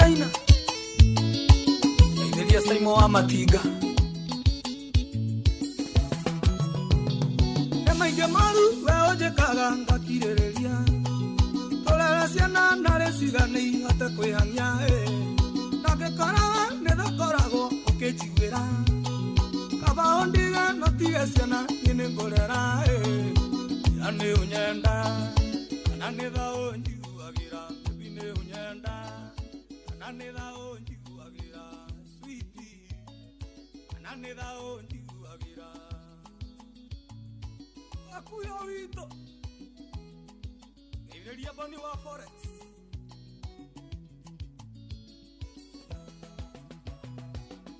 China. Geithĩria Saimo wa Matinga. Nĩ maingĩ moru we ũnjĩkaga ngakirĩrĩria. Tũrere ciana narĩ cigane ihote kwĩhang'ia ĩ. Na ngĩkora we nĩ thakoragwo ũkĩnjiguĩra. Kaba ũndige no tige ciana niĩ nĩ ngũrera ĩ. Ira nĩ ũnyenda kana nĩ tha ũnjiguagĩra. Baby nĩ ũnyenda kana nĩ tha ũnjiguagĩra. Sweetie kana nĩ tha ũnjiguagĩra. Akuya witũ geithĩria Boni wa Forex.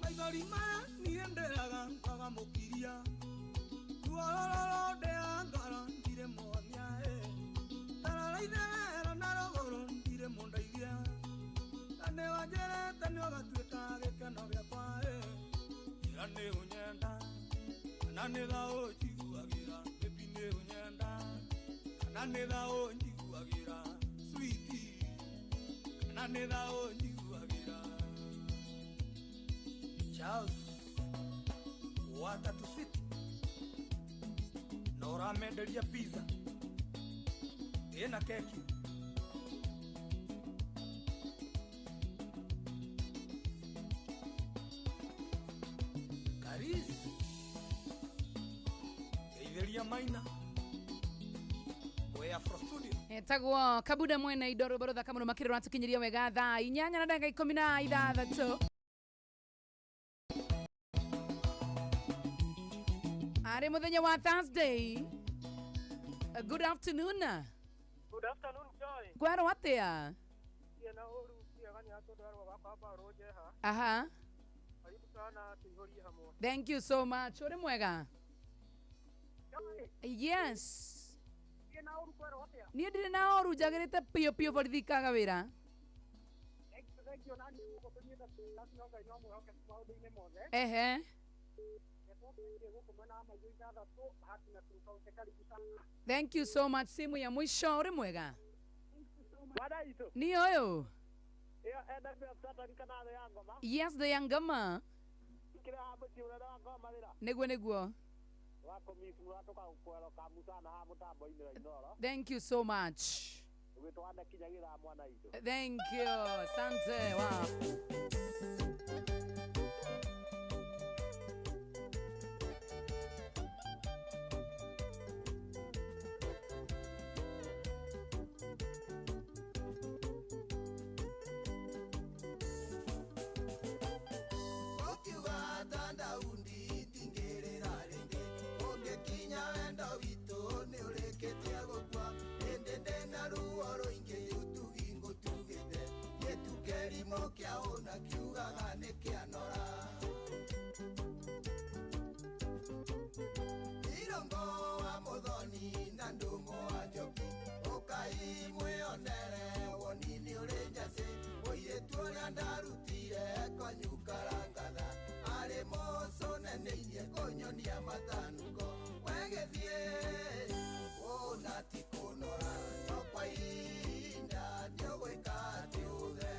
Maithori maya niĩ ndĩraga kwaga mũkiria. Ruo rũrũ ndĩa ngoro ndirĩ muonia ĩ. Tarara itherero na rũgũrũ ndirĩ mũndeithia. Na nĩ wanjĩrĩte nĩ ũgatuĩka gĩkeno gĩakwa ĩ. Ira nĩ ũnyenda kana nĩ tha ũnjiguagĩra. Baby nĩ ũnyenda kana nĩ tha ũnjiguagĩra. Sweetie kana nĩ tha ũnjiguagĩra. Charles wa Tatu City na ũramenderia pizza ĩna keki. Karis geithĩria Maina we Afro Studio. Etagwo Kabuda mwene indo rwĩmbo rũthaka mũno makĩria rwatũkinyiria wega thaa 8 na ndagĩka 16. Arĩ mũthenya wa Thursday. Good afternoon. Good afternoon, Joy. Kwerwo atĩa? Ciana ũru kĩega nĩ atũndwarwo wakwa mbarũ njeha. Aha. Karibu sana tuihũrie hamwe. Thank you so much. Ũrĩ mwega? Joy, Yes. ciana ũru kwerwo atĩa? Niĩ ndirĩ na ũru njagĩrĩte piũ piũ borithi kaga wĩra. Thank you, thank you. Nani gũkũ tũnyita kasi no Ngai no mwĩhoke maũndũ-inĩ mothe. Ehe. Nĩtũkĩtie gũkũ mwena wa maitũ ithathatũ hati na County, karibu sana. Thank you so much. Simu ya mwisho ũrĩ mwega? Mwana itũ. Ni ũyũ. Ĩyo NFF Satan kana thĩ ya ngoma. Yes, the young gama. Kĩrĩa wa mũciĩ ũrĩa wa ngoma rĩra. Nĩguo nĩguo. Wa kũmicura tũkakwero sana haha mũtambo-inĩ wa Inooro. Thank you so much. Ũgĩtwana kinyagĩra mwana itũ. Thank you. Asante. Wow. Ũkiuga tandaundi itingĩrĩra rĩngĩ ũngĩkinya wendo witũ nĩ ũrĩkĩtie gũkua ĩndĩ ndĩna ruo rũingĩ ũtugi ngũtugĩte gĩtukĩrimũ kĩa ũna kiugaga nĩ kĩanora Irongo wa mũthoni na ndũng'ũ wa njoki ũkai mwĩonere woni nĩ ũrĩ njacĩ mũirĩtu ũrĩa ndarutire kwanyu karangatha arĩ mũcũnenĩirie kũnyonia matanuko wegĩthiĩ ũna ti kũnora no kwa ihinda nĩũgwĩka atĩ ũthe.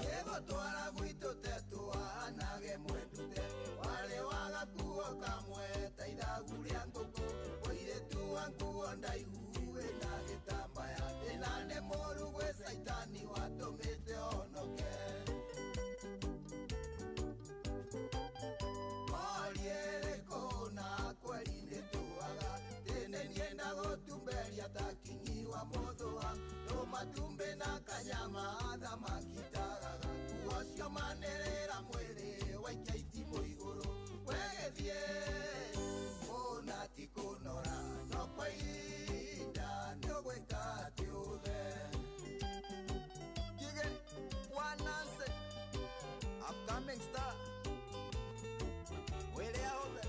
Gĩgũtwara gwitũ tetwahanage mwendute warĩ wa gakuo kamwe ta ithagu rĩa ngũkũ mũirĩtu wa nguo ndaihu wĩna gĩtambaya thĩna nĩ mũru gwĩ caitani watũmĩte honoke morie rĩkũ na kweri nĩ tuaga tĩnĩ niĩ na gũtumberia ta kinyi wa mũthũa tũmatumbĩ na kanyama thamaki tagaga nguo cio manĩrĩra mwĩrĩ waikia itimũ igũrũ wegĩthiĩ kũna ti kũnora no kwa ihinda nĩũgwĩka atĩ ũthe. Gige, Wananse, upcoming star, Wele Ahothe.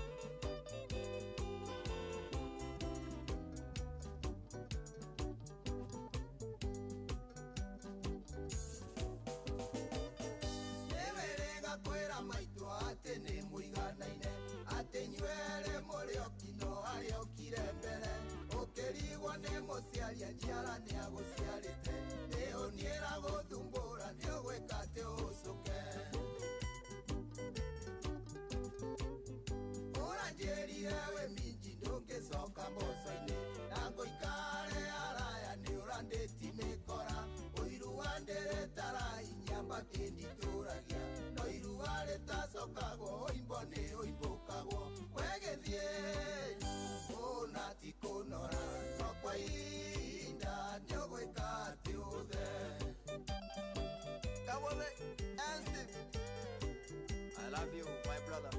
ũra nĩagũciarĩte nĩũniĩra gũthumbũra nĩũgwĩka atĩ ũcũke ũranjĩrire wĩ minji ndũngĩcoka mboco-inĩ na ngũikare araya nĩũrandĩti mĩkora ũiru wa ndĩrĩtara inyamba kĩnditũragia no iruga rĩtacokagwo ũimbo nĩ ũimbũkagwo wegĩthiĩ kũna ti kũnora no kwa ihinda nĩũgwĩka atĩ ũthe. Kawale and Steve. I love you, my brother.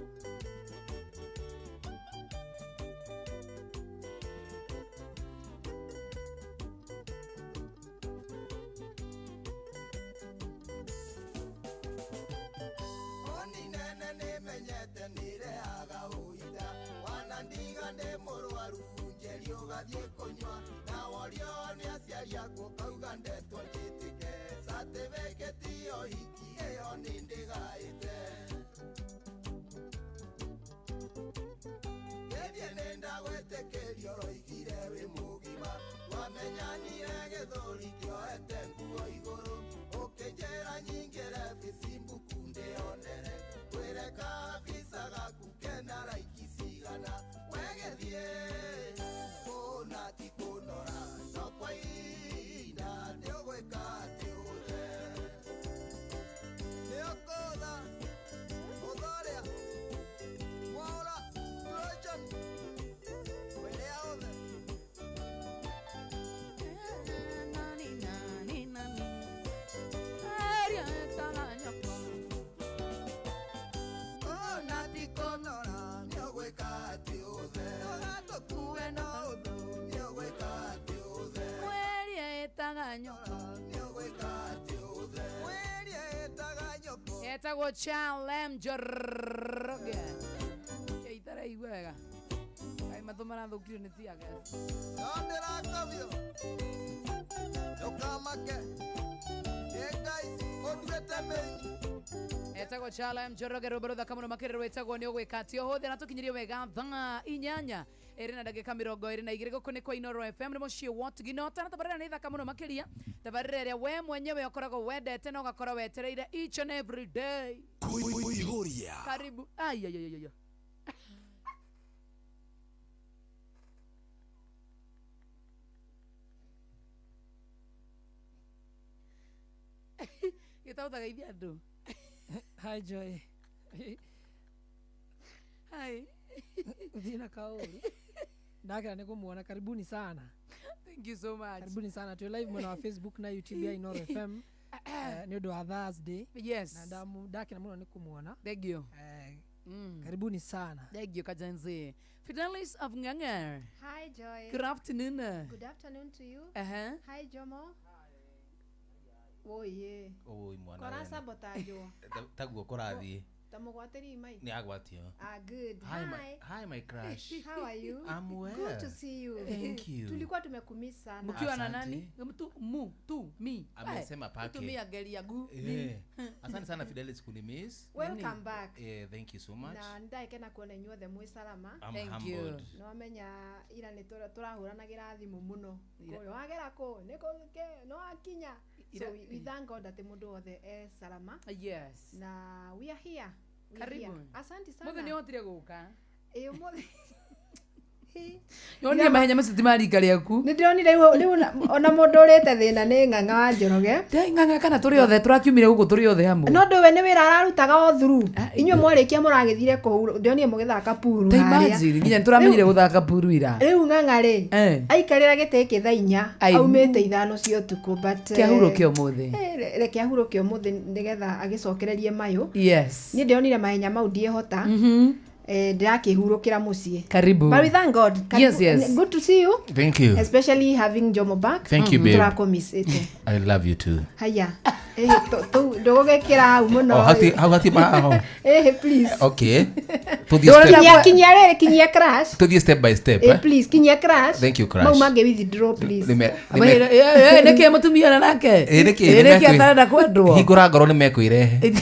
Oni nene nĩmenyete nĩrehaga ũita wanandiga ndĩ mũrwaru njeri ũgathiĩ kũnyua na worio nĩ aciari aku ũkauga ndetwo njĩtĩke catĩbĩkĩti yo hiki ĩyo nĩ ndĩgaĩte gĩthiĩ nĩ ndagwĩtĩkĩrio roigire wĩ mũgima wamenyanire gĩthũri kĩoete nguo igũrũ ũkĩnjĩra nyingĩre bicimbuku ndĩonere kwĩre kabisa gaku kena raiki cigana wegĩthiĩ kũna ti kũnora no kwa ihinda nĩũgwĩka atĩ ũthe. Nĩũkũtha, ũthoria, mwaũra, Trojan, wĩrĩa othe. Nani, nani, nani. Aria etaga nyoko. Kũna ti kũnora nĩũgwĩka atĩ ũthe Ndũgatũkue na ũthũ. nĩũgwĩka atĩ ũthe Mweria etaga nyoko. nĩũgwĩka atĩ ũthe. Wĩrie ĩtaga nyoko. Etagwo Chalem Njoroge. Keitaraigua wega. Kaĩ matũ marathũkirio nĩ tear gas. No ndĩrakobio. Ndũkamake. Nĩ Ngai ũnduĩte mĩnyi. Etagwo Chalem Njoroge rwĩmbo rũthaka mũno makĩria rwĩtagwo nĩ ũgwĩka atĩ ũhũthĩ na tũkinyirie wega thaa 8 ĩrĩ na ndagĩka 22 gũkũ nĩ kwa Inoro FM nĩ mũciĩ wa Tũginota na tabarĩra nĩ thaka mũno makĩria tabarĩra ĩrĩa we mwenyewe ũkoragwo wendete na ũgakorwo wetereire each and every day. Kuihuria. Karibu. Ai, ai, ai, ai, ai. Gĩtaũthageithia andũ. Hi Joy. Hi. Uthii na kaũru. Ndakena nĩ kũmuona. Karibuni sana. Thank you so much. Karibuni sana. Twĩ live mwena wa Facebook na YouTube ya Inoro FM. Nĩ ũndũ wa Thursday. Yes. Na ndakena mũno nĩ kũmuona. Thank you. Karibuni sana. Thank you, Kajanzi. Fidelis of Ng'ang'a. Hi, Joy. Good afternoon. Good afternoon to you. Uh-huh. Hi, Jomo. Oh, yeah. Oi mwana Kora wena. sabotage. Taguo kũrathiĩ Ta mũgwatĩri mai. nĩ agwatio. Ah, good. Hi, Hi. hi my crush. How are you? I'm well. Good to see you. Thank you. Tulikuwa tumekumiss sana. Mkiwa na Asante. nani? Mtu mu tu mi. Amesema pake. Tumia geria gu. Mi. Asante sana Fidelis kunimiss. Welcome back. Thank you so much. Na ndaikena kuona inyuothe mwĩ salama. I'm Thank you. humbled. Nĩwamenya ira nĩ tũrahũranagĩra thimũ mũno. Kũrĩa wagera kũ? Nĩ kũ kĩ? Nĩ wakinya? So we thank God atĩ mũndũ wothe e salama. Yes. Na we are here. We are Karibu. here. Asante sana. Mũthĩ nĩ hotire gũka. Ĩ ũmũthĩ. Yonire mahenya macio ti ma rika rĩaku. Nĩ ndĩronire rĩu ona mũndũ ũrĩte thĩna nĩ Ng'ang'a wa Njoroge. Ndĩ Ng'ang'a kana tũrĩ othe tũrakiumire gũkũ tũrĩ othe hamwe. No ndũwe nĩ wĩra ararutaga o through. Inyuĩ mwarĩkia mũragĩthire kũu ndĩronire mũgĩthaka puru Ta harĩa. imagine nginya nĩ tũramenyire gũthaka puru ira. Rĩu Ng'ang'a rĩ aikarĩra gĩtĩ gĩkĩ thaa 4 Ai. aumĩte 5 cia ũtukũ but Kĩahurũke ũmũthĩ. Reke ahurũke ũmũthĩ nĩgetha agĩcokererie mayũ. Yes. Niĩ ndĩronire mahenya mau ndiĩhota. Ndĩrakĩhurũkĩra mũciĩ. Karibu. But we thank God. Karibu. Yes, yes. Good to see you. Thank you. Especially having Jomo back. Thank you, babe. Tũrakũmiss ĩte. I love you too. Haya. Ndũgũgĩkĩra hau mũno. Oh, hau hati ma oh. Please. Okay. Tũthiĩ step. Kinyia kinyia rĩrĩ kinyia crash. Tũthiĩ step by step. Please kinyia crash. Thank you, crash. Mau mangĩ withdraw please. Nĩkĩ mũtumia ona nake? Nĩkĩ? Nĩkĩ atarenda kwendwo? Hingũra ngoro nĩ mekwĩrehe.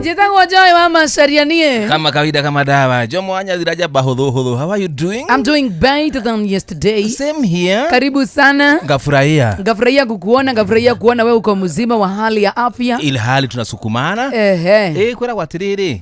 Njĩtagwo Joy wa Macharia niĩ. Kama kawaida kama dawa. Jomo Anya Ziraja bahudhu hudhu. How are you doing? I'm doing better than yesterday. Same here. Karibu sana. Ngafurahia. Ngafurahia kukuona, ngafurahia kuona wewe uko mzima wa hali ya afya. Ili hali tunasukumana. Ehe. Kwĩragwo atĩrĩrĩ,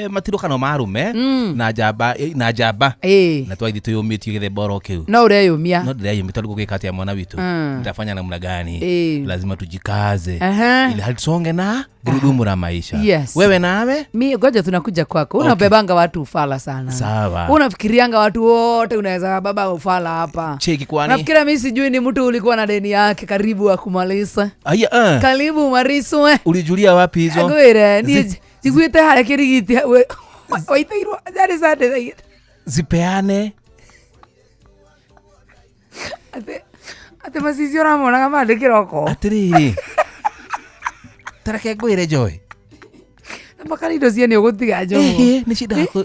matirũkano ma arũme na njamba na njamba Eh. na twaithi twĩyũmĩtie gĩthemba oro kĩu No ureyũmia. no ndĩreyũmia tondũ gũgĩka atĩa mwana witũ nitafanya namna gani? Eh. Lazima tujikaze Aha. ili hali tusonge na gurudumu la maisha. Yes. Wewe nawe Mi ngoja tunakuja kwako. Unabebanga watu ufala sana. Sawa. Unafikirianga watu wote unaweza baba ufala hapa. Cheki kwani Nafikiria mi sijui ni mtu ulikuwa na deni yake karibu akumaliza. Aya, Karibu mariswe. ulijulia wapi hizo? Ngwire niĩ njiguĩte harĩa kĩrigiti waitĩirwo yarĩ Sunday Zipeane. atĩ atĩ macicio ũramonaga mandĩ kĩroko Atĩrĩrĩ, tareke ngwĩre Joy, na makara indo cia nĩ ũgũtiga njomo Ĩhĩ, nĩ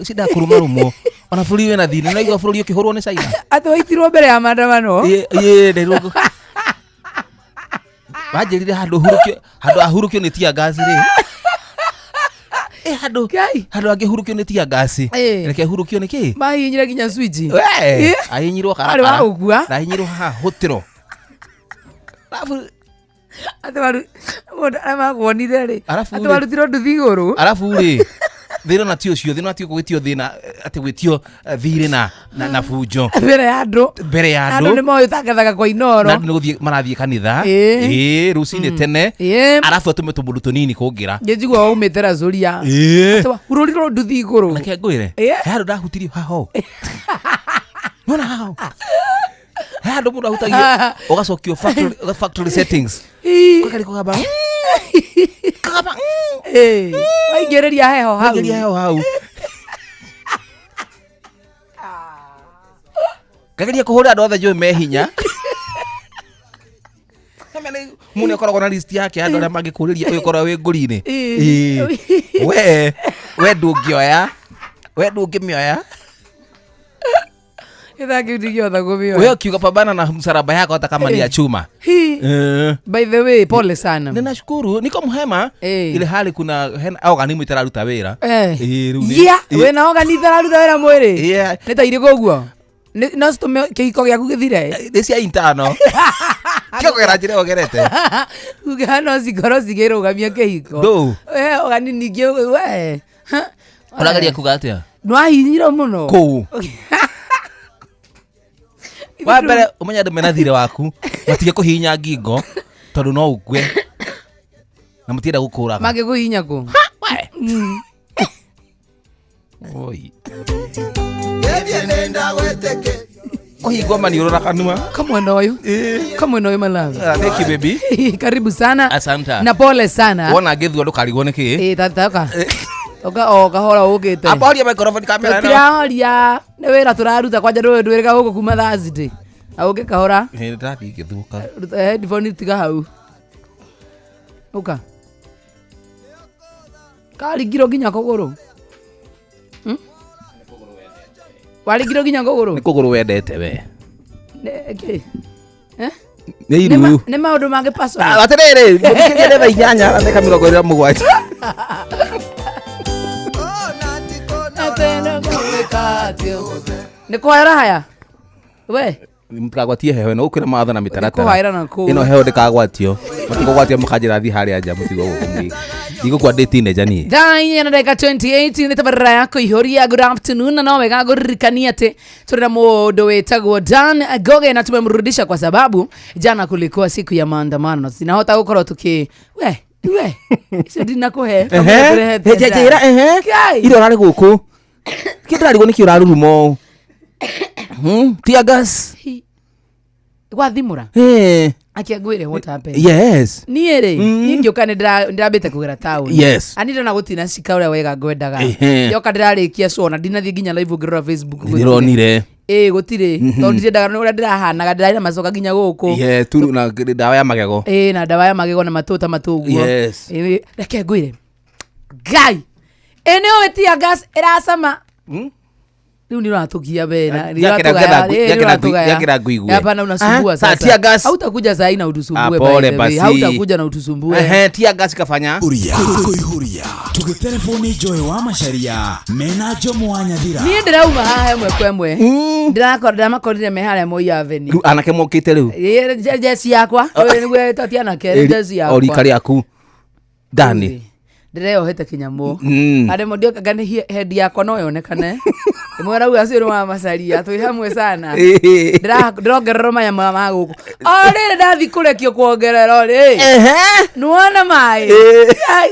ciendaga kũrũmarũmwo ona bũrũri wĩna thirĩ naigua bũrũri ũkĩhũrwo nĩ China. atĩ waitirwo mbere ya maandamano. Ĩ, nderirwo wanjĩrire handũ hurũkio, handũ ahurũkio nĩ tear gas rĩ. Handũ Ngai. handũ angĩhurũkio nĩ tear gas, reke hurũkio nĩ kĩ? Mahihinyire nginya switch. We, ahihinyirwo Arĩ wa gũkua. Ahihinyirwo haha hũtĩro. Arabu Atĩ waru mũndũ arĩa makuonire rĩ Arabu atĩ rĩ- warutirwo nduthi igũrũ. Arabu rĩ, thĩna na ti ũcio, thĩna ti gwĩtio thĩna atĩ gwĩtio thirĩ na bunjo mbere ya andũ. Mbere ya Andũ nĩ andũ moĩ ũtangathaga kwa Inooro. Na andũ nĩ gũthiĩ marathiĩ kanitha. Ĩĩ. Ĩĩ, rũcinĩ tene. Arabu atũme tũmũndũ tũnini kũngĩra. Njigua waumĩte Razuria. Ĩĩ. Atĩ wahurũrirwo nduthi igũrũ. Reke ngwĩre, Ĩĩ. he handũ ndahutirio haho nona haho he handũ mũndũ ahutagio ũgacokio factory settings. Ii. Kakariko kaba kaba Ĩĩ. Waingĩrĩria heho hau. Waingĩria heho hau. Kageria kũhũra andũ othe njũĩ me hinya. Mũndũ akoragwo na list yake ya andũ arĩa mangĩkũrĩria ũyũ korwo wĩ ngũri-inĩ. Ĩĩ. Ĩĩ. We ndũngĩoya, we ndũngĩmĩoya. Gĩthaa kĩu ndingĩhota We kũmĩoya. ukiuga pambana na msalaba yako hata kama ni ya chuma. Hi. Eh. By the way, pole sana. Ninashukuru niko mhema ile hali kuna hena organimu itararuta wĩra. Ĩĩ, rĩu nĩ- Yeah, ĩĩ. wĩna organi itararuta wĩra mwĩrĩ. Yeah. Nĩ ta irĩkũ ũguo? No citũme kĩhiko gĩaku gĩthire? Nĩ cia intano. Kĩo kũgera njĩra ĩyo ũgerete. Uga no cikorwo cikĩrũgamia kĩhiko. Ndũ. Organi ningĩ we. Ũrageria kuga atĩa? Nĩwahihinyirwo mũno. Kũu. Wa mbere ũmenye andũ mena thirĩ waku matige kũhihinya ngingo tondũ no ũkue na mũtienda gũkũraga. Mangĩkũhihinya kũ? Oi. Ngĩthiĩ nĩndagwĩtĩkĩrio. Kũhingwo maniũrũ na kanua. Kamwena ũyũ. Kamwena ũyũ my love. Ah, thank you baby. Karibu sana. Asante. Na pole sana. Wona ngĩthua ndũkarigwo nĩ kĩ. Ĩĩ, toka. Toka o kahora ũkĩte. Amba horia microphone kamera ĩno. Tũtirahoria nĩ wĩra tũraruta kwanja ndũĩ ndwĩrĩga gũkũ kuma Thursday. Na ũke kahora. Ĩ, ndĩrathiĩ ngĩthũka. Ruta headphone tiga hau. Ũka. Karingirwo nginya kũgũrũ. Waringirwo nginya kũgũrũ? Nĩ kũgũrũ wendete we. Nĩ kĩ? Eh? Nĩ Nĩ iru. nĩ maũndũ mangĩ personal. Ah, atĩrĩrĩ, mũthikĩrĩria nĩ thaa inyanya na ndagĩka mĩrongo ĩrĩ na mũgwanja. Nĩ kũhaĩra haya? We. Mũtikagwatie heho ĩno gũkwĩna mawatho na mĩtaratara. Nĩ kũhaĩra na kũu. Ĩno heho ndĩkagwatio. Matikũgwatio mũkanjĩra thiĩ harĩa nja mũtigwo gũkũ mũi. Ndigũkua ndĩ teenager niĩ. Thaa inya na ndagĩka 28 nĩ tabarĩra ya kũihũria. Good afternoon, na no wega ngũririkania atĩ tũrĩ na mũndũ wĩtagwo Dan Goge na tumemrudisha kwa sababu jana kulikuwa siku ya maandamano na tunahota gũkorwo tuki we we icio ndinakũhe Ehe. Njĩra, ehe. Ngai. Ira ũrarĩ gũkũ. Kĩ ndĩrarigwo nĩkĩ ũraruruma ũũ? Tear gas. Gwathimũra. Eh. Akia ngwĩre what happened. Yes. Niĩ rĩ, niĩ ngĩũka nĩ ndĩrambĩte kũgera taũni. Yes. Ani ndona gũtina cika ũrĩa wega ngwendaga. Ehe. Ndoka ndĩrarĩkia show na ndinathiĩ nginya live ũngĩrora Facebook gũtirĩ. Ndĩronire. Ĩĩ gũtirĩ tondũ ndirendaga nĩ ũrĩa ndĩrahanaga ndĩrarĩ na macoka nginya gũkũ. Yeah, turu na ndawa ya magego. Ĩĩ na ndawa ya magego na matũ ta matũ ũguo. Yes. Ĩĩ, reke ngwĩre Ngai ĩ nĩ ũĩ tear gas ĩracama. Rĩu nĩ ũratũgia we na nĩ ũratũgaya, Ngakĩra nguigue. Hapana, unasumbua Ah, sa, sasa. tear gas. Hautakuja saa hii na utusumbue Ah, by pole the way. basi. Hautakuja na utusumbue. Ehe, tear gas ikafanya Uria kuihuria tugitelefoni Joy wa Macharia mena Jomo wa Nyathira. Niĩ ndĩrauma haha ĩmwe kwa ĩmwe. Ndĩramakorire me harĩa Moi Avenue. Rĩu anake mokĩte rĩu. Ĩ, jeci yakwa. Ũyũ nĩguo toti anake, nĩ jeci yakwa. O rika rĩaku ndani. Ndĩreyohete kĩnyamũ. Mm. Arĩ mũndũ anga nĩ hendi yakwa no yonekane. Ĩmwe arauga acio nĩ wa Macharia, twĩ hamwe sana. Ndĩrongererwo maya ma gũkũ. O rĩrĩ ndathi kũrekio kuongererwo rĩ. Nĩwona maĩ. Ai.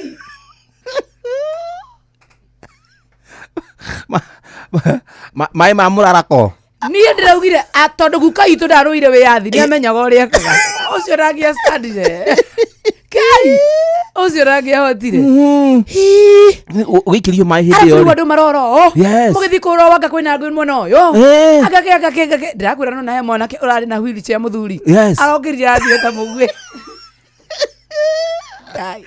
Maĩ ma mũrarako. Niĩ ndĩraugire tondũ guka itũ ndarũire wĩyathi nĩamenyaga ũrĩa ekaga. Ũcio ndangĩastandire. Kai. Ũcio ndangĩahotire. Ũgĩikĩrio maĩ hĩndĩ Arabu ĩyo rĩu rĩ. andũ marora ũũ. Yes. Mũgĩthiĩ kũrora wanga kwĩna ngũi mwena ũyũ. Eh. Agake agake agake. Ndĩrakwĩra no nahe mwanake ũrarĩ na wheelchair mũthuri. Yes. Arokĩrire athiĩ ta mũguĩ. Kai.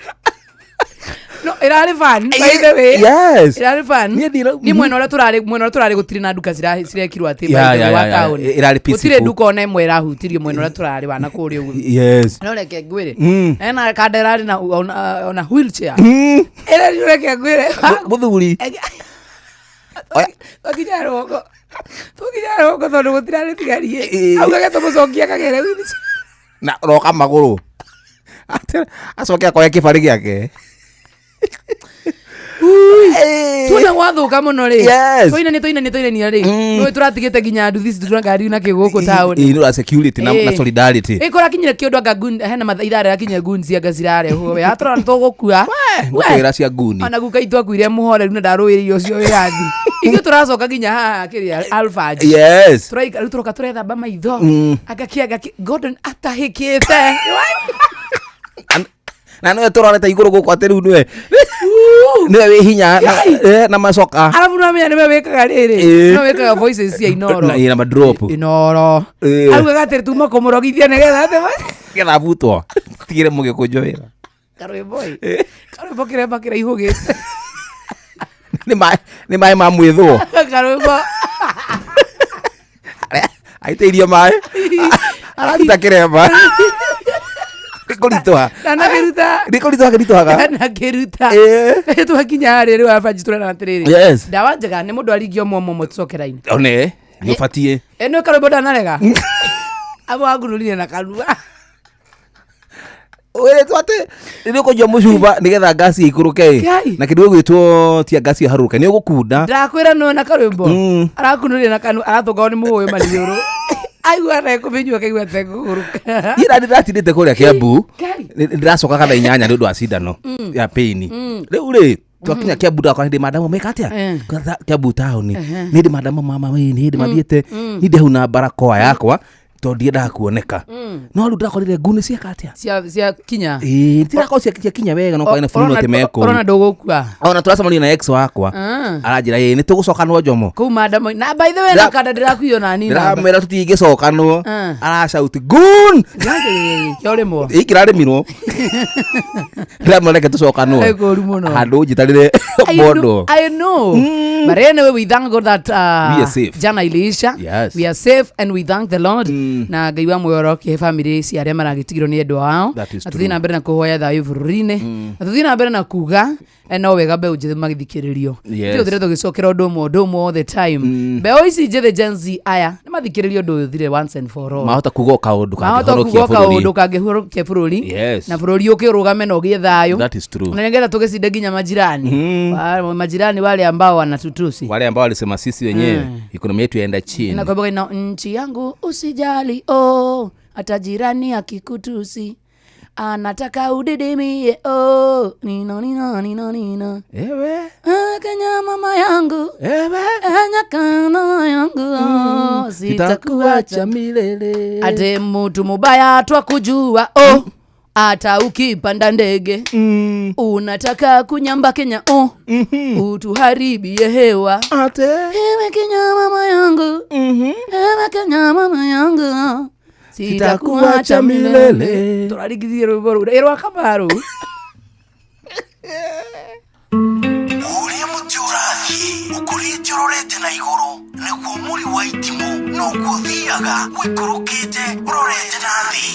No, ĩrarĩ fun, by the way. Yes. Ĩrarĩ fun. Niĩ ndira- Niĩ mwena ũrĩa tũrarĩ mwena ũrĩa tũrarĩ gũtirĩ na nduka cirekirwo atĩ by Yeah, the way yeah, wa yeah, yeah. taũni. Ĩrarĩ peaceful. Gũtirĩ nduka ona ĩmwe ĩrahutirio mwena ũrĩa tũrarĩ wa na kũrĩa ũguo. Yes. No reke ngwĩre. Mm. Ena kanda ĩrarĩ na ona wheelchair. Mm. Ĩrarĩ reke ngwĩre. Mũthuri. Twakinya rũgongo. Twakinya rũgongo tondũ gũtirarĩ tigarie. Ĩ. Augage tũmũcokie akagere wheelchair. Na roka magũrũ. Acoke akoya kĩbarĩ gĩake. Tuona gwathuka muno ri. Yes. Twainania twainania twainania ri. Mm. Nĩ tũratigĩte nginya nduthi citũ na ngari na kĩ gũkũ taũni. Ĩ, nĩ ũra security na Ĩ. na solidarity. Ĩ kũrakinyire kĩũndũ anga gun hena mathaa ithaa rĩrakinyire gunzi anga cirarehwo we atũrora nĩtũgũkua. Ngũkwĩra cia nguni. Ona guka itũ akuire mũhoreru na ndarũĩrĩire ũcio wĩyathi. Ithuĩ tũracoka nginya haha kĩrĩa Alphaji. Yes. Tũraika rĩu tũroka tũrethamba maitho. Mm. Angaki angaki Gordon atahĩkĩte. Na nĩwe tũrorete igũrũ gũkũ atĩ rĩu nĩwe nĩwe wĩ hinya na- eh, na macoka. Arabu nĩwamenya nĩwe wĩkaga rĩrĩ. Ĩ. Nĩwe wĩkaga voices cia Inoro. Na ĩ, na madrop. Inoro. Ĩ. Augaga atĩ tuma kũmũrogithia nĩgetha atĩ Nĩgetha abutwo. Tigĩre mũgĩkũnjũ wĩra. karwĩmbo ĩ. Karwĩmbo kĩremba kĩraihũgĩte. Nĩ maĩ ma mwĩthũo. Karwĩmbo. Aitĩirio maĩ. Araruta kĩremba. Nĩkũritũha. Ndanakĩruta. Nĩkũritũha kĩritũhaga. Ndanakĩruta. Ĩ. Twakinya harĩa rĩu abanji tũrera atĩrĩrĩ. Yes. Ndawa njega nĩ mũndũ aringio mwomo tũcoke raini. One, nĩ ũbatiĩ. Ĩ nĩ karwĩmbo ndanarega. Amo angunũrire na kanua. Wĩrĩtwo atĩ nĩ ũkũnyua mũcuba nĩgetha ngasi ĩikũrũke ĩ. Kai. Na kĩndũ gĩgwĩtwo tia ngasi ĩharũrũke nĩ ũgũkunda. Ndakwĩra nĩ na karwĩmbo. Mm. Arakunũrire na kanua arathũkagwo nĩ mũhũyũ maniũrũ. Aigua ta ekũmĩnyua akaigua ta ekũgũrũka. Niĩ nani ndĩratindĩte kũrĩa Kiambu. Kai. Ndĩracokaga thaa 8 nĩ ũndũ wa cindano ya pain. Rĩu rĩ twakinya Kiambu ndakora hĩndĩ mandamo meka atĩa? Eh. Kiambu taũni. Nĩ hĩndĩ mandamo mama wĩ nĩ hĩndĩ mathiĩte. Niĩ ndĩ hau na barakoa yakwa tondũ ndiendaga kuoneka. No rĩu ndĩrakorire nguni cieka atĩa? Cia cia kinya. Ĩĩ, ndirakorwo ciakinya wega no kwaina bũrũri atĩ mekũu. Ũrona ndũgũkua. Ona tũracemania na ex wakwa. Ah. Aranjĩra ĩĩ nĩ tũgũcokanwo Jomo. Kũu mandamo. Na by the way na kanda ndĩrakuio na nini. Ndĩramwĩra tũtingĩcokanwo. Ah. Aracauti goon. Kĩorĩmwo. Ĩ kĩrarĩmirwo. Ndĩramwĩra reke tũcokanwo. Nĩ kũũru mũno. Handũ njitarĩre I know, bondo. I know. But anyway, we thank God that We are safe. jana iliisha. Yes. We are safe and we thank the Lord. Na Ngai wa muoyo arokihe family cia arĩa maragĩtigirwo nĩ endwa ao. That is Na true. tũthiĩ na mbere na kũhoya thayũ bũrũri-inĩ. Na tũthiĩ na mbere na kuga no wega mbeũ njĩthĩ magĩthikĩrĩrio. Yes. Tũthiĩ tũgĩcokera ũndũ ũmwe ũndũ ũmwe all the time. Mbeũ ici njĩthĩ Gen Z aya nĩ mathikĩrĩrio ũndũ ũyũ ũthire once and for all. Mahota kuga o kaũndũ Mahota kangĩhonokia kuga kaũndũ bũrũri. kangĩhonokia bũrũri. Yes. Na bũrũri ũke ũrũgame na ũgĩe thayũ. That is true. Na nĩgetha tũgĩcinde nginya majirani. Majirani wale ambao wanatutusi. Wale ambao walisema sisi wenyewe ekonomi yetu yaenda chini. Nakwambia ina nchi yangu usijali, oh, hata jirani akikutusi anataka udidimie, oh, nino nino nino nino. Ewe. Ah, Kenya mama yangu, Ewe. Kenya kano yangu, oh, sitakuacha milele. ate mutu mubaya twakujua, oh, hata ukipanda ndege unataka kunyamba Kenya, oh, utuharibie hewa. Ate. Ewe Kenya mama yangu, ewe Kenya mama yangu, sitakuacha Sitakuacha milele. milele. Tũrarigithie rwĩmbo rũu ĩrwa Kamaru. Ũrĩa mũtĩ ũrathiĩ ũkũrĩte ũrorete na igũrũ nĩ Naguo mũri wa itimũ noguo ũthiaga ũikũrũkĩte ũrorete na thĩ.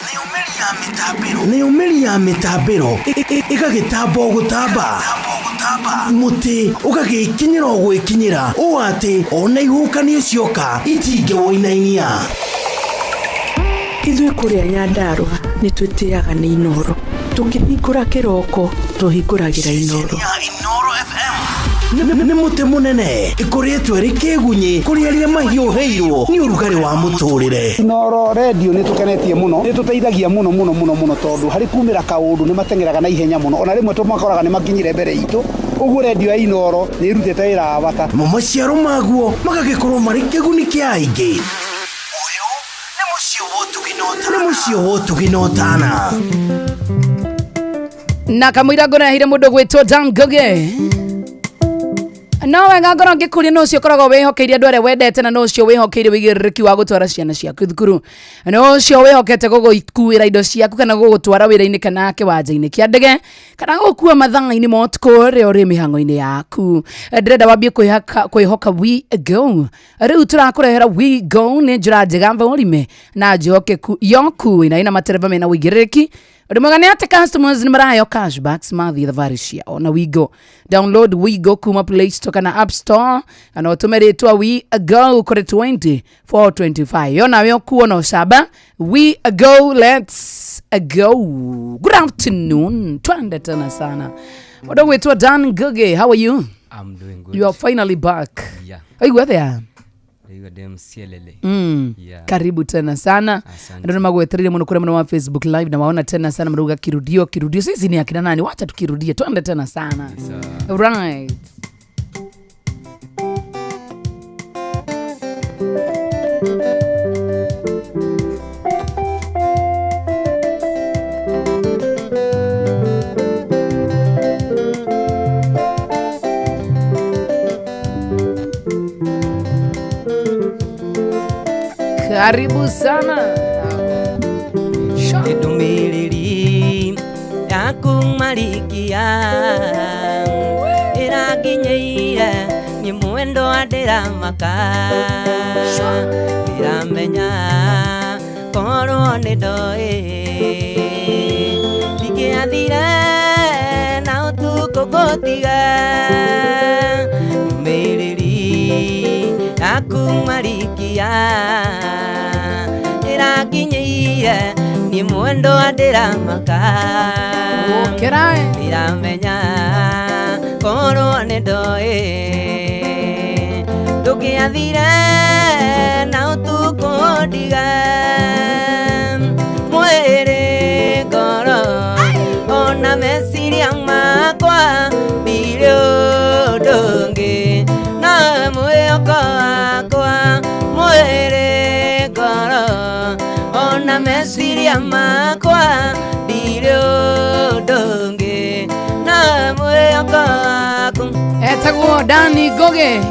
Nayo mĩri ya mĩtambĩro, nayo mĩri ya mĩtambĩro ĩgagĩtamba o gũtamba, mũtĩ ũgagĩkinyĩra o gwĩkinyĩra ũũ atĩ ona ihuhũkanio cioka itingĩwũinainia. Ithuĩ kũrĩa Nyandarũa nĩ twĩtĩaga nĩ Inooro. Tũkĩhingũra kĩroko tũhingũragĩra Inooro. Nĩ mũtĩ mũnene ĩkoretwo ĩrĩ kĩgunyĩ kũrĩ arĩa mahiũhĩirwo nĩ ũrugarĩ wa mũtũrĩre. Inooro redio nĩ tũkenetie mũno, nĩ tũteithagia mũno mũno mũno mũno tondũ harĩ kumĩra kaũndũ nĩ mateng'eraga na ihenya mũno, ona rĩmwe tũmakoraga nĩ makinyire mbere itũ, ũguo redio ya Inooro nĩ ĩrutĩte wĩra wa bata. Namo maciaro maguo magagĩkorwo marĩ kĩguni kĩa aingĩ. Nĩ mũciĩ wa ũtugi na ũtana. Na kamũira ngũrehire mũndũ gwĩtwo Dan Ngugi. No wega ngorwo ngĩkũria nũ ũcio ũkoragwo wĩhokeire andũ arĩa wendete, na nũ ũcio wĩhokeire wĩigĩrĩrĩki wa gũtwara ciana ciaku thukuru, nũ ũcio wĩhokete gũgũkuĩra indo ciaku kana gũgũtwara wĩra-inĩ kana kĩwanja-inĩ kĩa ndege kana gũgũkua mathaa-inĩ ma ũtukũ rĩrĩa ũrĩ mĩhang'o-inĩ yaku. Ndĩrenda wambie kwĩhoka We Go. Rĩu tũrakũrehera We Go, nĩ njĩra njega thũrime na njĩhokeku yoku ina matereba mena wĩigĩrĩrĩki. Ũndũ mwega nĩ atĩ customers nĩ maraheo cashbacks mathiĩ thabarĩ ciao na Wigo. Download Wigo kuma Play Store kana App Store, kana ũtũme rĩtwa We Go kũrĩ 2425. Yo nawe ũkuo na ũcamba. We Go, let's go. Good afternoon, twende tena sana. Mũndũ gwĩtwo Dan Ngugi, how are you? I'm doing good. You are finally back. Yeah. Aigua there. Ndaiga ndĩ mcielele. Yeah. Karibu tena sana. Asante. Andũ nĩmagwetereire mũno kũrĩa mwena wa Facebook Live na waona tena sana marauga kirudio kirudio, sisi ni akina nani? Wacha tukirudie, twende tena sana. Right. Karibu sana. Nĩ ndũmĩrĩri yaku marikia ĩranginyĩire nĩ mwendwa ndĩramaka, ndĩramenya korwo nĩ ndoĩ ndingĩathire na ũtukũ ngũtiga. Ndũmĩrĩri yaku marikia ĩranginyĩire nĩ mwendwa ndĩramaka, ndĩramenya korwo nĩ ndoĩ ndũngĩathire na ũtukũ ndiga. Mwĩrĩ, ngoro ona meciria makwa ndirĩ ũndũ ũngĩ na mwĩhoko wakwa. Mwĩrĩ, ngoro ona meciria makwa ndirĩ ũndũ ũngĩ na mwĩhoko waku. Etagwo Dani Goge.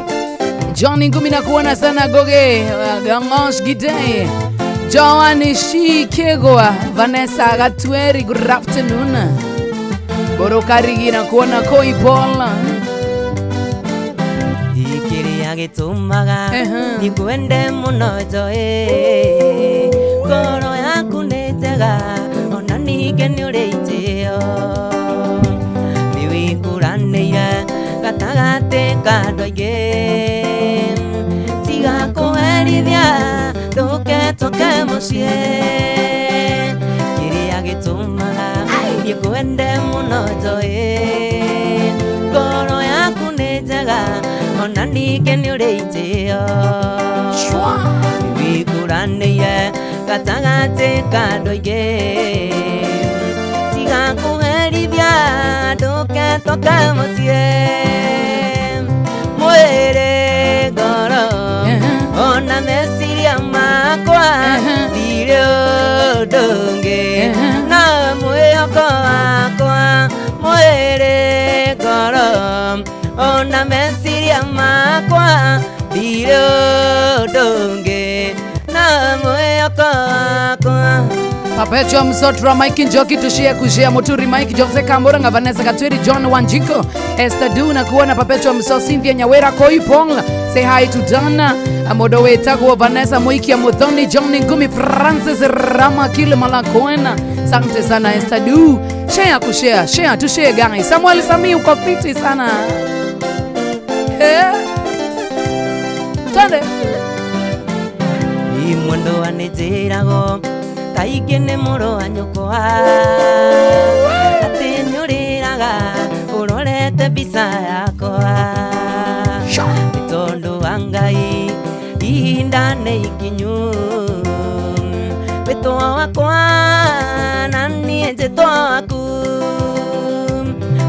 Johnny Ngumi na kuona sana Goge, Gangosh Gidei, Joan Shikegwa, Vanessa Gatweri, good afternoon. Borokarigi na kuona Koi Paul. Kĩrĩa gĩtũmaga nĩngwende mũno njoĩ ngoro yaku nĩ njega ona ningĩ nĩ ũrĩ itĩo, nĩ wĩkũranĩire gatagatĩ ka andũ aingĩ, tiga kũherithia ndũke tũke mũciĩ. Kĩrĩa gĩtũmaga nĩngwende mũno njoĩ ngoro yaku nĩ njega ona ningĩ nĩ ũrĩ itĩo, wĩkũranĩire gatagatĩ ka andũ aingĩ, tiga kũherithia ndũke tũke mũciĩ. Mwĩrĩ, ngoro ona meciria makwa ndirĩ ũndũ ũngĩ na mwĩhoko wakwa. Mwĩrĩ, ngoro ona meciria makwa ndirĩ ũndũ ũngĩ na mwĩhoko wakwa. Perpetua Msotra, Mike Njoki, tushie kushia Muturi, Mike Jose Kamuranga, Vanessa Katwiri, John Wanjiko, Esther Duna kuona Perpetua Mso, Cynthia Nyawera, Koi Pong, say hi to Dana Modowe Tagwo, Vanessa Moikia, Muthoni, John Ngumi, Francis Rama, Kile Malakoena. Asante sana Esther Du. Share kushare, share to share guys. Samuel Sami uko fiti sana. Eh. Twende. Mwendo wanĩnjĩrago kaingĩ nĩ mũrũ wa nyũkwa atĩ nĩũrĩraga ũrorete mbica yakwa nĩ tondũ wa Ngai ihinda nĩ ikinyu wĩtwo wakwa na niĩ njĩtwo waku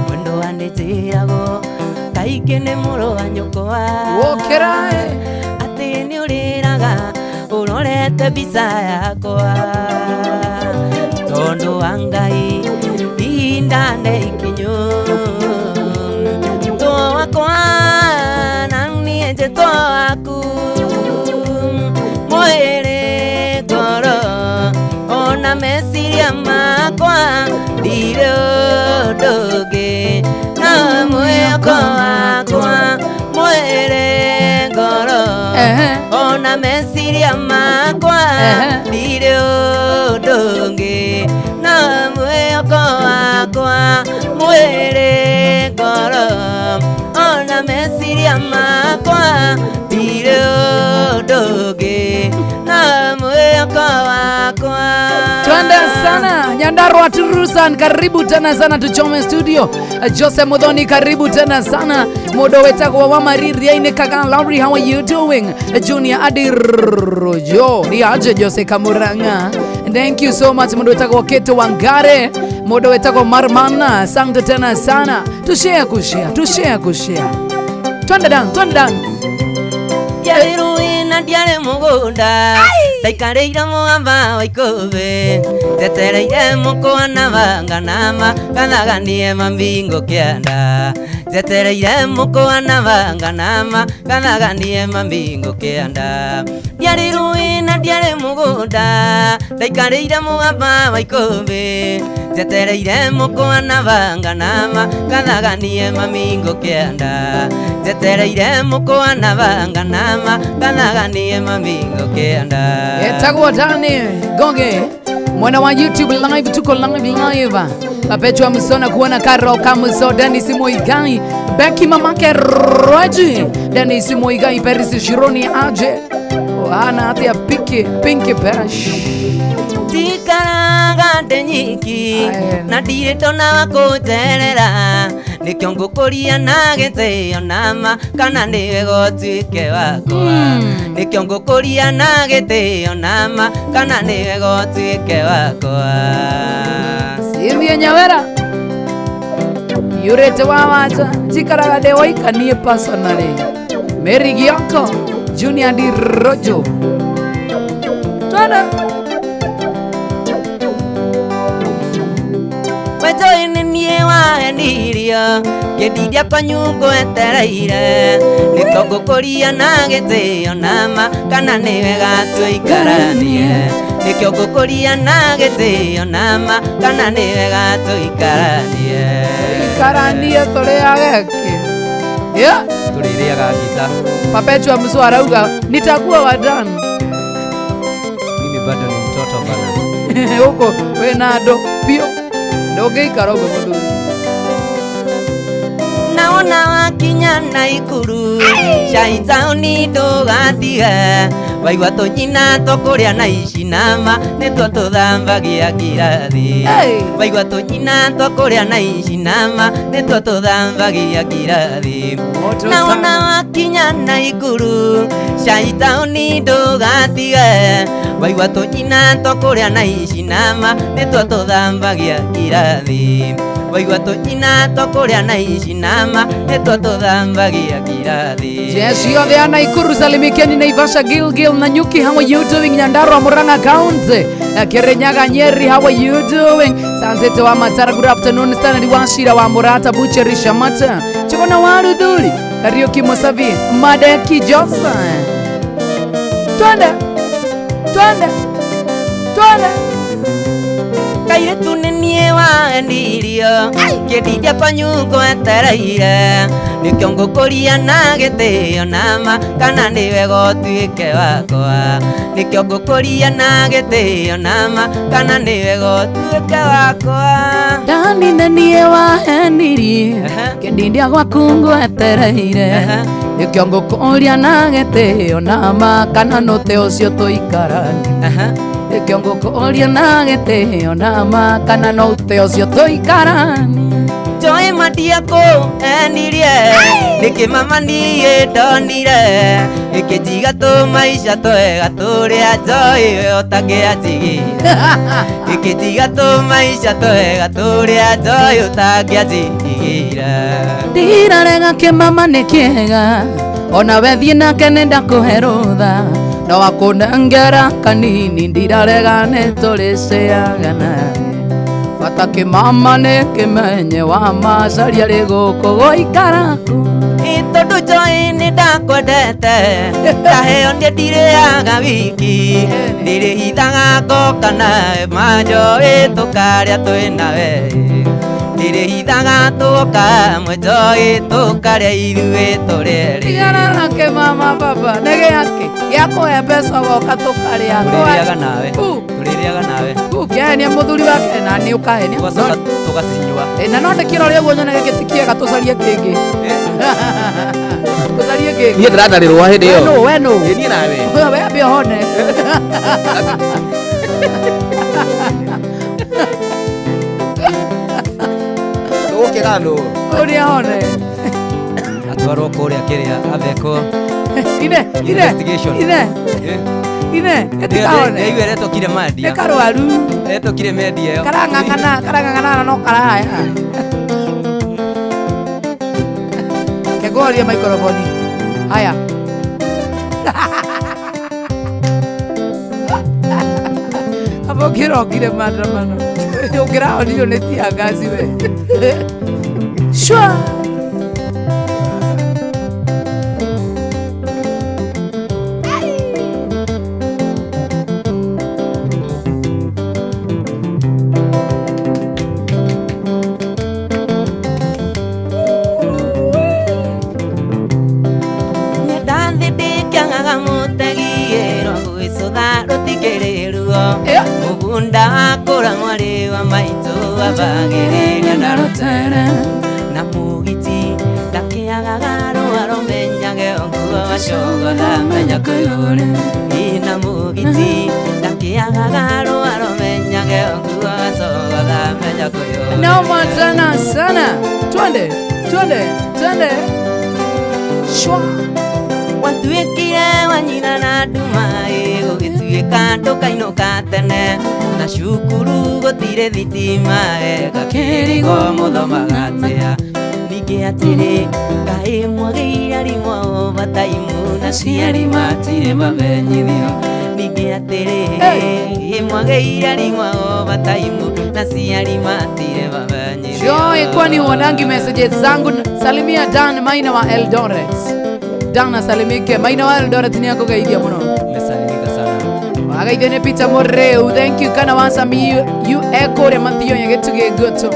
mwendo wanĩnjĩrago kaingĩ nĩ mũrũ wa nyũkwa Wokĩra atĩ nĩũrĩraga ũrorete mbica yakwa tondũ wa Ngai ihinda nĩ ikinyu njĩtwo wakwa na niĩ njĩtwo waku mwĩrĩ ngoro ona meciria makwa ndirĩ ũndũ ũngĩ no mwĩhoko wakwa mwĩrĩ ngoro ona meciria makwa ndirĩ ũndũ ũngĩ no mwĩhoko wakwa mwĩrĩ ngoro ona meciria makwa ndirĩ ũndũ ũngĩ no mwĩhoko wakwa. Twende sana Nyandarua Turusan, karibu tena sana tuchome studio. Jose Muthoni, karibu tena sana. Mudo wetagwo wa Maririaine Kagan Lauri, how are you doing? Junior Adirojo, ni aje Jose Kamuranga. Thank you so much. Mudo wetagwo Keto Wangare, mudo wetagwo Marmana, asante tena sana. Tushare kushare, tushare kushare. Twende down, twende down. Ndiarĩ rũĩ na ndiarĩ mũgũnda ndaikarĩire mũgamba wa ikũmbĩ njetereire mũkwa na banga nama kathaganie mambingo kĩanda njetereire mũkwa na banga nama kathaganie mambingo kĩanda ndiarĩ rũĩ na ndiarĩ mũgũnda ndaikarĩire mũgamba wa ikũmbĩ njetereire mũkwa na banga nama kathaganie mambingo kĩanda njetereire mũkwa na banga nama kathaganie mambingo kĩanda. Etagwo Dani Goge mwana wa YouTube live, tuko live live. Perpetua Msona kuona Karo Kamuso, Dennis Muigai, Becky mamake Roji, Dennis Muigai, Paris Shironi aje ana atia piki pinki pesh Tikaraga ndĩ nyiki na ndirĩ ndona wa kũnjerera nĩkĩo ngũkũria na gĩtĩo nama kana nĩwe gũtuĩke wakwa nĩkĩo ngũkũria na gĩtĩo nama kana nĩwe gũtuĩke wakwa. Cynthia Nyawera yurete wa wacha njikaraga ndĩ waika niĩ personally. Mary Gioko, Junior Di Rojo, twende. Wenjoi nĩ niĩ wahenirio ngĩndiria kwa nyũngũ etereire nĩkĩo ngũkũria na gĩtĩo nama kana nĩ wega tũikaranie nĩkĩo ngũkũria na gĩtĩo nama kana nĩ wega tũikaranie ikaranie tũrĩage kĩ yeah. Tũrĩrĩaga ngita. Perpetua Mswa arauga nitakuwa watano. Mimi bado ni mtoto bana. Huko wĩna andũ biũ ndũngĩikara ũguo mũthuri. Naona wakinya Naikuru cai taũni ndũgatige waigua tũnyina tũkũrĩa na ici nama nĩtuo tũthambagia kirathi waigua tũnyina tũkũrĩa na ici nama nĩtuo tũthambagia kirathi naona wakinya Naikuru cai taũni ndũgatige waigua tũnyina tũkũrĩa na ici nama nĩtuo tũthambagia kirathi waigua tũnyina tũkũrĩa na ici nama nĩtuo tũthambagia kirathi. Jeshi yothe ya Naikuru salimikeni Naivasha, Gilgil, Nanyuki, how are you doing? Nyandarua, Murang'a County, Kirinyaga, Nyeri, how are you doing? Sansete wa Matara, good afternoon. Stanley Washira wa Murata, Butchery Shamata, Chikona Warudhuri, Kariuki Musavi, Madeki Johnson. Twende, twende, twende. Kairĩtu nĩ niĩ waendirio kĩndindia kwanyu ngwetereire nĩkĩo ngũkũria na gĩtĩo nama kana nĩ wega ũtuĩke wakwa nĩkĩo ngũkũria na gĩtĩo nama kana nĩ wega ũtuĩke wakwa Dani nĩ niĩ wahenirie kĩndindia gwaku ngwetereire nĩkĩo ngũkũria na gĩtĩo nama kana nũte ũcio tũikaranie nĩkĩo ngũkũria na gĩtĩo nama kana nũte ũcio tũikaranie Joy matiako enirie nĩkĩ mama niĩ ndonire ĩkĩnjiga tũ maica twega tũrĩa Joy we ũtangĩanjigire ĩkĩnjiga tũ maica twega tũrĩa Joy ũtangĩanjigire ndirarega kĩmama nĩ kĩega ona we thiĩ nake nĩ ndakũhe rũtha no akũnengera kanini ndirarega nĩ tũrĩcĩaga nawe bata kĩmama nĩ kĩmenye wa macaria rĩ gũkũ gũikara kũ Ĩ tondũ Joy nĩ ndakwendete ndaheo niĩ ndirĩaga wiki ndirĩhithaga ngoka nawe ma Joy tũkarĩa twĩ nawe ndirĩhithaga tũgoka hamwe Joy tũkarĩa ithuĩ tũrĩ erĩ tigana na kĩmama baba nĩ gĩakĩ gĩakũhe mbeca ũgoka tũkarĩa Tũrĩrĩaga nawe. Tũrĩrĩaga nawe. Ũkĩhenia mũthuri wake na nĩ ũkahenia Tũgacoka tũgacinyua. Ĩ, na no ndĩkĩra ũrĩa ũguo nyone gĩkĩ ti kĩega tũcarie kĩngĩ tũcarie kĩngĩ Niĩ ndĩratharĩrwo hĩndĩ ĩyo. We nũ, we nũ? Ĩ, niĩ nawe. We ambe ũhone Tũgũkĩra nũ? Ũrĩa ahone Atwarwo kũrĩa kĩrĩa athekwo. ine ine Investigation. ine ine ĩtikahone Ndĩraigua ĩretũkire mandia. nĩ karwaru Ĩretũkire mendia ĩyo. karang'ang'ana karang'ang'ana na no karaya kengũhorie maikoroboni haya aba ũkĩrokire maandamano ũngĩrahonirio nĩ tiangasi we shwa Nyenda thĩ ndĩkĩagaga mũtegiĩrwo gwĩcũtha rũtikĩrĩ ruo mũgũnda wakũra mwarĩ wa maitũ abagĩrĩria na rũtere na mũgiti ndakĩagaga rũa rũmenyage nguo wacogotha menya kũihũre ĩ na mũgiti ndakĩagaga rũa rũmenyage nguo wacogotha menya kũihũre noma tena sana twende twende twende shwa watuĩkire wanyina na nduma ĩ gũgĩtuĩka ndũkainũka tene na cukuru gũtirĩ thitima gakĩrigwo mũthomaga atĩa ningĩ atĩrĩ kaĩ mwagĩire arimũ ao bataimu na ciari matirĩ mamenyithio ningĩ atĩrĩ ĩ mwagĩire arimũ ao bataimu na ciari matirĩ mamenyithio Joy, kwani huonangi messages zangu? Salimia Dan Maina wa Eldoret. Dan asalimike. Maina wa Eldoret ni akũgeithia mũno. Nimesalimika sana. Wagaithio nĩ Peter Mũrĩu. Thank you kana wasami you ekũrĩa mathioya gĩtugĩ ngũtũ.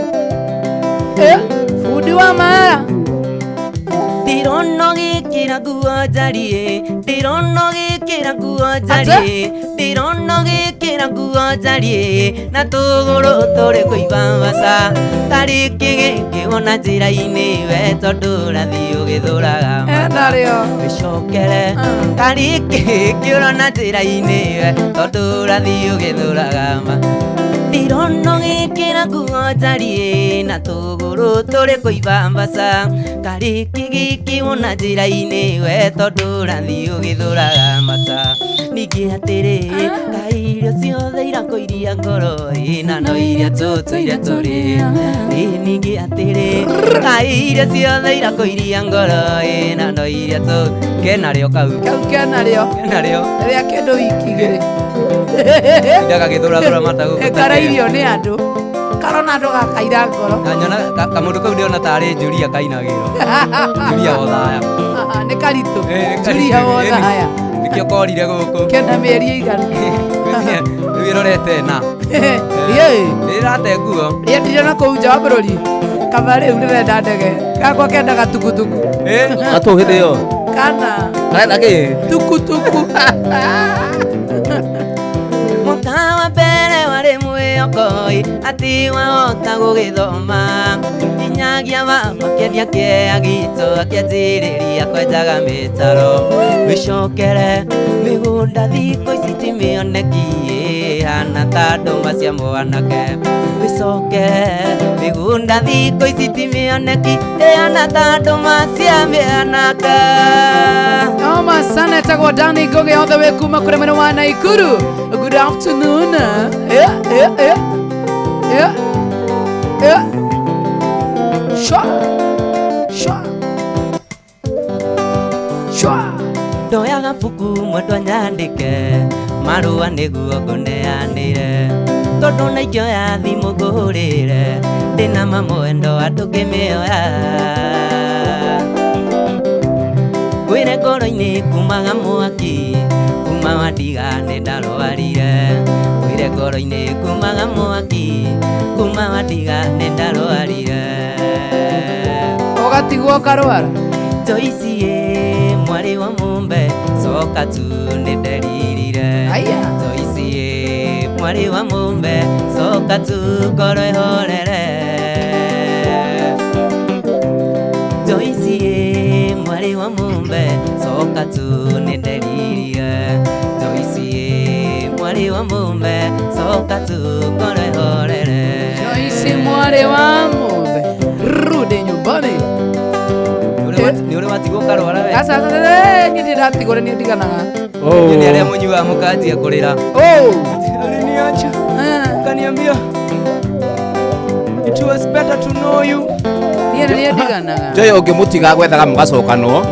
Eh, fundi wa mara. Ndĩrona ũgĩkĩra nguo njariĩ ndĩrona ũgĩkĩra nguo njariĩ ndĩrona ũgĩkĩra nguo njariĩ na tũgũrũ tũrĩ kũibabaca tarĩ kĩgĩkĩ wona njĩra-inĩ we tondũ ũrathiĩ ũgĩthũraga Enarĩo. wĩcokere tarĩ kĩgĩkĩ ũrona njĩra-inĩ we tondũ ũrathiĩ ũgĩthũraga ma ndĩrona ũgĩkĩra nguo njariĩ na tũgũrũ tũrĩ kũibambaca karĩ kĩgĩkĩ wona njĩra-inĩ we tondũ ũrathiĩ ũgĩthũraga mata ningĩ atĩrĩ kaĩ irio ciothe irakũiria ngoro ĩ na no iria tũtũire tũrĩ ĩ ningĩ atĩrĩ kaĩ irio ciothe irakũiria ngoro ĩ na no iria tũ Kenarĩo kau. Kau kenarĩo. Kenarĩo. Rĩa kĩndũ wiki igĩrĩ. Indaga gĩthũrathũra mata gũkũ. Karairio nĩ andũ. Karona andũ gakaira ngoro. Na nyona kamũndũ kau ndĩrona tarĩ Julia kainagĩrwo. Julia Othaya. Nĩ karitũ. Ĩ, nĩ Julia karitũ, Othaya. Nĩkĩo korire gũkũ. Kena mĩeri ĩigana. Rĩu ĩrorete na. Yei. Nĩrĩrate nguo. Rĩendirio na kũu nja wa bũrũri. Kaba rĩu rĩrenda ndege. Gakwa kendaga tukutuku. Gatũ hĩndĩ ĩyo. Kana Karenda kĩ? Tukutuku. Mwaka wa mbere warĩ mwĩhokoi atĩ wahota gũgĩthoma nginyagia mama kĩendia kĩea gitũ akĩanjĩrĩria kwenjaga mĩtaro mĩcokere mĩgũnda thikũ ici ti mĩoneki ĩhana ta ndũma cia mwanake mĩcokere mĩgũnda thikũ ici ti mĩoneki ĩhana ta ndũma cia mĩanake. Noma sana etagwo Danny Ngugi all the way kuma kũrĩ mwena wa Naikuru. Good afternoon. Yeah, yeah, yeah. Yeah. Yeah. Shwa. Shwa. Shwa. Ndoyaga buku mwendwa nyandĩke marũa nĩguo ngũneanĩre tondũ na ingĩoya thimũ ngũhũrĩre ndĩna mamwendo andũ ngĩmĩoya ngwĩre ngoro-inĩ kumaga mwaki kuma wandiga nĩ ndarwarire ngwĩre ngoro-inĩ kumaga mwaki kuma wandiga nĩ ndarwarire. Ũgatigwo ũkarwara. Joyce ĩ mwarĩ wa mũmbe coka tu nĩ nderirire. Aya. Joyce ĩ mwarĩ wa mũmbe coka tu ngoro ĩhorere. Joyce ĩ mwarĩ wa mũmbe coka tu nĩ nderirire. Joyce ĩ mwarĩ wa mũmbe coka tu ngoro ĩhorere. Joyce mwarĩ wa mũmbe. Rudi nyumbani. Nĩ ũrĩ watigwo ũkarwara we? Aca, aca, aca, niĩ ndirĩ ndatigwo nĩ niĩ ndiganaga. Inyuĩ nĩ arĩa mũnyuaga mũkanjia kũrĩra. Oh. Aliniacha. Kaniambia it was better to know you. Niĩ nĩ niĩ ndiganaga. Joy ũngĩmũtiga gwethaga mũgacokanwo.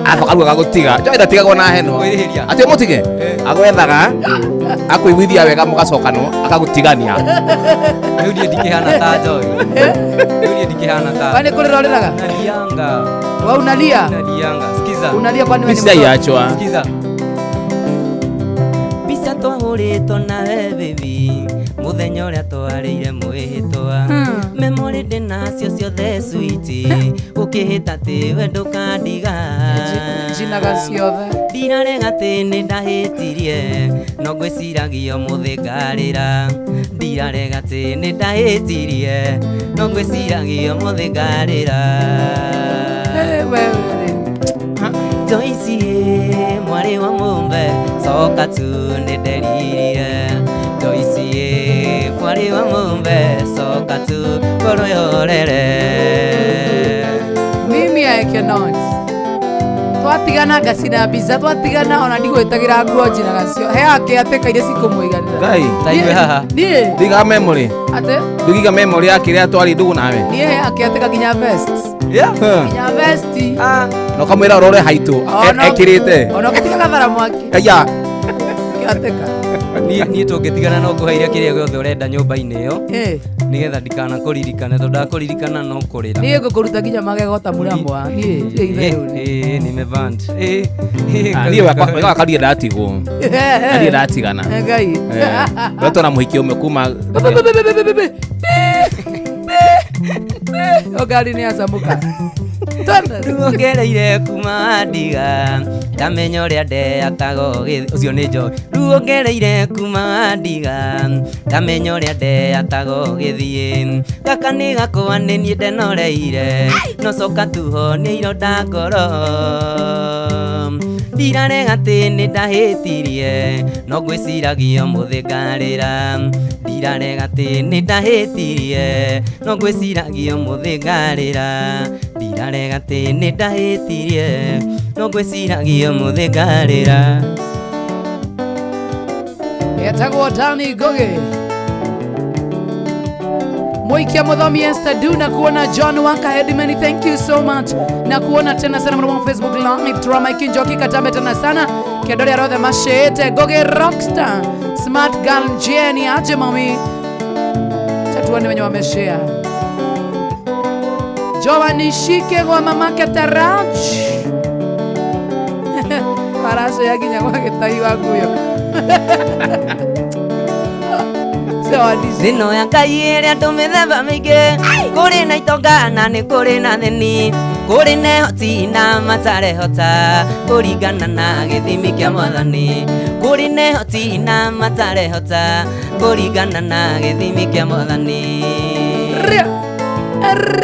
Acoka rĩu agagũtiga. Joy ndatigagwo na henwo. Atĩ ũmũtige? Agwethaga akũiguithia wega mũgacokanwo akagũtigania. Rĩu niĩ ndikĩhana ta Joy. Rĩu niĩ ndikĩhana ta. Kwani kũrĩra ũrĩraga? Nalianga. Wa unalia? Nalianga. Sikiza. Unalia kwani wewe ni Mbica mtoto? iachwa. Sikiza. Mbica twahũrĩtwo nawe baby mũthenya ũrĩa twarĩire mwĩhĩtwa memory ndĩnacio ciothe sweet ũkĩhĩta atĩ we ndũkandiga Njinaga ciothe. Ndirarega atĩ nĩ ndahĩtirie no ngwĩciragia ũmũthĩ ngarĩra ndirarega atĩ nĩ ndahĩtirie no ngwĩciragia ũmũthĩ ngarĩra. Wewe. Joyce ĩ mwarĩ wa mũmbe coka tu nĩ nderirire. Joyce ĩ mwarĩ wa mũmbe coka tu ngoro ĩhorere. Mimi I cannot. Twatigana ngacina mbica twatigana ona ndigwĩtagĩra nguo njinaga cio he ake atĩka iria cikũmũiganĩra. Ngai. Taigue haha. Niĩ Ndiga memory. atĩ Ndiga memory ya kĩrĩa twarĩ ndũgũ nawe. niĩ he ake atĩka nginya vest. Yeah. Nginya vest. Na ũkamwĩra ũrore haitũ ekĩrĩte. Ona ũgĩtiga gathara mwaki. Aya. Kĩatĩka. Niĩ tũngĩtigana no ngũheire kĩrĩa gĩothe ũrenda nyũmba-inĩ ĩyo Eh. nĩgetha ndikanakũririkane tondũ ndakũririkana no kũrĩra. Niĩ ngũkũruta nginya magego ta mũramwa. Niĩ tiga itherũ. Nimevant. Niĩ wega wakarie ndatigwo. Ndirĩ ndatigana. Ngai. We twona mũhiki ũmwe kuma O ngari nĩ yacamũka. Twende. Ruongereire kuma wandiga ndamenya ũrĩa ndeataga ũgĩthiĩ ũcio nĩ Joy. Ruongereire kuma wandiga ndamenya ũrĩa ndeataga ũgĩthiĩ gaka nĩ gakwa nĩ niĩ ndenoreire no coka tuho nĩ ironda ngoro ndirarega atĩ nĩ ndahĩtirie no ngwĩciragia ũmũthĩ ngarĩra ndirarega atĩ nĩ ndahĩtirie no ngwĩciragia ũmũthĩ ngarĩra ndirarega atĩ nĩ ndahĩtirie no ngwĩciragia ũmũthĩ ngarĩra. Etagwo Danny Ngugi. Mwikia Muthomi Esther Du na kuona John Waka Headman, thank you so much. Na kuona tena sana mwana wa Facebook Live Drama Ikinjoki Katambe tena sana. Kedori arothe mashete Ngugi Rockstar Smart Girl Jenny aje mami. Tatuone wenye wameshare. Joan Shike kwa mamake Taraj. Paraso ya ginya kwa gĩtai wa nguyo. Thĩno ya Ngai ĩrĩa andũ mĩthemba mĩingĩ kũrĩ na itonga na nĩ kũrĩ na thĩni kũrĩ na ehoti na matarehota kũringana na gĩthimi kĩa mwathani kũrĩ na ehoti na matarehota kũringana na gĩthimi kĩa mwathani. Ria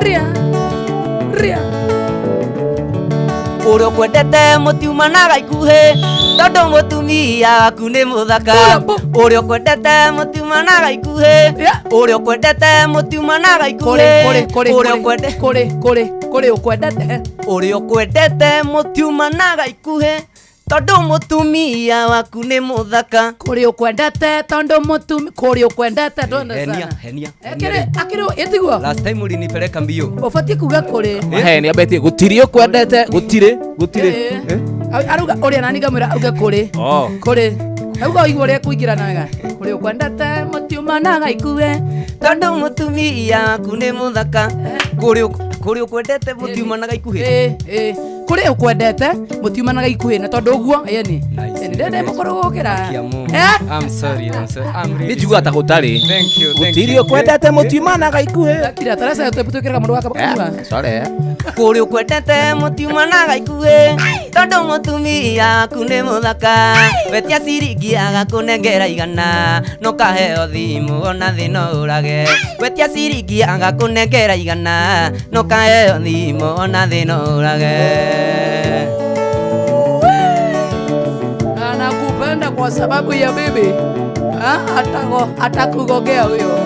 ria ria. Ũrĩa ũkwendete mũtiumanaga ikuhĩ tondũ mũtumia waku nĩ mũthaka ũrĩa ũkwendete mũtiumanaga ikuhĩ ũrĩa ũkwendete mũtiumanaga ikuhĩ ũrĩa ũkwendete kũrĩ kũrĩ kũrĩ ũkwendete ũrĩa ũkwendete mũtiumanaga ikuhĩ tondũ mũtumia waku nĩ mũthaka kũrĩ ũkwendete tondũ mũtumi kũrĩ ũkwendete twende sana Henia. Akĩrĩ akĩrĩ ĩtiguo Last time ulinipeleka mbio. ũbatiĩ kuga kũrĩ Henia betie gũtirĩ ũkwendete gũtirĩ gũtirĩ. Arauga ũrĩa nani ngamwĩra auge kũrĩ Oh. kũrĩ auga ũigua ũrĩa kũingĩrana wega kũrĩ ũkwendete mũtiumanaga ikuhĩ tondũ mũtumia waku nĩ mũthaka kũrĩ ũkwendete mũtiumanaga ikuhĩ kũrĩ ũkwendete mũtiumanaga ikuhĩ na tondũ ũguo ĩni ndende mũkũrũ gũkĩra I'm sorry, I'm sorry. I'm really Nĩ njiguaga ta gũtarĩ. Thank you, thank Gũtirĩ you. ũkwendete mũtiumanaga ikuhĩ. Kira tarasa twĩkĩraga mũndũ wa Sorry. Kũrĩ ũkwendete mũtiumanaga ikuhĩ tondũ mũtumia waku nĩ mũthaka wetia ciringi agakũnengera igana no kaheo thimũ ona thĩ no ũrage wetia ciringi agakũnengera igana no kaheo thimũ ona thĩ no ũrage. Anakupenda kwa sababu ya bibi atakugogea huyo.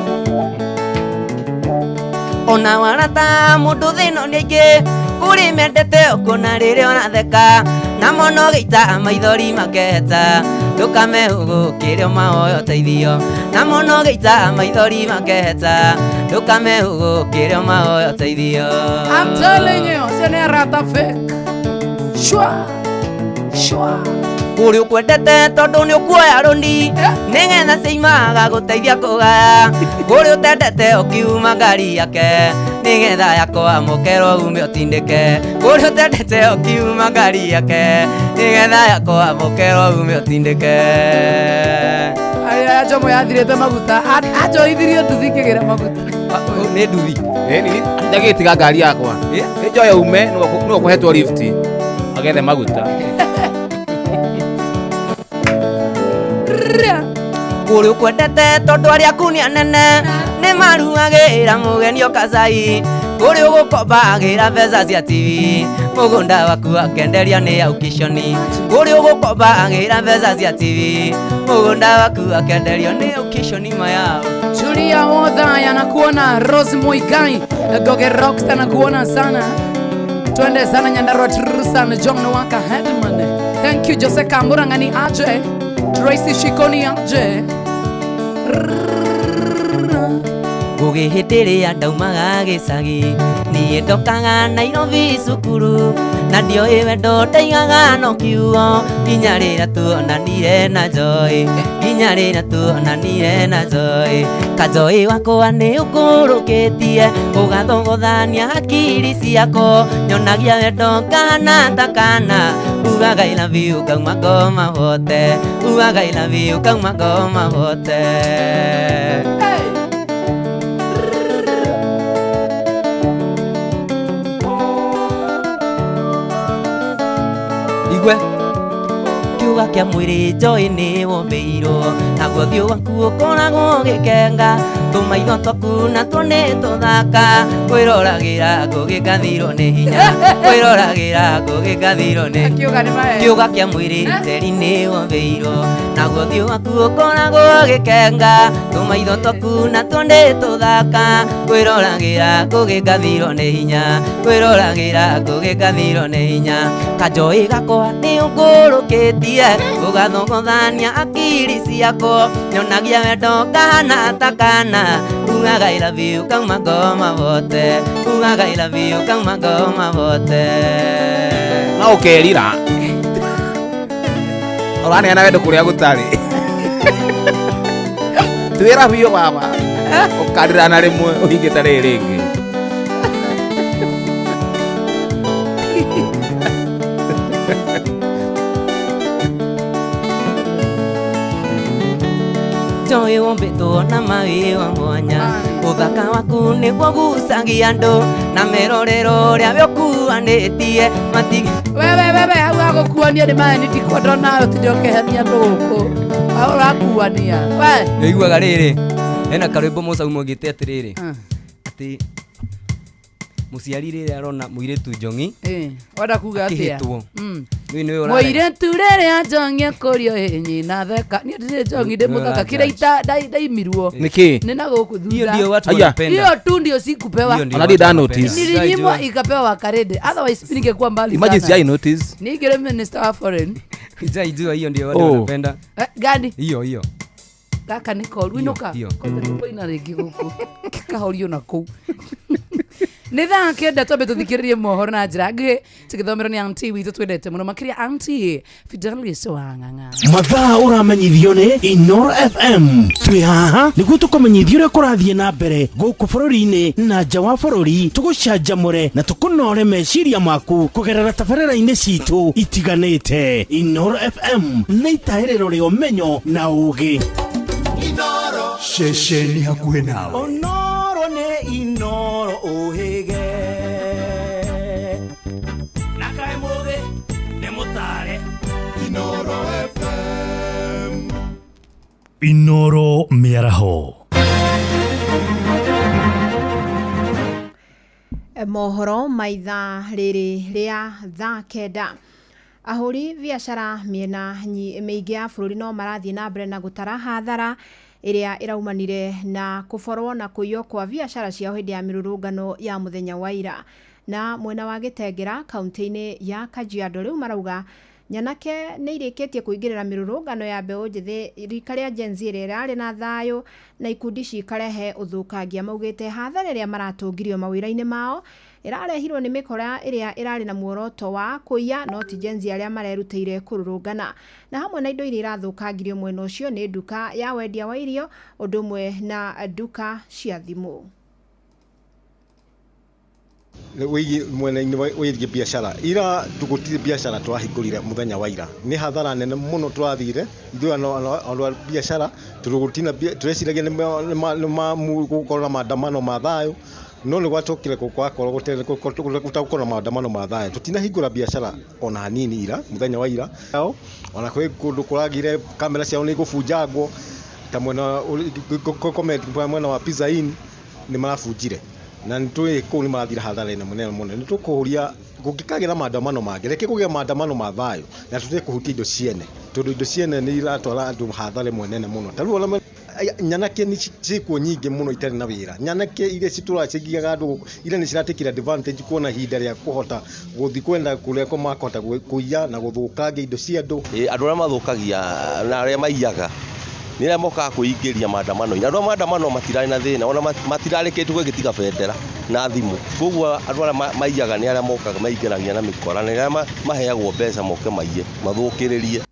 Ona warata mũndũ thĩno nĩ aingĩ kũrĩ mendete ũkuona rĩrĩa ũratheka na mono gĩita maithori makeheta ndũkamehũgũkĩre mahoya ũteithio na mono gĩita maithori makeheta ndũkamehũgũkĩre mahoya ũteithio. I'm telling you, ũcio nĩ arata fake. Shwa shwa. Kũrĩ ũkwendete tondũ nĩ ũkuoya rũni nĩgetha ciaimaga gũteithia kũgaya kũrĩ ũtendete ũkiuma ngari yake nĩgetha yakwamũkerwo ume ũtindĩke kũrĩ ũtendete ũkiuma ngari yake nĩgetha yakwamũkerwo ume ũtindĩke. Aya njomo yathirĩte maguta anjoithirie nduthi ngĩgĩra maguta. Nĩ nduthi. Ĩni ndagĩtiga ngari yakwa. Nĩ njoya ume nĩwe ũkũhetwo lift agethe maguta. Kũrĩ ũkwendete tondũ arĩa aku nĩ anene nĩ maruagĩra mũgeni ũkacai kũrĩ ũgũkombagĩra mbeca cia TV mũgũnda waku akenderia nĩ aukicioni kũrĩ ũgũkombagĩra mbeca cia TV mũgũnda waku akenderio nĩ aukicioni maya. Julia Wodhaya nakuona, Rose Muigai, Goge Rockstar nakuona sana. Twende sana Nyandarua Trusan, John Waka Headman. Thank you Jose Kamurangani aje. Tracy Shikoni aje. Ngũgĩ hĩndĩ ĩrĩa ndaumaga gĩcagi niĩ ndokaga Nairobi cukuru na ndioĩ wendo ndaigaga no kiugo nginya rĩrĩa tuonanire na Joy nginya rĩrĩa tuonanire na Joy Kajoy wakwa nĩ ũkũrũkĩtie ũgathogothania hakiri ciakwa nyonagia wendo ngahana ta kana ugaga I love you ngauma ngoma hote ugaga I love you ngauma ngoma hote. Igwe kiuga kĩa mwĩrĩ Joy nĩ wombĩirwo naguo ũthiũ waku ũkoragwo ũgĩkenga tũmaitho twaku natuo nĩ tũthaka kwĩroragĩra ngũgĩkathirwo nĩ hinya kwĩroragĩra ngũgĩkathirwo nĩ kiuga kĩa mwĩrĩ teri nĩ wombĩirwo naguo ũthiũ waku ũkoragwo ũgĩkenga tũmaitho twaku natuo nĩ tũthaka kwĩroragĩra ngũgĩkathirwo nĩ hinya kwĩroragĩra ngũgĩkathirwo nĩ hinya Kajoy gakwa nĩ ũngũrũkĩtie ũgathogothania akiri ciakwa nyonagia wendo ngahana ta kana ugaga I love you ngauma ngoma hote ugaga I love you ngauma ngoma hote. Na ũkerira ũraneana wendo kũrĩa gũtarĩ twĩra biũ baba ũkarĩra na rĩmwe ũhingĩte rĩrĩ rĩngĩ. Njoĩ wombĩtwo na mawĩ wa mwanya ũthaka waku nĩguo gucagia andũ na merorero ũrĩa we ũkuanĩtie matige Wewe wewe hau hagũkuania nĩ maĩ ndikwenda nawe ũtinde ũkĩhenia andũ gũkũ. Hau ũrakuania. We. Nĩiguaga rĩrĩ hena karwĩmbo Musa maugĩte atĩrĩrĩ atĩ mũciari rĩrĩa arona mũirĩtu njong'i Wenda kuga atĩa? akĩhĩtwo nĩwe nĩwe ũrarega. Mũirĩtu rĩrĩa njong'i akũrio ĩ nyina theka. Niĩ ndirĩ njong'i ndĩ Nĩwe mũthaka. ũra Kĩrĩa ita ndaimirwo. Nĩkĩ? Nĩ na gũkũ thutha. Hiyo ndio watu Aya. wanapenda. Hiyo tu ndio sikupewa. Hiyo ndio Ona ndirĩ watu ndanotice. wanapenda. Nilinyimwa ikapewa Wakarede. Otherwise mimi ningekuwa mbali Imagine sana. sijai notice. Ningere minister wa foreign. Sijaijua hiyo ndio watu Oh. wanapenda. Gani? Hiyo hiyo. Gaka nĩ koru inũka. Hiyo. Kwanja tũkũina rĩngĩ gũkũ. Kahorio na kũu. Nĩ thaa kenda twambe tũthikĩrĩrie mohoro na njĩra nguhĩ tũgĩthomerwo nĩ anti witũ twendete mũno makĩria anti Fidelis Wang'ang'a. Mathaa ũramenyithio nĩ Inoro FM. Twĩ haha nĩguo tũkũmenyithia ũrĩa kũrathiĩ na mbere gũkũ bũrũri-inĩ na nja wa bũrũri, tũgũcanjamũre na tũkũnore meciria maku kũgerera tabarĩra-inĩ citũ itiganĩte. Inoro FM nĩ itaĩrĩro rĩa ũmenyo na ũũgĩ. Ceceni hakuhĩ nawe. Onoro nĩ Inoro ũhĩge na kaĩ mũthĩ nĩ mũtare Inoro FM. Inoro mĩaraho. Mohoro ma ithaa rĩrĩ rĩa thaa kenda. Ahũri biacara mĩena mĩingĩ ya bũrũri no marathiĩ na mbere na gũtara hathara ĩrĩa ĩraumanire na kũborwo na kũiywo kwa biacara ciao hĩndĩ ya mĩrũrũngano ya mũthenya wa ira. Na mwena wa Gĩtengera kaunti-inĩ ya Kajiado rĩu marauga nyanake nĩ irĩkĩtie kũingĩrĩra mĩrũrũngano ya mbeũ njĩthĩ rika rĩa Gen Z ĩrĩa ĩrarĩ na thayũ na ikundi cikarehe ũthũkangia. Maugĩte hathara ĩrĩa maratũngirio mawĩra-inĩ mao ĩrarehirwo nĩ mĩkora ĩrĩa ĩrarĩ na muoroto wa kũiya no ti Gen Z arĩa marerutĩire kũrũrũngana. Na hamwe na indo iria irathũkangirio mwena ũcio nĩ nduka ya wendia wa irio ũndũ ũmwe na nduka cia thimũ. Wĩgiĩ mwena-inĩ wĩgiĩ biacara ira tũgũtirĩ biacara tũrahingũrire mũthenya wa ira nĩ hathara nene mũno tũrathire ithuĩ andũ a biacara tondũ gũtina tũreciragia nĩ gũkorwo na maandamano ma thayũ no nĩ gwacokire gwakorwo gũtagũkorwo na maandamano ma thayũ tũtinahingũra biacara ona hanini ira mũthenya wa ira ona kwĩ kũndũ kũragire kamera ciao nĩ igũbunjangwo ta mwena mwena wa Pizza Inn nĩ marabunjire na nĩ tũĩ kũu nĩ marathira hathara nene mũno mũno. Nĩ tũkũria kũngĩkagĩa na maandamano mangĩ reke kũgĩe maandamano ma thayũ na tũtige kũhutia indo ciene tondũ indo ciene nĩ iratwara andũ hathara ĩmwe nene mũno. Ta rĩu ona nyanake nĩ ciĩkuo nyingĩ mũno itarĩ na wĩra. Nyanake iria citũraga cigiaga andũ iria nĩ ciratekire advantage kuona ihinda rĩa kũhota gũthiĩ kwenda kũrĩa makũhota kũiya na gũthũkangia indo cia andũ. Andũ arĩa mathũkagia na arĩa maiyaga nĩ arĩa mokaga kwĩingĩria maandamano-inĩ. Andũ a maandamano matirarĩ na thĩna ona matirarĩ kĩndũ gĩgĩtiga bendera na thimũ. Koguo andũ arĩa maiyaga nĩ arĩa mokaga maingĩragia na mĩkora na arĩa maheagwo mbeca moke maiye mathũkĩrĩrie.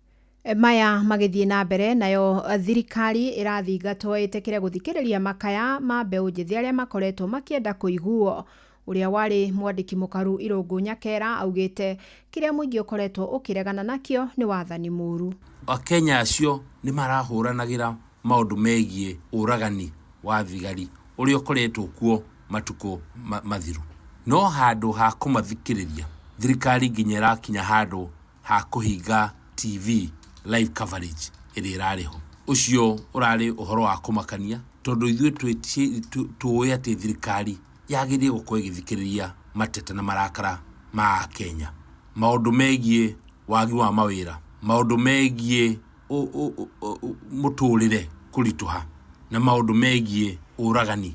Maya magĩthiĩ na mbere nayo thirikari ĩrathingatwo ĩtĩkĩre gũthikĩrĩria makaya ma mbeũ njĩthĩ arĩa makoretwo makĩenda kũiguo. Ũrĩa warĩ mwandĩki mũkaru Irũngũ Nyakera augĩte kĩrĩa mũingĩ ũkoretwo ũkĩregana nakĩo nĩ wathani mũru. Akenya acio nĩ marahũranagĩra maũndũ megiĩ ũragani wa thigari ũrĩa ũkoretwo kuo matukũ mathiru. No handũ ha kũmathikĩrĩria thirikari nginya ĩrakinya handũ ha kũhinga TV live coverage ĩrĩa ĩrarĩ ho. Ũcio ũrarĩ ũhoro wa kũmakania tondũ ithuĩ tũĩ atĩ thirikari yagĩrĩire gũkorwo ĩgĩthikĩrĩria mateta na marakara ma Akenya. Maũndũ megiĩ wagi wa mawĩra, maũndũ megiĩ mũtũrĩre kũritũha na maũndũ megiĩ ũragani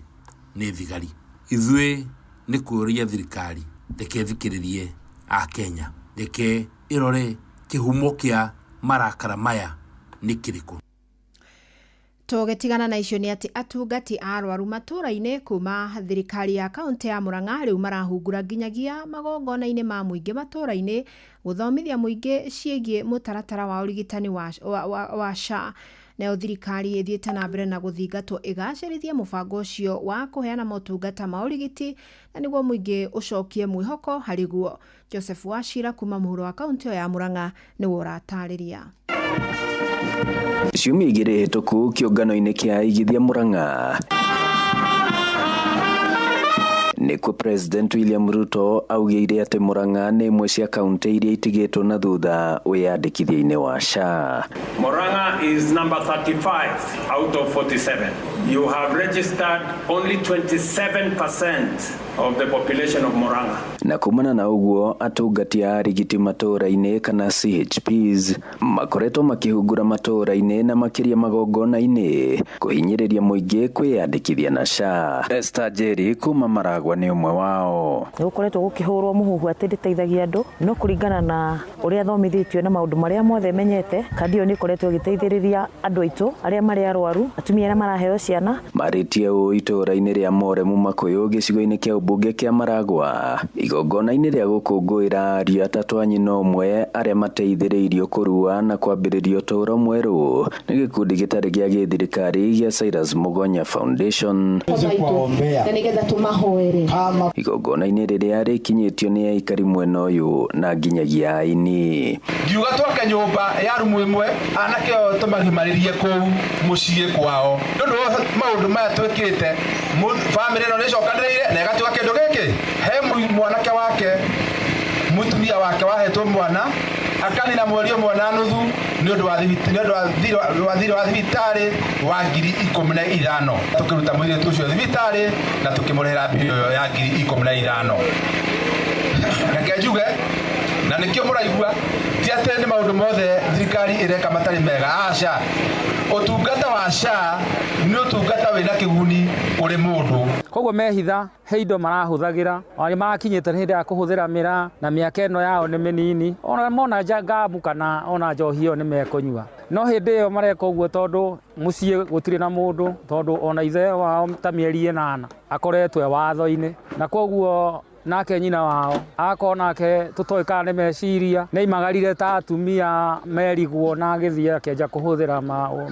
nĩ thigari. Ithuĩ nĩ kũũria thirikari reke ĩthikĩrĩrie Akenya, reke ĩrore kĩhumo kĩa marakara maya nĩ kĩrĩkũ. Tũgĩtigana na icio nĩ atĩ atungati a arwaru matũũra-inĩ kuma thirikari ya kaunti ya Murang'a rĩu marahungura nginyagia magongona-inĩ ma mũingĩ matũũra-inĩ gũthomithia mũingĩ ciĩgiĩ mũtaratara wa ũrigitani wa SHA. Nayo thirikari ĩthiĩte na mbere na gũthingatwo ĩgacĩrithie mũbango ũcio wa kũheana motungata ma ũrigiti na nĩguo mũingĩ ũcokie mwĩhoko harĩ guo. Joseph Wachira kuma mũhuro wa kaunti ĩyo ya Murang'a nĩwe ũratarĩria. Ciumia 2 hĩtũku kĩũngano-inĩ kĩa aigithia Murang'a nĩkuo President William Ruto augĩire atĩ Murang'a nĩ imwe cia kaunti iria itigĩtwo na thutha wĩyandĩkithia-inĩ wa SHA. Murang'a is number 35 out of 47. You have registered only 27% of the population of Murang'a. Na kumana na ũguo atungati a arigiti matũũra-inĩ kana CHPs makoretwo makĩhungura matũũra-inĩ na makĩria magongona-inĩ kũhinyĩrĩria mũingĩ kwĩyandĩkithia na SHA. Esther Njeri kuma Maragwa nĩ ũmwe wao. Nĩ gũkoretwo gũkĩhũrwo mũhuhu atĩ ndĩteithagia andũ, no kũringana na ũrĩa thomithĩtio na maũndũ marĩa mothe menyete, kandi ĩyo nĩ ĩkoretwo ĩgĩteithĩrĩria andũ aitũ arĩa marĩ arwaru, atumia arĩa maraheo ciana. Marĩtie ũũ itũũra-inĩ rĩa Moremu Makũyũ gĩcigo-inĩ kĩa ũmbunge kĩa Maragwa igongona-inĩ rĩa gũkũngũĩra ariũ atatũ a nyina ũmwe arĩa mateithĩrĩirio kũrua na kwambĩrĩria ũtũũro mwerũ nĩ gĩkundi gĩtarĩ gĩa gĩthirikari gĩa Cyrus Mugonya Foundation. Na nĩgetha tũmahoere. Igongona-inĩ rĩrĩa rĩkinyĩtio nĩ aikari mwena ũyũ na nginyagia aini. Ngiuga twake nyũmba ya rumu ĩmwe anake othe tũmagimarĩrie kũu mũciĩ kwao. Nĩ ũndũ wa maũndũ maya twĩkĩte, bamĩrĩ ĩno nĩ ĩcokanĩrĩire na ĩgatuga kĩndũ gĩkĩ. He mwanake wake, mũtumia wake wahetwo mwana akanina mweri ũmwe na nuthu nĩ ũndũ wa thirĩ wa thibitarĩ wa 15,000. Tũkĩruta mũirĩtu ũcio thibitarĩ na tũkĩmũrĩhĩra mbili ĩyo ya 15,000. Reke njuge na nĩkĩo mũraigua ti atĩ nĩ maũndũ mothe thirikari ĩreka matarĩ mega, aca. Ũtungata wa SHA nĩ ũtungata wĩna kĩguni kũrĩ mũndũ. Koguo mehitha he indo marahũthagĩra ona marakinyĩte nĩ hĩndĩ ya kũhũthĩra mĩraa na mĩaka ĩno yao nĩ mĩnini, ona mona ngamu kana ona njohi ĩyo nĩ mekũnyua. No hĩndĩ ĩyo mareka ũguo tondũ mũciĩ gũtirĩ na mũndũ, tondũ ona ithe wao ta mĩeri 8 akoretwo e watho-inĩ, na koguo nake nyina wao akorwo nake tũtoĩ kana nĩ meciria nĩ aimagarire ta atumia merigwo na agĩthiĩ akĩanjia kũhũthĩra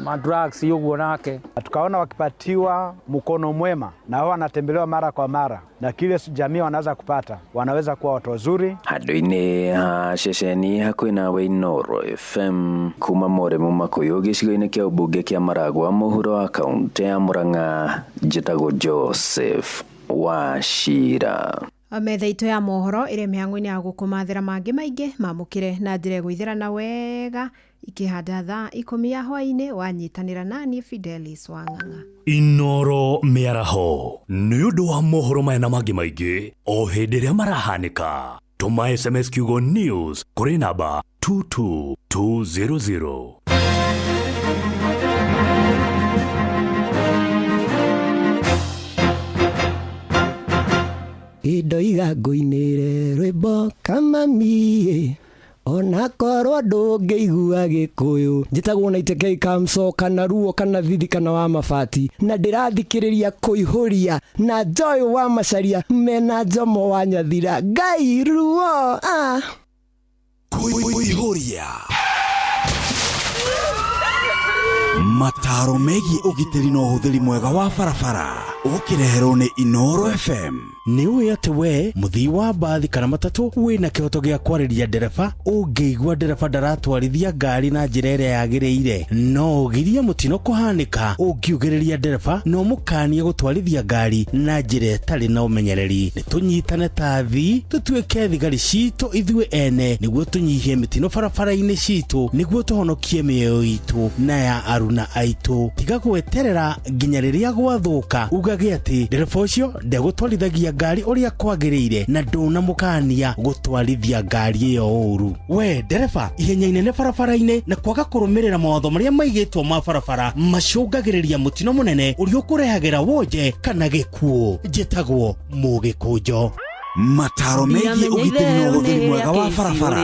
ma drugs ũguo nake. Tukaona wakipatiwa mkono mwema na wao wanatembelewa mara kwa mara na kile jamii wanaweza kupata, wanaweza kuwa watu wazuri. Handũ-inĩ ha ceceni hakuhĩ nawe Inooro FM kuma Moremu Makũyũ gĩcigo-inĩ kĩa ũmbunge kĩa Maragwa mũhuro wa kaũntĩ ya Murang'a, njĩtagwo Joseph Wachira. Metha itũ ya mohoro ĩrĩ mĩhang'o-inĩ ya gũkũmathĩra mangĩ maingĩ mamũkĩre na njĩra ĩgũithĩrana wega ikĩhanda thaa 10 ya hwaĩ-inĩ wanyitanĩra nani Fidelis Wang'ang'a. Inooro mĩaraho nĩ ũndũ wa mohoro maya na mangĩ maingĩ o hĩndĩ ĩrĩa marahanĩka. Tũma SMS kiugo news kũrĩ namba 22200. Ndoiga ngũinĩre rwĩmbo kamami onakorwo ndũngĩigua gĩkũyũ. Njĩtagwo na Itekei Kamso kana Ruo kana Thithi kana wa Mabati, na ndĩrathikĩrĩria kũihũria na Joy wa Macharia mena Njomo wa Nyathira. Ngai ruo Kũihũria mataro megiĩ ũgitĩri na ũhũthĩri mwega wa barabara ũkĩreherwo nĩ Inooro FM. Nĩ ũĩ atĩ we mũthii wa mbathi kana matatũ wĩna kĩhoto gĩa kwarĩria ndereba ũngĩigua ndereba ndaratwarithia ngari na njĩra ĩrĩa yagĩrĩire, no ũgirie mũtino kũhanĩka ũngiugĩrĩria ndereba na ũmũkanie gũtwarithia ngari na njĩra ĩtarĩ na ũmenyereri. Nĩ tũnyitane ta athii tũtuĩke thigari citũ ithuĩ ene nĩguo tũnyihie mĩtino barabara-inĩ citũ nĩguo tũhonokie mĩoyo itũ na ya aruna aitũ. Tiga gweterera nginya rĩrĩa gwathũka ugage atĩ ndereba ũcio ndegũtwarithagia ngari ũrĩa kwagĩrĩire na ndũnamũkania gũtwarithia ngari ĩyo ũru. We ndereba, ihenya inene barabara-inĩ na kwaga kũrũmĩrĩra mawatho marĩa maigĩtwo ma barabara macũngagĩrĩria mũtino mũnene ũrĩa ũkũrehagĩra wonje kana gĩkuũ. Njĩtagwo Mũgĩkũnjo. Mataro megiĩ ũgitĩri na ũhũthĩri mwega wa barabara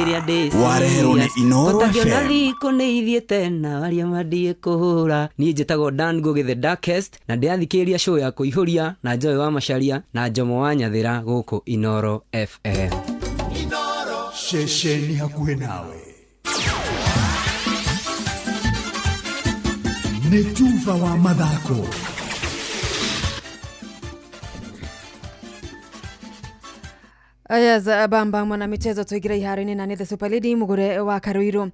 wareherwo nĩ Inooro FM. Thikũ nĩ ithiĩte na arĩa mandiĩ kũhũra. Niĩ njĩtagwo Dan Ngugi the Darkest na ndĩrathikĩrĩria show ya kũihũria na Joy wa Macharia na Njomo wa Nyathira gũkũ Inooro FM. Ceceni hakuhĩ nawe nĩ tuba wa mathako. Yes, bamba mwanamichezo tuingira iharo-inĩ na nĩ the super lady mugure wa Karuiru.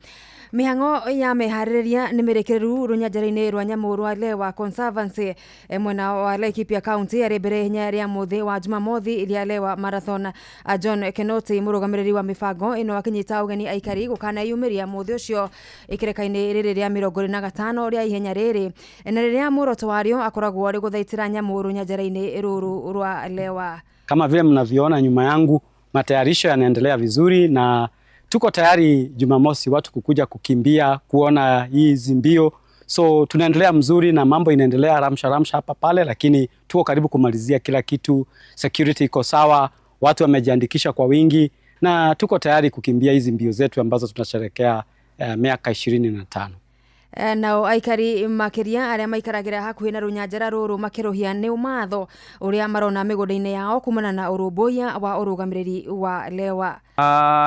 Mĩhang'o ya meharĩrĩria nĩ mĩrĩkĩrĩru rũnyanjara-inĩ rwa nyamũ rwa Lewa Conservancy mwena wa Laikipia County arĩ mbere ihenya rĩa mũthĩ wa Jumamothi rĩa Lewa Marathon. John Kenoti, mũrũgamĩrĩri wa mĩbango ĩno, akĩnyita ũgeni aikari gũkaneyumĩria mũthĩ ũcio ikereka-inĩ rĩrĩ rĩa 25 rĩa ihenya rĩrĩ, na rĩrĩa muoroto warĩo akoragwo arĩ gũthaitĩra nyamũ rũnyanjara-inĩ rũrũ rwa Lewa. Kama vile mnavyoona nyuma yangu, matayarisho yanaendelea vizuri na tuko tayari Jumamosi watu kukuja kukimbia kuona hizi mbio. So tunaendelea mzuri na mambo inaendelea ramsha ramsha hapa pale, lakini tuko karibu kumalizia kila kitu. Security iko sawa, watu wamejiandikisha kwa wingi na tuko tayari kukimbia hizi mbio zetu ambazo tunasherekea miaka 25. Nao aikari makiria aria maikaragira hakuhi na runyanjara ruru makiruhia ni umatho uria marona migunda-ini yao kumana na urumbuiya wa urugamiriri wa Lewa.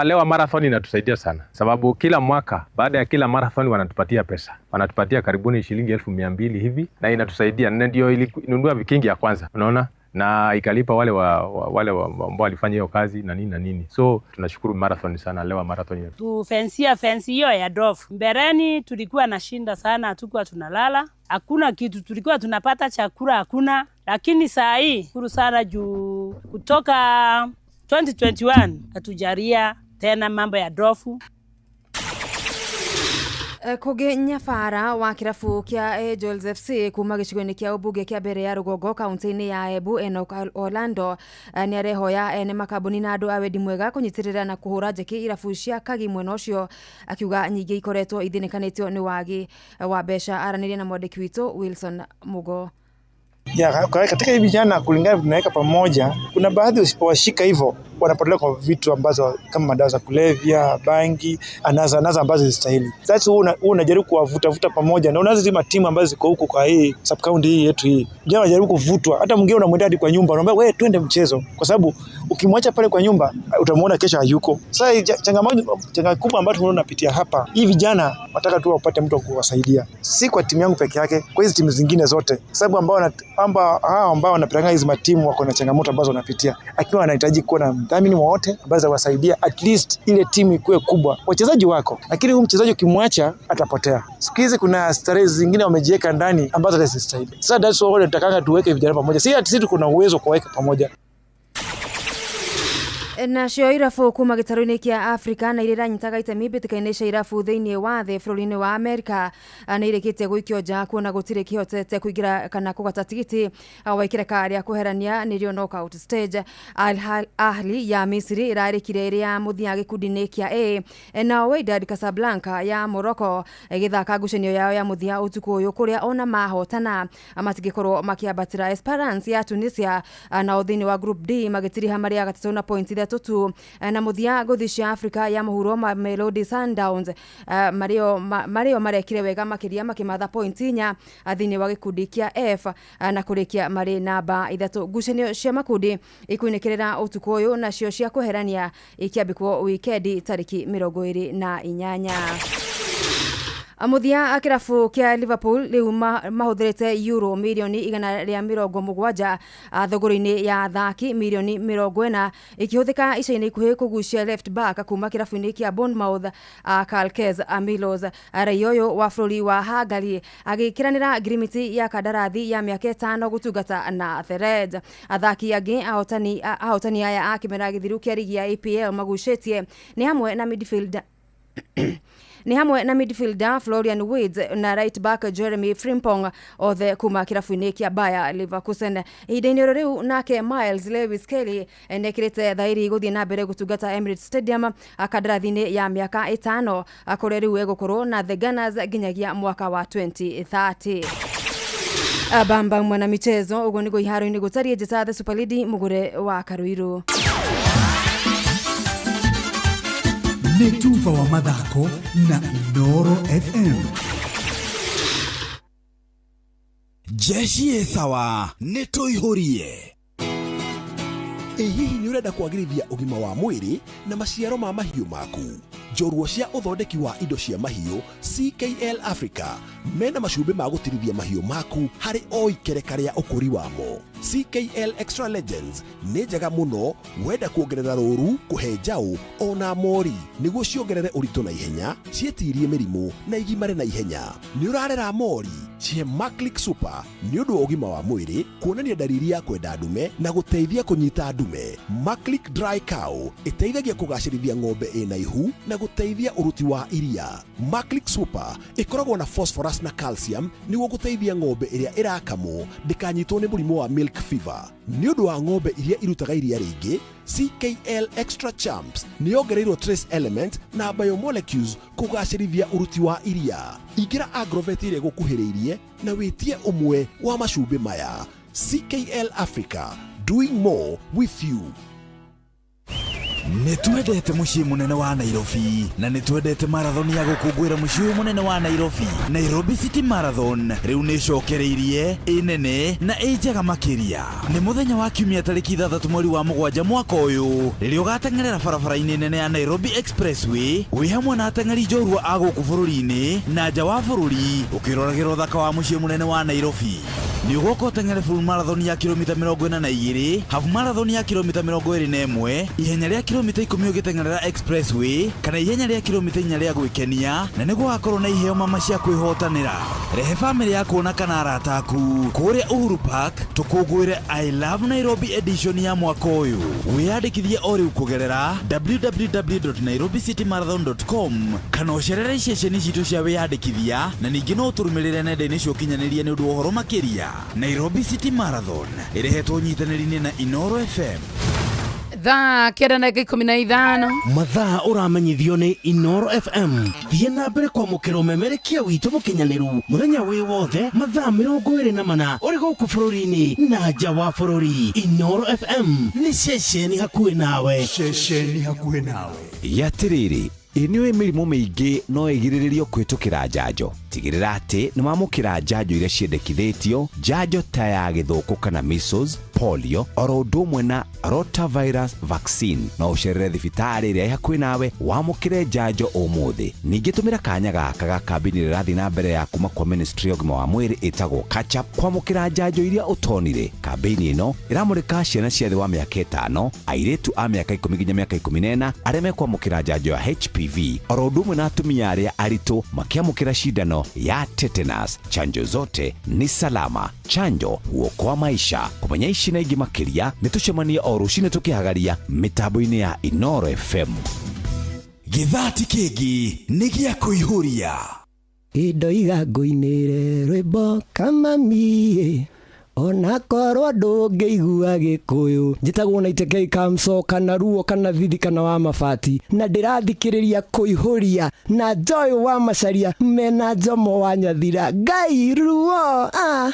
Lewa Marathon inatusaidia sana sababu kila mwaka baada ya kila marathon wanatupatia pesa, wanatupatia karibuni shilingi 200,000 hivi, na inatusaidia na ndio ilinunua vikingi ya kwanza, unaona, na ikalipa wale wale ambao walifanya hiyo kazi na nini na nini. So tunashukuru marathon sana, Lewa Marathon. Tufensia fensi hiyo ya dofu. Mbeleni tulikuwa na shinda sana, hatukuwa tunalala, hakuna kitu, tulikuwa tunapata chakula hakuna, lakini saa hii shukuru sana juu kutoka 2021 hatujaria tena mambo ya dofu. Kũngĩ nyabara wa kĩrabu kĩa Angels FC kuma gĩcigo-inĩ kĩa ũmbunge kĩa mbere ya rũgongo kaunti-inĩ ya Embu Enoch Orlando nĩ arehoya ene makambuni na andũ a wendi mwega kũnyitĩrĩra na kũhũra njeki irabu cia Kagi mwena ũcio, akiuga nyingĩ ikoretwo ithĩnĩkanĩtio nĩ wagi wa mbeca. Aranĩria na mwandĩki witũ Wilson Mugo. Ya, katika hivi vijana kulingana tunaweka pamoja, kuna baadhi usipowashika hivyo wanapotelea kwa vitu ambazo kama madawa za kulevya, bangi, anasa anasa ambazo zistahili. Sasa wewe unajaribu kuwavuta vuta pamoja na unaanza zima timu ambazo ziko huko kwa hii sub county hii yetu hii. Vijana wanajaribu kuvutwa, hata mwingine unamwendea hadi kwa nyumba, unamwambia wewe twende mchezo, kwa sababu ukimwacha pale kwa nyumba utamuona kesho hayuko. Sasa changamoto kubwa ambayo tunapitia hapa, hii vijana wataka tu wapate mtu wa kuwasaidia, si kwa timu yangu peke yake, kwa hizi timu zingine zote, sababu ambao hao ambao wanapeleka hizi matimu wako na changamoto ambazo wanapitia, akiwa anahitaji kuwa na mdhamini wote ambaye atawasaidia at least ile timu ikuwe kubwa, wachezaji wako. Lakini huyu mchezaji ukimwacha atapotea. Siku hizi kuna starehe zingine wamejiweka ndani ambazo hazistahili. Sasa that's why tunatakanga tuweke vijana pamoja, si ati sisi tuko na uwezo kuweka pamoja. Nacio irabu kuma gĩtarũ-inĩ kĩa Afrika na iria iranyitaga itemi mbĩtĩka-inĩ cia irabu thĩinĩ wa thĩ bũrũri-inĩ wa Amerika nĩ irĩkĩtie gũikio nja kuona gũtirĩ kĩhotete kũingĩra kana kũgata tigiti wa ikereka rĩa kweherania nĩrĩo knockout stage. Al Ahly ya Misri ĩrarĩkire ĩrĩ ya mũthia gĩkundi-inĩ kĩa A, nao Wydad Casablanca ya Morocco ĩgĩthaka ngucanio yao ya mũthia ũtukũ ũyũ kũrĩa ona mahotana matingĩkorwo makĩambatĩra. Esperance ya Tunisia nao thĩinĩ wa Group D magĩtiriha marĩ a gatatũ na point 3 tu, na mũthia ngũthi cia Afrika ya mũhuro Mamelodi Sundowns marĩo marekire wega makĩria makĩmatha point 4 thĩinĩ wa gĩkundi kĩa F na kũrĩkia marĩ namba 3. Ngucanio cia makundi ikuinĩkĩrĩra ũtukũ ũyũ nacio cia kweherania ikĩambĩkwo wikendi tarĩki 28. Mũthia kĩrabu kĩa Liverpool rĩu mahũthĩrĩte euro mirioni 170 thogora-inĩ ya athaki mirioni 40 ikĩhũthĩka ica-inĩ ikuhĩ kũgucia left back kuma kĩrabu-inĩ kĩa Bournemouth Kalkez Amilos. Raia ũyũ wa bũrũri wa Hungary agĩkĩranĩra ngirimiti ya kandarathi ya mĩaka 5 gũtungata na The Reds. Athaki angĩ ahotani aya a kĩmera gĩthiru kĩa rigi ya EPL magucĩtie nĩ hamwe na midfielder Florian Wirtz na right back Jeremy Frimpong othe kuma kĩrabu-inĩ kĩa Bayer Leverkusen. Ihinda-inĩ rĩu nake Miles Lewis Kelly nĩekĩrĩte thaĩri gũthiĩ na mbere gũtungata Emirates Stadium kandarathi-inĩ ya mĩaka 5 kũrĩa rĩu egũkorwo na The Gunners nginyagia mwaka wa 2030. Bamba mwana michezo ũguo nĩguo iharo-inĩ gũtariĩ. Njĩta The Super Lady Mũgũre wa Karuiru. Nĩ tuba wa mathako na Inooro FM. Jeshi ĩ sawa, nĩ tũihũrie. Ĩ hihi nĩ ũrenda kwagĩrithia ũgima wa mwĩrĩ na maciaro ma mahiũ maku? Njorua cia ũthondeki wa indo cia mahiũ CKL Africa mena macumbĩ ma gũtirithia mahiũ maku harĩ o ikereka rĩa ũkũri wamo. CKL Extra Legends nĩ njega mũno wenda kuongerera rũru, kũhe njaũ ona mori nĩguo ciongerere ũritũ na ihenya, ciĩtirie mĩrimũ na igimare na ihenya. Nĩ ũrarera mori, cihe Maclick Super nĩ ũndũ wa ũgima wa mwĩrĩ, kuonania ndariri ya kwenda ndume na gũteithia kũnyita ndume. Maclick Dry Cow ĩteithagia kũgacĩrithia ng'ombe ĩna ihu na gũteithia ũruti wa iria. Maclick Super ĩkoragwo na phosphorus na calcium nĩguo gũteithia ng'ombe ĩrĩa ĩrakamwo ndĩkanyitwo nĩ mũrimũ wa milk fever. Nĩ ũndũ wa ng'ombe iria irutaga iria rĩingĩ, CKL Extra Champs nĩ yongereirwo trace element na biomolecules kũgacĩrithia ũruti wa iria. Ingĩra Agrovet ĩrĩa ĩgũkuhĩrĩirie na wĩtie ũmwe wa macumbĩ maya. CKL Africa, doing more with you. Nĩ twendete mũciĩ mũnene wa Nairobi na nĩ twendete marathon ya gũkũngũĩra mũciĩ ũyũ mũnene wa Nairobi. Nairobi City Marathon rĩu nĩ ĩcokereirie, ĩ nene na ĩ njega makĩria. Nĩ mũthenya wa kiumia tarĩki 6 mweri wa 7 mwaka ũyũ rĩrĩa ũgateng'erera barabara-inĩ nene ya Nairobi Expressway wĩ hamwe na ateng'eri njorua a gũkũ bũrũri-inĩ na nja wa bũrũri ũkĩroragĩra ũthaka wa mũciĩ mũnene wa Nairobi. Nĩ ũgoka ũteng'ere full marathon ya kilomita 42, half marathon ya kilomita 21, ihenya rĩa kilomita 10 ũgĩteng'erera expressway kana ihenya rĩa kilomita 4 rĩa gwĩkenia, na nĩ gũgakorwo na iheo mama cia kwĩhotanĩra. Rehe bamĩrĩ yaku ona kana arata aku kũrĩa Uhuru Park tũkũngũĩre I Love Nairobi edition ya mwaka ũyũ. Wĩyandĩkithie o rĩu kũgerera www.nairobicitymarathon.com kana ũcerere iceceni citũ cia wĩyandĩkithia, na ningĩ no ũtũrũmĩrĩre nenda-inĩ cia ũkinyanĩria nĩ ũndũ wa ũhoro makĩria. Nairobi City Marathon ĩrehetwo ũnyitanĩri-inĩ na Inooro FM. Thaa 9:15. Mathaa ũramenyithio nĩ Inooro FM. Thiĩ na mbere kwamũkĩra ũmemerekia witũ mũkinyanĩru mũthenya wĩ wothe mathaa 24 ũrĩ gũkũ bũrũri-inĩ na nja wa bũrũri. Inooro FM nĩ ceceni hakuhĩ nawe. Ceceni hakuhĩ nawe. Gĩatĩrĩrĩ, ĩ nĩũĩ mĩrimũ mĩingĩ no ĩgirĩrĩrio kũhĩtũkĩra njanjo. Tigĩrĩra atĩ nĩ wamũkĩra njanjo iria ciendekithĩtio, njanjo ta ya gĩthũkũ kana measles, polio, oro ũndũ ũmwe na rotavirus vaccine. No ũcerere thibitarĩ ĩrĩa ĩ hakuhĩ nawe wamũkĩre njanjo ũmũthĩ. Ningĩ tũmĩra kanya gaka ga kambĩini ĩrĩa ĩrathiĩ na mbere ya kuma kwa Ministry ya ũgima wa mwĩrĩ ĩtagwo Catch Up kwamũkĩra njanjo iria ũtonire. Kambĩini ĩno ĩramũrĩka ciana cia thĩ wa mĩaka 5, airĩtu a mĩaka 10 nginya mĩaka 14 arĩa mekwamũkĩra njanjo ya HPV, oro ũndũ ũmwe na atumia arĩa aritũ makĩamũkĩra cindano ya tetanus. Chanjo zote ni salama. Chanjo huokoa maisha. Kũmenya ici na ingĩ makĩria nĩ tũcemanie o rũcinĩ tũkĩhagaria mĩtambo-inĩ ya Inooro FM. Gĩthati kĩngĩ nĩ gĩa kũihũria. Indoiga ngũinĩre rwĩmbo kama mie onakorwo ndũngĩigua gĩkũyũ. Njĩtagwo na Itekei Kamso kana ruo kana thithi kana wa mabati, na ndĩrathikĩrĩria kũihũria na Joy wa Macharia mena Njomo wa Nyathira. Ngai ruo ah.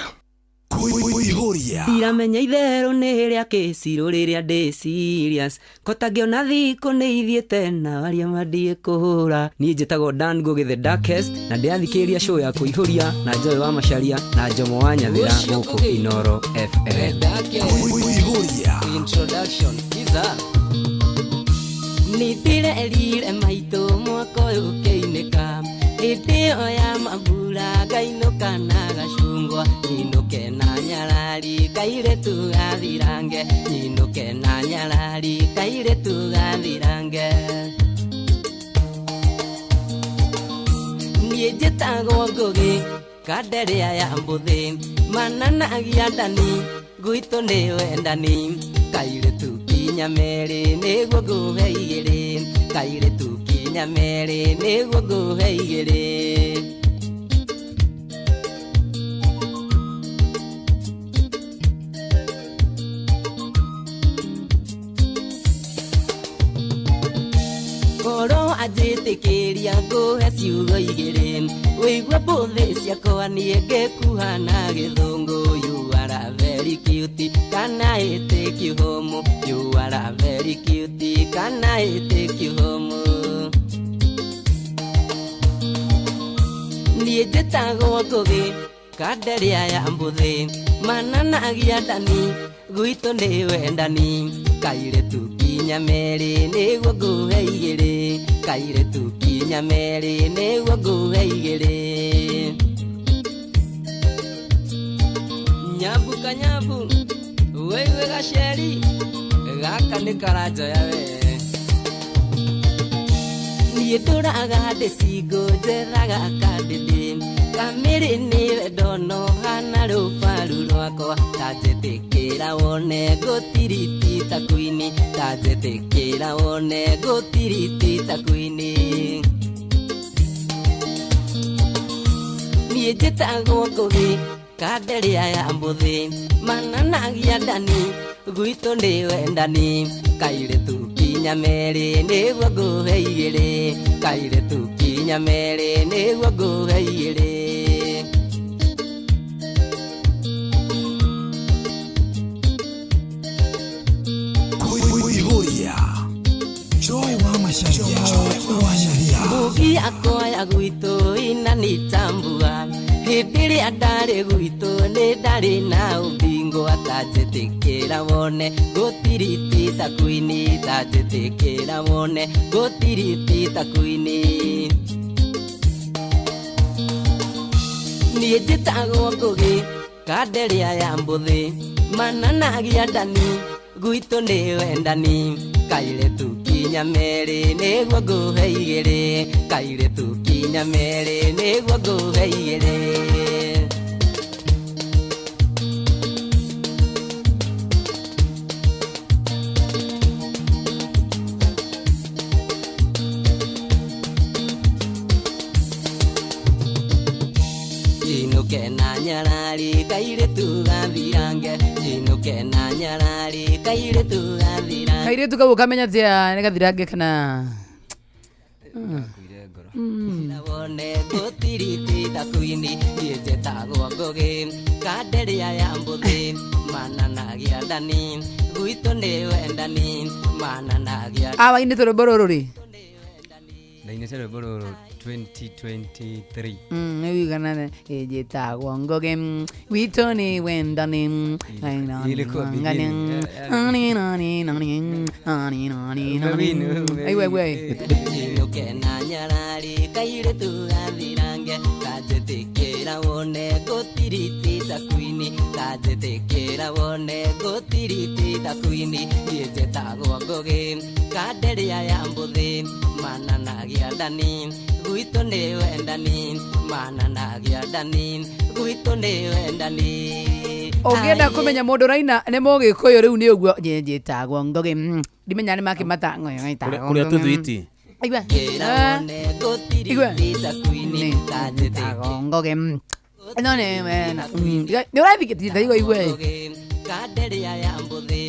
Kũihũria. Ndiramenya itherũ nĩ rĩa kĩcirũ rĩrĩa ndĩ serious, kotangĩona thikũ nĩ ithiĩte na waria mandiĩ kũhũra. Niĩ njĩtagwo Dan Ngugi the Darkest na ndĩrathikĩrĩria show ya kũihũria na Joy wa Macharia na Njomo wa Nyathira gũkũ Inooro FM. Kũihũria. Introduction iza nĩndĩrerire maitũ mwaka ũyũ ũkĩinĩka, hĩndĩ ĩyo ya mambura ngainũka na gacungwa, nyinũke na nyarari kairĩtu gathirange, nyinũke na nyarari kairĩtu gathirange. Niĩ njĩtagwo Ngugi kanderea ya mbũthĩ, mananagia ndani gwitũ nĩ wendani, kairĩtu kinya merĩ nĩguo ngũhe igĩrĩ, kairĩtu kinya merĩ nĩguo ngũhe igĩrĩ. Korwo anjĩtĩkĩria ngũhe ciugo igĩrĩ, wĩigue mbũthĩ ciakwa niĩ ngĩkuha na gĩthũngũ. You are a very cute, can I take you home? You are a very cute, can I take you home? Niĩ njĩtagwo Ngugi kanderea ya mbũthĩ, mananagia ndani gwitũ nĩ wendani, Kairĩtu kinya merĩ nĩguo ngũhe igĩrĩ. Kairĩtu kinya merĩ nĩguo ngũhe igĩrĩ. Nyambu kanyambu wewe gaceri gaka nĩ karanjoya we. Niĩ ndũraga ndĩcingũ njethaga kandĩndĩ. Kamĩrĩ nĩwe ndonoha na rũbaru rwakwa. Ta njĩtĩkĩra wone ngũtiriti ta kuini. Ta njĩtĩkĩra wone ngũtiriti ta kuini. Niĩ njĩtagwo Ngũgĩ kanderia ya mbũthĩ. Mananagia ndani gwitũ nĩ wendani. Kairĩtu kinya merĩ nĩguo ngũhe igĩrĩ. Kairĩtu kinya merĩ nĩguo ngũhe igĩrĩ. Kuihuria Joy wa Macharia. Mbugi yakwa ya gwitũ inanitambua. Hĩndĩ ĩrĩa ndarĩ gwitũ nĩ ndarĩ na ũbingwa. Ta njĩtĩkĩra wone ngũtiriti ta kuini. Ta njĩtĩkĩra wone ngũtiriti ta kuini. Niĩ njĩtagwo Ngũgĩ kanderia ya mbũthĩ. Mananagia ndani gwitũ nĩ wendani. Kairĩtu kinya merĩ nĩguo ngũhe igĩrĩ. Kairĩtu kinya merĩ nĩguo ngũhe igĩrĩ. Njinũke na nyarari kairĩtu gathirange. Njinũke na nyarari kairĩtu gathirange. Kairĩtu kau ũkamenya atĩa nĩ gathirange kana Wone ngũtiriti ta kuini. Niĩ njĩtagwo Ngũgĩ kanderia ya mbũthĩ. Mananagia ndani gwitũ nĩ wendani. Mananagia awainĩte rwĩmbo rũrũ rĩ? Ndainĩte rwĩmbo rũrũ 2023. Nĩ wiganane njĩtagwo Ngũgĩ gwitũ nĩ wendani. Ilikuwa beginning. Aiwe aiwe. Njinũke na nyarari kairĩtu gathirange. Ta njĩtĩkĩra wone ngũtiriti ta kuini. Ta njĩtĩkĩra wone ngũtiriti ta kuini. Niĩ njĩtagwo Ngũgĩ kanderia ya mbũthĩ. Mananagia ndani gwitũ nĩ wendani. Mananagia ndani gwitũ nĩ wendani. Ũngĩenda kũmenya mũndũ ũraina nĩ mũgĩkũyũ rĩu nĩ ũguo njĩtagwo Ngũgĩ. Ndimenya nĩ makĩmata Kũrĩa tũthwiti. Igua. Igua. Njĩtagwo Ngũgĩ. No nĩ wena. Nĩ ũrathikĩrĩria igua igua. Kanderia ya mbũthĩ.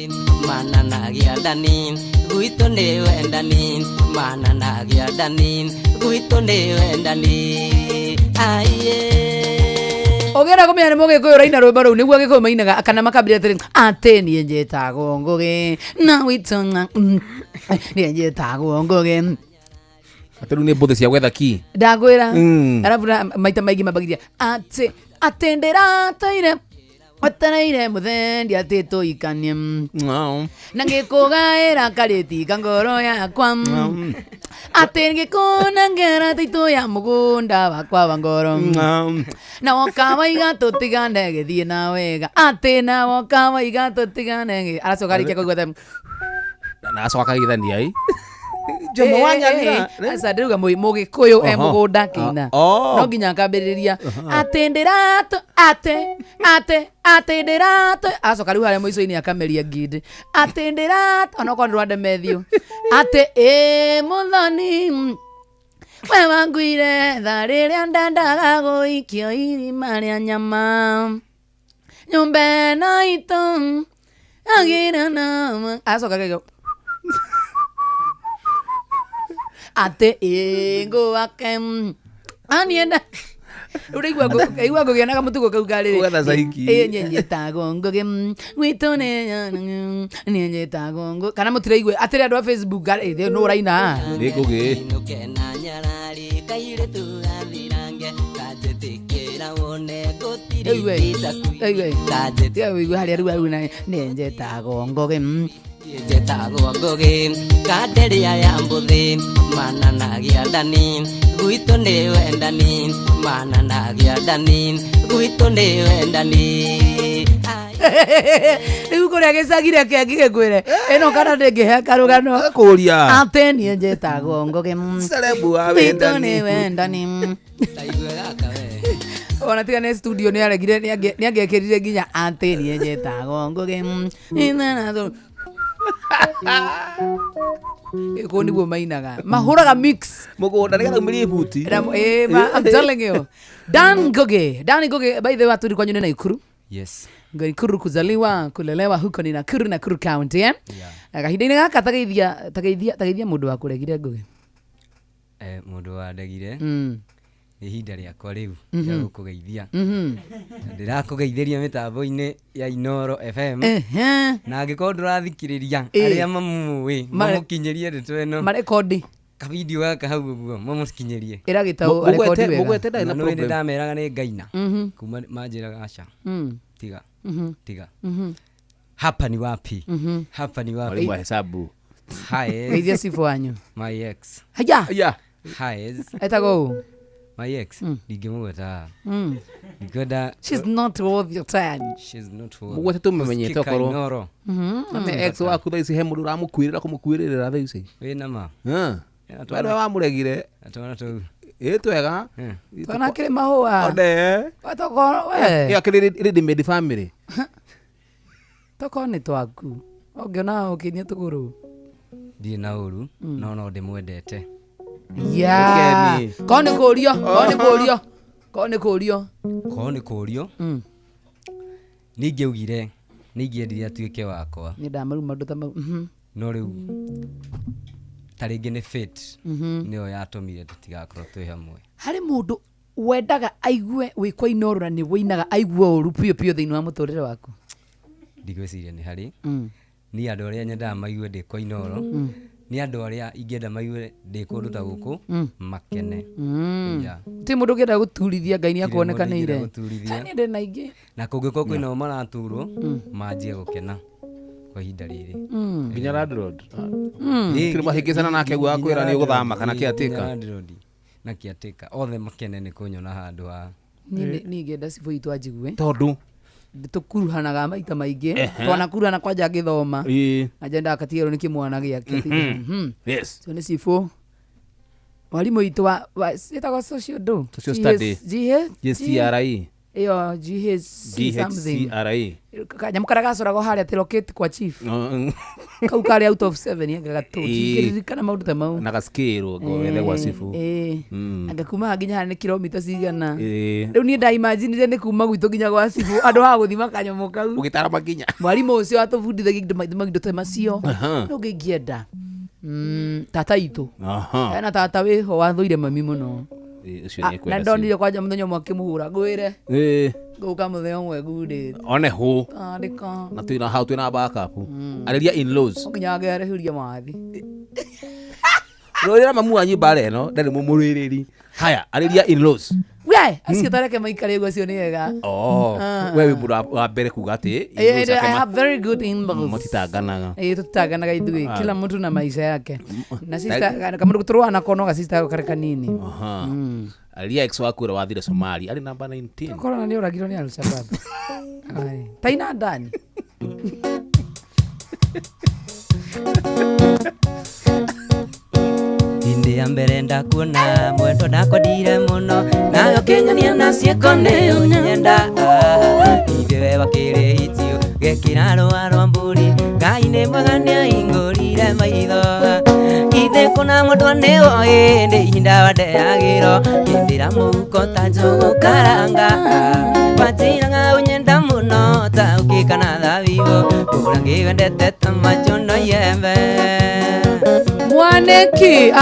Mananagia ndani gwitũ nĩ wendani. Mananagia ndani gwitũ nĩ wendani. Aiye. Ũngĩenda kũmenya nĩ mũgĩkũyũ ũraina rwĩmbo rũu nĩguo agĩkũyũ mainaga kana makambĩrĩria atĩrĩ atĩ niĩ njĩtagwo Ngũgĩ na witũ niĩ njĩtagwo Ngũgĩ. Atĩ rĩu nĩ mbũthĩ cia gwetha ki. Ndakwĩra. Arabu na maita maingĩ mambagĩria atĩ atĩ ndĩratoire wetereire mũthendi atĩ tũikanie na ngĩkũgaĩra karĩti ka ngoro yakwa atĩ ngĩkũnengera taitũ ya mũgũnda wakwa wa ngoro na woka waiga tũtigane gĩthiĩ na wega atĩ na woka waiga tũtigane aracoka arĩkia kũigua ta Na acoka akagithania ĩ. Jomo wa Nyamira. Aca ndĩrauga mũgĩkũyũ e mũgũnda akĩina. No nginya akambĩrĩria atĩ ndĩratũ atĩ atĩ atĩ ndĩratũ acoka rĩu harĩa mũico-inĩ akameria ngindi atĩ ndĩratũ onokorwo nĩ rwa Ndemethio atĩ ĩ mũthoni we wanguire tha rĩrĩa ndendaga gũikio irima rĩa nyama nyũmba ĩno itũ agĩra na acoka akauga atĩ ĩ ngũake anienda Uraigua ngũgĩa na kamũtugo kau ka rĩrĩ. Gwetha caiki. Ĩ njĩtagwo Ngũgĩ gwitũ nĩ njĩtagwo Ngũgĩ kana mũtiraigua atĩrĩ andũ a Facebook nũ ũraina. Nĩ Ngũgĩ. Tiga wĩigue harĩa rĩu aruna nĩ njĩtagwo Ngũgĩ. Njĩtagwo Ngũgĩ kanderia ya mbũthĩ mana na gĩathani gwitũ nĩ wendani mana na gĩathani gwitũ nĩ wendani. Rĩu kũrĩa gĩcagi reke ngige ngwĩre ĩno kana ndĩngĩhe karũgano kũria atĩ niĩ njĩtagwo Ngũgĩ Celeb wa gwitũ wendani. nĩ wendani. Ona tiga nĩ studio nĩ aregire nĩ angĩekĩrire nginya atĩ niĩ njĩtagwo Ngũgĩ. Kũu nĩguo mainaga mahũraga mix mũgũnda nĩgetha umĩrie ibuti. I'm telling you. Dan Ngugi, Dan Ngugi, by the way aturi kwanyu ni Nakuru. Yes. Nakuru kuzaliwa, kulelewa huko ni Nakuru, Nakuru County, eh? Yeah. Kahinda-inĩ gaka tageithia tageithia tageithia mũndũ wa kũregire Ngugi. Mũndũ wandegire nĩ ihinda rĩakwa rĩu rĩa gũkũgeithia. Na ndĩrakũgeithĩria mĩtambo-inĩ ya Inoro FM. Na angĩkorwo ndũrathikĩrĩria arĩa mamũĩ mamũkinyĩrie ndeto ĩno marekondi kabidio gaka hau ũguo mamũkinyĩrie. Ĩragĩtaũ arekondi wega. Mũgwete ndarĩ na Na nĩ problem. ndameraga nĩ ngaina kuma manjĩraga aca tiga tiga hapa ni wapi hapa ni wapi. Mwalimu wa hesabu. Hi. Geithia cibũ wanyu. My ex. Haya. Yeah. Hi. Etagwo ũ? My ex ndingĩmũgweta ndikwenda. She's not worth your time. She's not worth. Mũgwete tũmũmenyete Kusikika okorwo. Inoro. Na nĩ ex waku thaa ici he mũndũ ũramũkuĩrĩra kũmũkuĩrĩra thaa ici. Wĩna ma. We nĩwe wamũregire. Twana tũu. Ĩ twega. Twana kĩrĩ mahũa. One. Tokorwo we. Ĩyo akĩrĩ ready made family. Tokorwo nĩ twaku. Ũngĩona ũkĩinia tũgũrũ. Ndirĩ na ũru no no ndĩmwendete. Yeah. Keni. Korwo nĩ kũrio, korwo nĩ kũrio. Korwo nĩ kũrio. Korwo nĩ kũrio nĩ ingĩaugire nĩ ingĩendire atuĩke wakwa Nĩ ndamaruma maũndũ ta mau. No rĩu ta rĩngĩ nĩ fate nĩyo yatũmire tũtigakorwo twĩ hamwe. Harĩ mũndũ wendaga aigue wĩ kwa Inoro na nĩ wĩinaga aigue ũru biũ biũ thĩinĩ wa mũtũrĩre waku. Ndigwĩciria nĩ harĩ niĩ andũ arĩa nyendaga maigue ndĩ kwa Inoro nĩ andũ arĩa ingĩenda maigue ndĩ kũndũ ta gũkũ makene. Yeah. Ti mũndũ ũngĩenda gũturithia Ngai nĩ Gũtirĩ mũndũ akuonekanĩire. ingĩenda gũturithia. Niĩ ndĩ na ingĩ. Na kũngĩkorwo kwĩnao maraturwo manjie gũkena kwa ihinda rĩrĩ. Nginya landlord. Gũtirĩ mahĩngĩcana nake guo akwĩra nĩ ũgũthama kana Nginya kĩatĩka. landlord na kĩatĩka othe makene nĩ kũnyona handũ ha Niĩ niĩ ingĩenda cibũ itũ anjigue. Tondũ Tũkuruhanaga maita maingĩ. Twanakuruhana kwanja ngĩthoma. Na njendaga katigĩrwo nĩ kĩmwana gĩake. Yes. Ũcio nĩ cibũ. Mwarimũ witũ wa ĩtagwo social do. Social study. GH GCRE. Ĩyo GHC something. GHCRE. Kanyamũ karĩa gacoragwo harĩa atĩ locate kwa chief. Kau karĩ out of 7 anga gatũ. Ndingĩririkana maũndũ ta mau. Na gaskĩrwo ngowethe gwa cibũ. Anga kuma haha nginya haha nĩ kilomita cigana. Ĩĩ. Rĩu niĩ ndaimaginire nĩ kuma gwitũ nginya gwa cibũ andũ ha gũthima kanyamũ kau. Ũgĩtara makinya. Mwarimũ ũcio atũbundithagia indo maindo ta macio. No ngĩingĩenda. Tata itũ. Hena tata wĩho wathũire mami mũno. Ĩĩ, ũcio Ah, nĩ na ekwenda ndonire kwanja mũthenya ũmwe akĩmũhũra ngwĩre cibũ. Ĩĩ. ngũka mũthenya ũmwe ngundĩte One hũ. tandĩka Na twĩna hau twĩna backup. Arĩria in-laws. no nginya ngerĩhĩria mathi. Rũrĩra mamu wanyu mbara ĩno ndarĩ mũmũrũĩrĩri. Haya, arĩria in-laws. We acio tareke maikare ũguo acio nĩ ega. Oh, we wĩ mũndũ wa mbere kuga atĩ in-laws I ake have very good in-laws. matitanganaga. Ĩĩ tũtitanganaga ithuĩ Ah. kila mtu na maisha yake na sister kamũndũ tũrũana kono ga sister karĩ kanini. Aha. Arĩria ex waku ũrĩa wathire Somalia arĩ namba 19. Korona nĩ ũragirwo nĩ Al-Shabaab. Ai, taina ndani. Hĩndĩ ya mbere ndakuona mwendo ndakwendire mũno nawe ũkĩnyonia na ciĩko nĩ ũnyenda ithe we wakĩrĩ itio gekĩra rũa rwa mbũri Ngai nĩ mwega nĩahingũrire maitho ithe kũna mwendwa nĩwoĩ ndĩ ihinda wandeagĩro kĩndĩra mũhuko ta njũgũ karanga wanjĩraga ũnyenda mũno ta ũkĩkana thabibũ kũra ngĩwendete ta machuno iembe. Mwaneki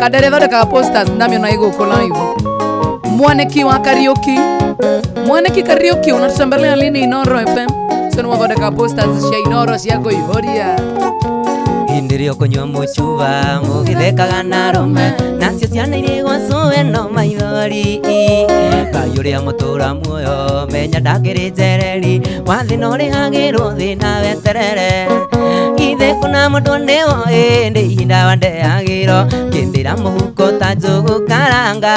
kadere thondekaga posters ndamĩona ĩ gũkũ live. Mwaneki wa Kariuki. Mwaneki Kariuki unatutembelea lini Inoro FM? Sio ni wathondekaga posters cia Inoro cia kũihũria. Hĩndĩ ĩrĩa ũkũnyua mũcuba mũgĩthekaga na arũme nacio ciana irĩ gwa cũwe no maithori Ngai ũrĩa mũtũra muoyo menya ndakĩrĩ njereri wa thĩna ũrĩhagĩrwo thĩna weterere. Ithe kuna mũndũ nĩwo ĩndĩ ihinda wandeagĩro kĩndĩra mũhuko ta njũgũ karanga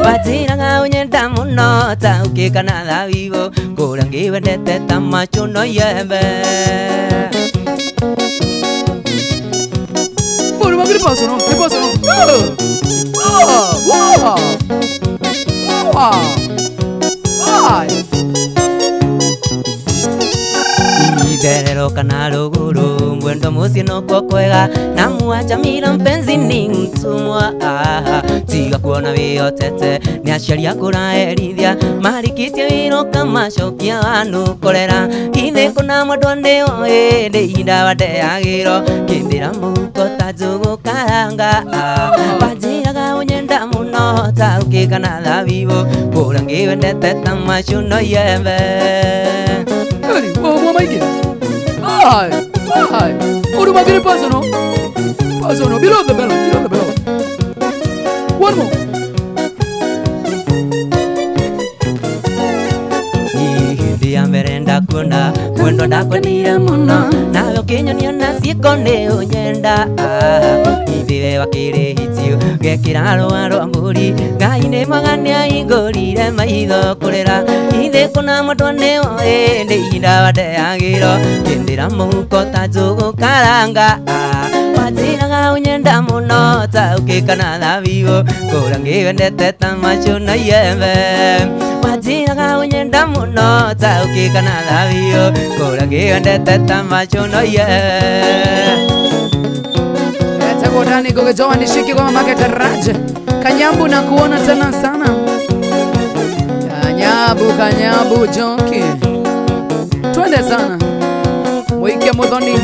wanjĩraga ũnyenda mũno ta ũkĩ kana thabibũ kũrĩa ngĩwendete ta machuno yembe. Itherero kana rũgũrũ mwendo mũciĩ nokuo kwega na mwacha mira mpenzi ni mtumwa tiga kuona wĩhotete nĩ aciari akũraherithia marĩkĩtie wĩra ũkamacokia wanũkorera ithe kũna mwendwa nĩo ĩndĩ ihinda wandeagĩro kĩndĩra mũhuko ta njũgũ karanga wanjĩraga ũnyenda mũno ta ũkĩ kana thabibũ kũrĩa ngĩwendete ta macuno yembe. Below the bell, below the bell. One more. Hĩndĩ ya mbere ndakuona mwendwa ndakwendire mũno nawe ũkĩnyonia na ciĩko nĩ ũnyenda ithe we wakĩrĩ hitio ngekĩra rũa rwa mbũri Ngai nĩ mwega nĩahingũrire maitho kũrĩra ithe kũna mwendwa nĩwo ĩndĩ ihinda wandeagĩro kĩndĩra mũhuko ta njũgũ karanga wanjĩraga ũnyenda mũno ta ũkĩ kana thabibũ kũrĩa ngĩwendete ta macuno yembe wanjĩraga ũnyenda mũno ta ũkĩ kana thabibũ kũrĩa ngĩwendete ta macuno yembe. Etagwo Dani Ngugi Joa nishiki kwa mamake Taraje Kanyambu na kuona tena sana. Kanyambu Kanyambu Jonki. Twende sana. Mwike Muthoni.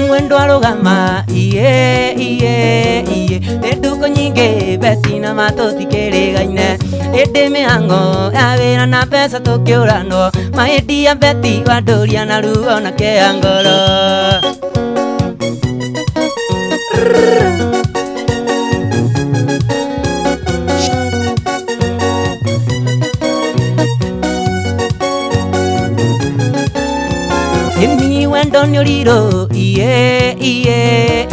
Mwendo arũgama iye iye iye nduko nyingĩ beti na matũtikĩrĩgaine ĩndĩ mĩhang'o ya wĩra na mbeca tũkĩũranwo mahĩndia beti wandũria na ruo na kĩa ngoro. Ĩni wendo nĩ ũrirũ iye iye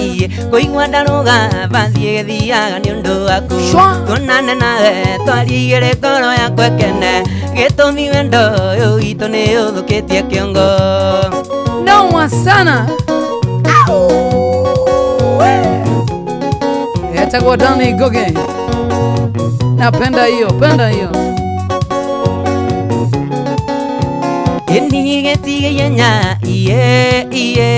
iye kũigua ndarũga bathiĩ gĩthiaga nĩ ũndũ waku tuonane nawe twarie igĩrĩ ngoro yakwa ĩkene gĩtũmi wendo ũyũ witũ nĩ ũthũkĩtie kĩongo. Noma sana. Etagwo Dani Ngugi. Napenda hiyo, penda hiyo. Ĩni gĩtigĩienya iye iye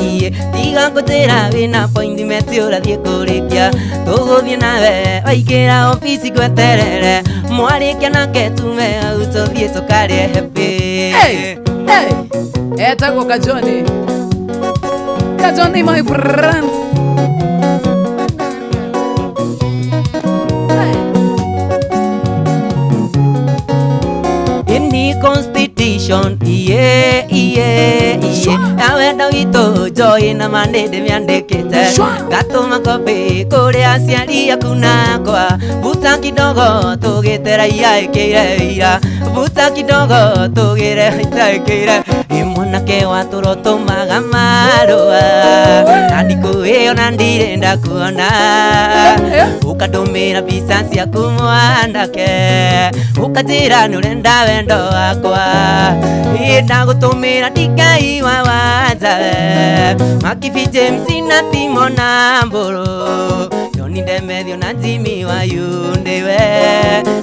iye tiga ngũtĩra wĩna appointment ũrathiĩ kũrĩkia tũgũthiĩ nawe waingĩra obici ngweterere mwarĩkia nake tume hau tũthiĩ tũkarĩe happy. Hey, hey. Etagwo Kajoni. Kajoni my friend. Ĩni constitution iye iye iye awenda witũ joy na ma nĩ ndĩmĩandĩkĩte ngatũma copy kũrĩ aciari aku nakwa buta kidogo tũgĩtera iaĩkĩire wĩira buta kidogo tũgĩre itaĩkĩire ĩ mwanake watũra ũtũmaga marũa na ndikũ ĩyo na ndirĩ ndakuona ũkandũmĩra mbica ciaku mwanake ũkanjĩra nĩ ũrenda wendo wakwa ndagũtũmĩra ndikaiwa wanja Makibi James na Timo na Mbũrũ Joni Ndemethio na Jimmy wa Yundiwe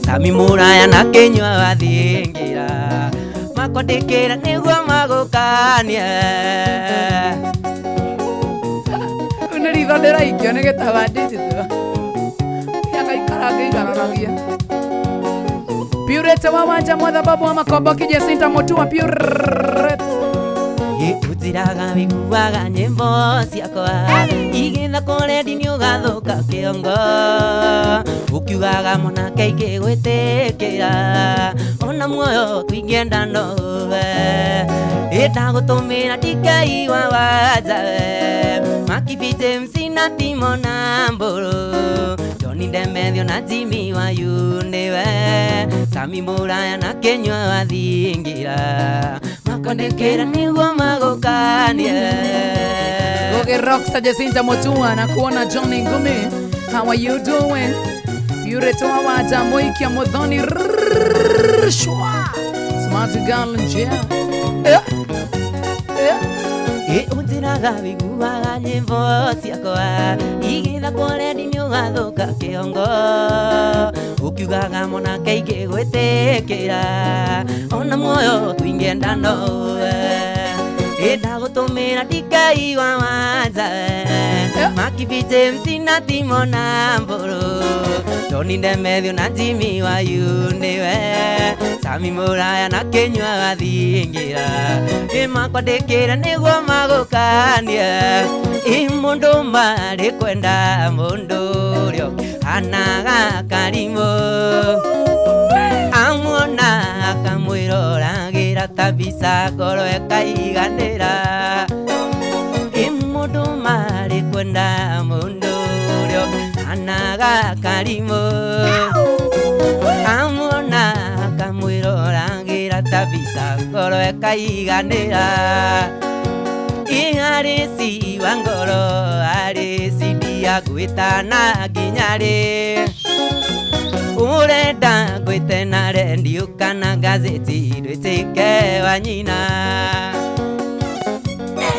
Sami Mũraya na Kĩnyua wa Thingira makwandĩkĩra nĩguo magũkanie. Nĩ ritho ndĩraikio nĩ gĩtaba digital yagaikara ngĩigananagia. Purete wa Wanja mwatha babu wa Makombo Kijesinta Mutua Purete. Ũnjĩraga wĩiguaga nyĩmbo ciakwa igĩthakwo rendi nĩ ũgathũka kĩongo ũkiugaga mwanake ingĩgwĩtĩkĩra ona muoyo tũingĩenda nowe ĩndagũtũmĩra ndikaiwa wanja we Makibi James na Timo na Mburu Johnny Ndemethio na Jimmy Wayu nĩwe Sami Mũraya na Kĩnyua wa Thingira makwandĩkĩra nĩguo magũkanie. Goge Rockstar Jacinta Mutua na kuona Johnny Ngumi. How are you doing? Yuretoa waja Moikia Muthoni. Rrrr, Shwa. Smart girl njia. Eh. Eh. Ĩ ũnjĩraga wĩiguaga nyĩmbo ciakwa igĩthakwo rendi nĩ ũgathũka kĩongo ũkiugaga mwanake ingĩgwĩtĩkĩra ona muoyo twingĩenda nowe ĩ ndagũtũmĩra ndikaiwa wanja Makibi James na Timo na Mburu Johnny Ndemethio na Jimmy Wayu nĩwe Sami Mũraya na Kĩnyua wa Thingira ĩ makwandĩkĩra nĩguo magũkanie ĩ mũndũ marĩ kwenda mũndũ ũrĩa ũkĩhanaga karimũ amuona akamwĩroragĩra ta mbica ngoro ĩkaiganĩra ĩ mũndũ marĩ kwenda mũndũ ũrĩa ũkĩhanaga karimũ amuona akamwĩroragĩra ta mbica ngoro ĩkaiganĩra ĩ harĩ ciwa ngoro harĩ cidia gwĩtana nginya rĩ urenda ngwĩte na rendio kana gazeti ndwĩtĩke wa nyina.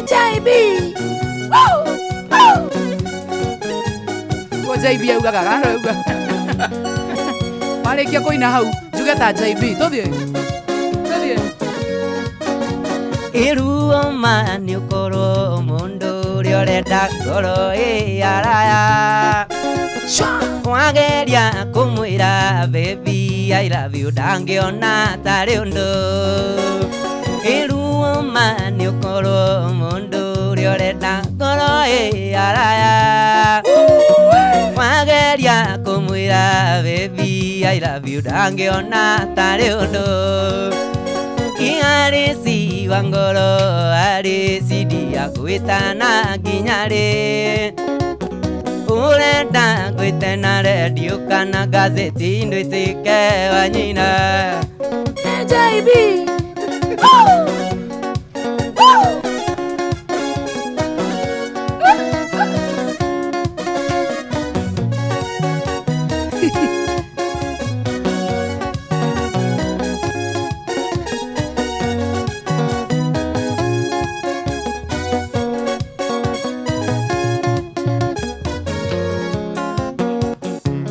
JB. Woo! Woo! Ko JB augaga gana auga. Warĩkia kũina hau njuge ta JB tũthiĩ. Tũthiĩ. Ĩruo ma nĩ ũkorwo mũndũ ũrĩa ũrenda ngoro ĩ araya wageria kũmwĩra baby I love you ndangĩona tarĩ ũndũ ĩruo ma nĩ ũkorwo mũndũ ũrĩa ũrenda ngoro ĩ araya wageria kũmwĩra baby I love you ndangĩona tarĩ ũndũ harĩ ciwa ngoro harĩ cidia gwĩtana nginya rĩ urenda ngwĩte na rendio kana gazeti ndwĩtĩke wa nyina. JB. Woo! Woo!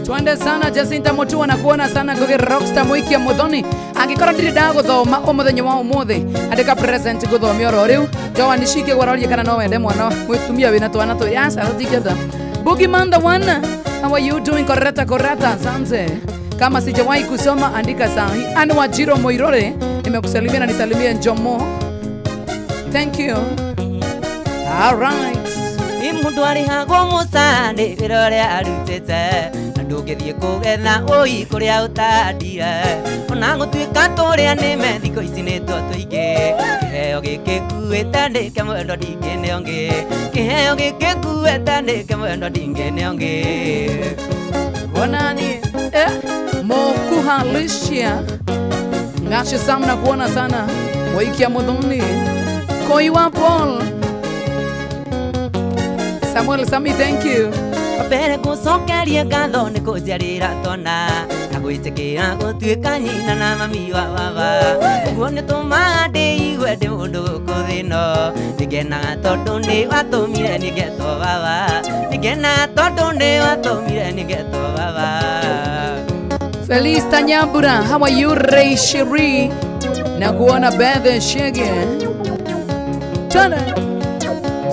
Twende sana Jacinta Mutua na kuona sana Ngugi Rockstar Muikia Muthoni angikorwo ndiri ndaguthoma umuthenya wa umuthi andika present nguthomia oro riu Joan Shike gwararie kana no wende mwana mwitumia wina twana twiri aca tutingĩenda. Boogie Man the one, how are you doing? Koreta koreta, asante. Kama sijawahi kusoma andika sahi. Anne Wajiro Moirore, nimekusalimia na nisalimie Njomo. Thank you. All right. Ĩ mũndũ arĩhagwo mũca nĩ wĩra ũrĩa arutĩte na ndũngĩthiĩ kũgetha ũi kũrĩa ũtandire ona gũtuĩka tũrĩa nĩme thikũ ici nĩtuo tũingĩ kĩheo gĩkĩ nguĩte nĩ kĩa mwendwa ndingĩneo ngĩ kĩheo gĩkĩ nguĩte nĩ kĩa mwendwa ndingĩneo ngĩ. Bonani Mokuhalisha Ngashe Sam na kuona sana Waikia Muthoni Koiwa Paul Samuel Sami, thank you. Mbere gũcokeria ngatho nĩ kũnjiarĩra twana na gwĩtĩkĩra gũtuĩka nyina na mami wa baba ũguo nĩ tũmaga ndĩigue ndĩ mũndũ gũkũ thĩ ĩno nĩngenaga tondũ nĩ watũmire nĩngetwo baba nĩngenaga tondũ nĩ watũmire nĩngetwo baba. Felista Nyambura, how are you? Ray Shiri na kuona Bethe Shege Twende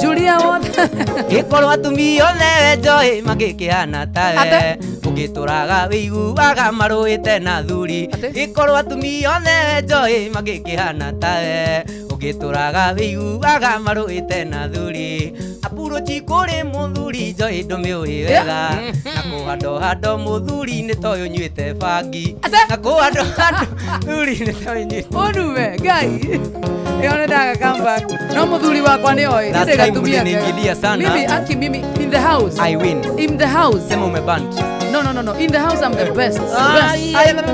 Julia wothe Ĩkorwo atumia othe njoĩ mangĩkĩhana tawe ũngĩtũraga wĩiguaga marũĩte na athuri ĩkorwo atumia othe njoĩ mangĩkĩhana tawe ũngĩtũraga wĩiguaga marũĩte na athuri. Apurochi kũrĩ mũthuri njoĩ ndũmĩũĩ wega na kũhandohando mũthuri nĩ toyũ nyuĩte bangi na kũhandohando thuri nĩ toyũ nyuĩte Unume, Ngai. Yone daga come back. No muthuri wakwa nĩ oĩ. Last Nĩ time gatumia kega. mliniingilia sana. Mimi aki mimi in the house. I win. In the house. Sema umeband. No no no no. In the house I'm the best. Ai, Best.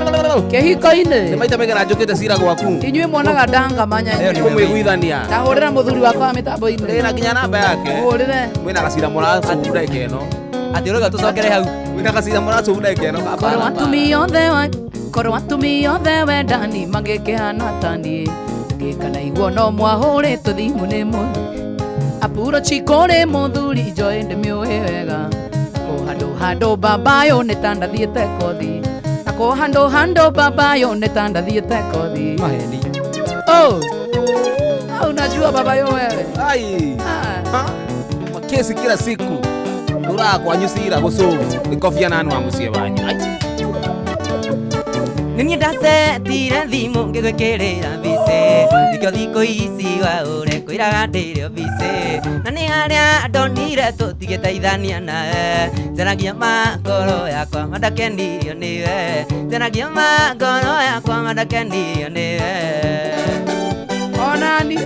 Kĩhiko-inĩ. Nĩ maita maigana njũkĩte cira gwaku Inyuĩ mwonaga ndangamanya inyuĩ. kũmwĩguithania Ta hũrĩra mũthuri wakwa wa mĩtambo-inĩ. Ĩna nginya namba yake Hũrĩre. Mwĩna gacira mũracobu ndagĩka ĩno Atĩ ũrauga tũcokere hau Mwĩna gacira mũracobu ndagĩka ĩno Korwo atumia othe wa korwo atumia othe wendani mangĩkĩhana ta niĩ ngĩkana iguo no mwahũrĩtwo thimũ nĩ mũthuri apurochi kũrĩ mũthuri njoĩ ndĩmĩũĩ wega kũhandũhandũ babayo nĩ ta ndathiĩte kothi na kũhandũhandũ babayo nĩ ta ndathiĩte kothi Maheni. Oh. Ah, unajua babayo wewe Ai. Makesi kila siku tũraga kwanyu cira gũcũbu nĩ Kofi Annan wa mũciĩ wanyu Ai. Nĩ niĩ ndacetire thimũ ngĩgwĩkĩrĩra mbici nĩkĩo thikũ ici waũre kwĩraga ndĩrĩ obici na nĩ harĩa ndonire tũtigĩteithania nawe njaragia ma ngoro yakwa mandakenirio nĩwe njaragia ma ngoro yakwa mandakenirio nĩwe onani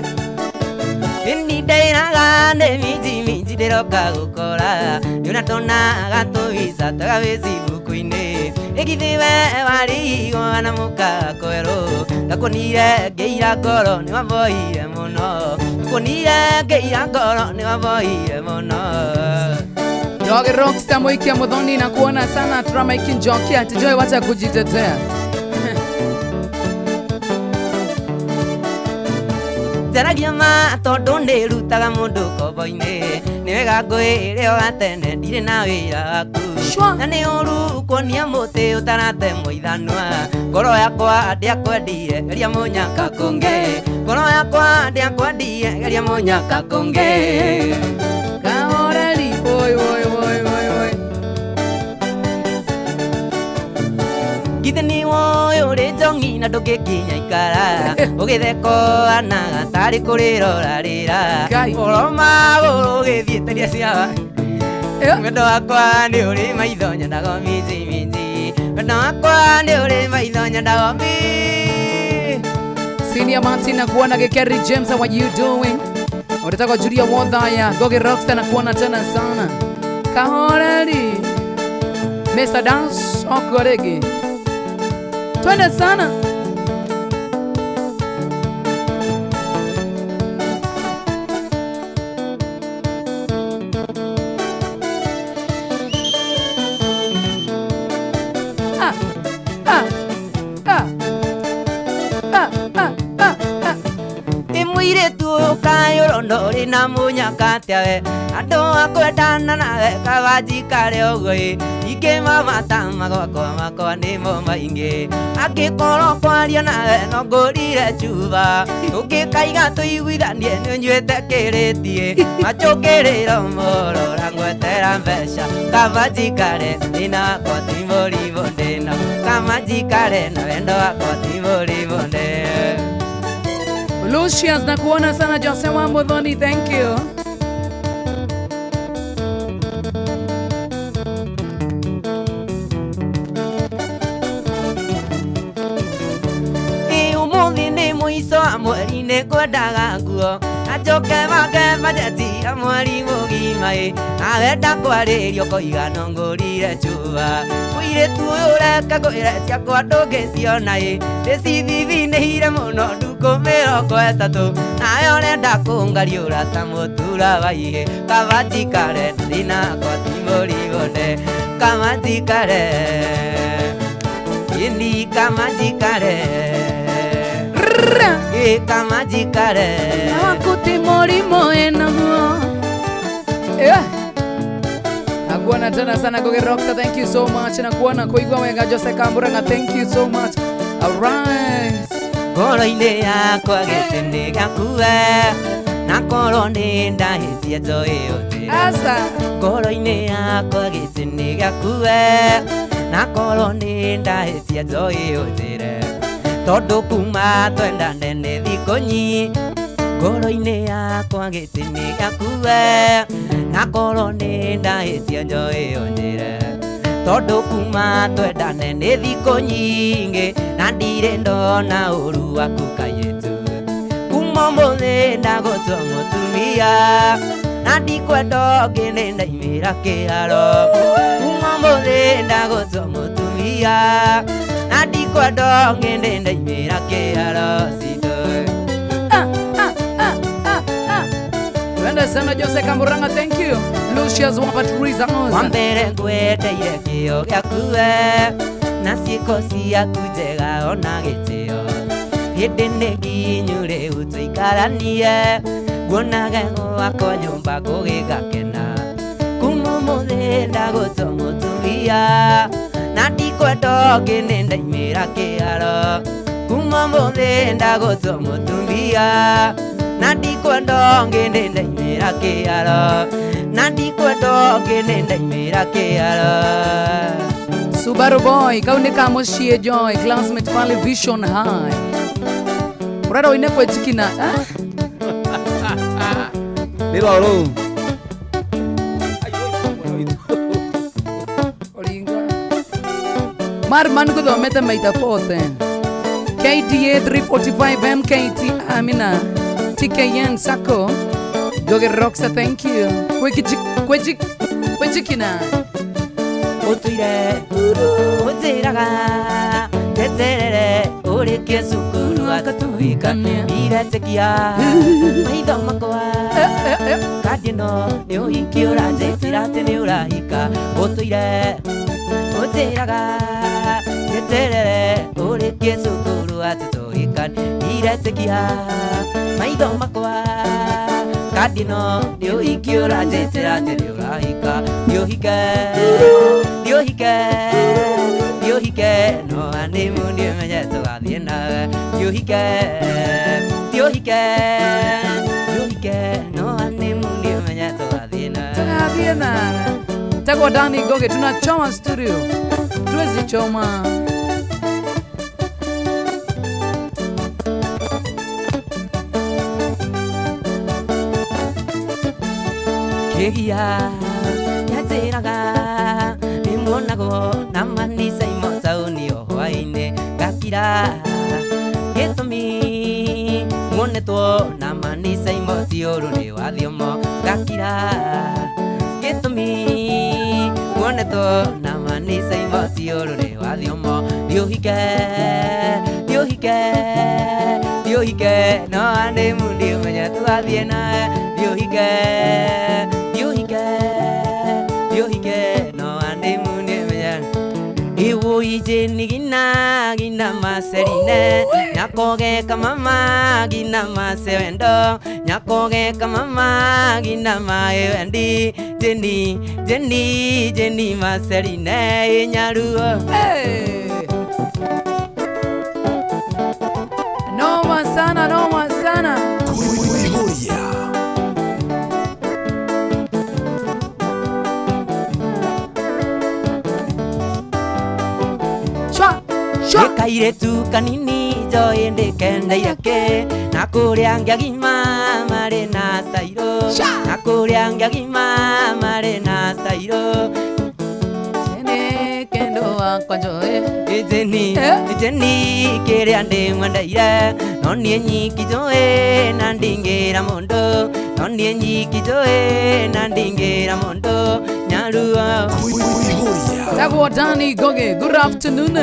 Ini ndĩraga nĩ minji minji ndĩroka gũkora nĩũrĩa ndonaga tũvisa twega wĩ cibuku-inĩ ĩgithĩ we warĩigwo na mũka kwerũ ndakuonire ngĩira ngoro nĩwamboire mũno ndakuonire ngĩira ngoro nĩwamboire mũno Joge Rockstar Mwiki ya Muthoni na kuona sana Tramaiki Njoki ati Joy wacha kujitetea. Njaragia ma tondũ nĩrutaga mũndũ ngombo-inĩ nĩ wega ngwĩre o gatene ndirĩ na wĩra waku na nĩ ũru kuonia mũtĩ ũtaratemwo ithanwa ngoro yakwa ndĩakwendire geria mũnyaka kũngĩ ngoro yakwa ndĩakwendire geria mũnyaka kũngĩ Kahoreri oi oi oi oi oi. Githĩ nĩ woĩ ũrĩ njongi na ndũngĩkinya ikara ũgĩthekoanaga tarĩ kũrĩra ũrarĩra ũro magũrũ ũgĩthiĩ teria cia wendo wakwa nĩ ũrĩ maitho nyendaga minji minji wendo wakwa nĩ ũrĩ maitho nyendaga mi Senior Martin na kuona Gekeri James, how are you doing? Unataka Julia Wodhaya, Goge Rockstar na kuona tena sana. Kahoreri. Mr. Dance Okorege. Twende sana. Ah, ah, ah, ah, ah, ah, ah. Ĩ mũirĩtu ũyũ kaĩ ũrona ũrĩ na mũnyaka atĩa we andũ akwendana nawe kaba njikare ũguo ĩ ingĩ mamata magwakwa makwa nĩmo maingĩ angĩkorwo kwaria nawe no ngũrire cuba tũngĩkaiga tũiguithanie nĩ ũnyuĩte kĩrĩtie macũkĩrĩro morora ngwetera mbeca kaba njikare thĩna wakwa ti mũrimũ ndĩna kaba njikare na wendo wakwa ti mũrimũ ndĩ Lucius na kuona sana Jose wa Muthoni, thank you. Ĩ ũmũthĩ nĩ mũico wa mweri nĩ kwendaga nguo na njoke bange bajeti ya mweri mũgima ĩ nawe ndakwarĩrio koiga no ngũrire cuba mũirĩtu ũyũ ũreka ngwĩre ciakwa ndũngĩciona ĩ ndĩcithithinĩire mũno ndukũ 30 nawe ũrenda kũngariũra ta mũtura wa ihĩ kaba njikare thĩna wakwa ti mũrimũ nde kaba njikare ini kama njikare ĩ kama njikare Wakuti morimo enaguo. Yeah. Nakuona tena sana Goge Rockstar, thank you so much. Nakuona kuigua wega Jose Kamburanga, thank you so much. All right. ngoro-inĩ yakwa gĩtĩ nĩ gĩaku we na korwo nĩ ndahĩtie njoĩ ũnjĩre Asa. ngoro-inĩ yakwa gĩtĩ nĩ gĩaku we na korwo nĩ ndahĩtie njoĩ ũnjĩre tondũ kuma twendane nĩ thikũ nyi Ngoro-inĩ yakwa gĩtĩ-inĩ gĩaku we na korwo nĩ ndahĩtia njoe ũnjĩre tondũ kuma twendane nĩ thikũ nyingĩ na ndirĩ ndona ũru waku kairĩtu kuma ũmũthĩ ndagũtua mũtumia na ndikwenda ũngĩ nĩ ndaimĩra kĩharo kuma ũmũthĩ ndagũtua mũtumia na ndikwenda ũngĩ nĩ ndaimĩra kĩharo citũ. Twende sana Jose Kamuranga, thank you. Lucius Wapatriza Oza. Wambere ngwendeire kĩo gĩaku we na ciĩko ciaku njega ona gĩtĩo hĩndĩ nĩ nginyu rĩu tũikaranie nguonage gwakwa nyũmba ngũgĩgakena kuma ũmũthĩ ndagũtua mũtumia na ndikwenda ũngĩ nĩ ndaimĩra kĩharo kuma ũmũthĩ ndagũtua mũtumia na ndikwenda ũngĩ nĩ ndaimĩra kĩharo na ndikwenda ũngĩ nĩ ndaimĩra kĩharo. Subaru Boy, kau nĩ ka mũciĩ Joy, classmate pale Vision High. Ũrenda ũine kwĩtikina, eh? Nĩ rwa rũu. Oringa. Marman guthomete maita 4. KDA 345 MKT Amina TKN Sacco Joge Roxa, thank you. Kwejikina. Ũtũire ũnjĩraga njeterere ũrĩkie cukuru atũhikanie ndiretĩkia maitho makwa kandi ĩno nĩ ũhiki ũranjĩtĩra atĩ nĩ ũrahika ũtũire ũnjĩraga njeterere ũrĩkie cukuru atũhikanie ndiretĩkia maitho makwa kandi ĩno nĩ ũhiki ũranjĩtĩra atĩ nĩ ũrahika ndiũhike ndiũhike ndiũhike no honeymoon ndiũmenye tũgathiĩ nawe ndiũhike ndiũhike ndiũhike no honeymoon ndiũmenye tũgathiĩ nawe Tũgathiĩ nawe. Tagwa Dani Goge, tunachoma studio. Tuwezi choma. Kĩgia nyanjĩraga nĩmuonagwo na manica imo taũni o hwaĩ-inĩ ngakira gĩtũmi muonetwo na manica imo ti ũru nĩ wathiomo ngakira gĩtũmi muonetwo na manica imo ti ũru nĩ wathiomo ndiũhike ndiũhike ndiũhike no honeymoon ndiũmenye tũgathiĩ nawe ndiũhike ndiũhike ndiũhike no honeymoon ndiũmenye Iwoije gina gina maserine nyakoge kamama gina masewendo nyakoge kamama gina maewendi jeni jeni jeni maserine nyaruo. Hey. Noma sana, noma sana. Kuihuria. Kairĩtu kanini njoĩ ndĩkendeire kĩ na kũrĩa ngĩagima marĩ na stairo na kũrĩa ngĩagima marĩ na stairo Jeni kendo wakwa njoĩ Jeni Jeni kĩrĩa ndĩmwendeire no niĩ nyiki njoĩ na ndingĩra mũndũ no niĩ nyiki njoĩ na ndingĩra mũndũ nyaruo. Tagwo Dani Goge, good afternoon.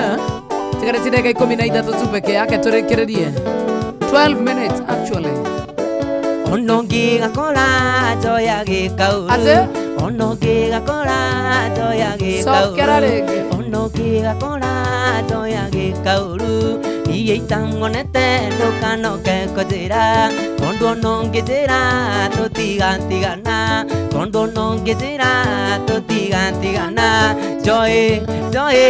Tigareti ndagĩka 13 tu peke yake tũrĩkĩrĩrie 12 minutes actually. Ono ngĩgakora njoya gĩkaũru Atĩ? Ono ngĩgakora njoya gĩkaũru Cokera rĩngĩ. Ono ngĩgakora njoya gĩkaũru niĩ itangonete ndũkanoke kũnjĩra tondũ ono ngĩnjĩra tũtigatigana tondũ ono ngĩnjĩra tũtigatigana njoĩ njoĩ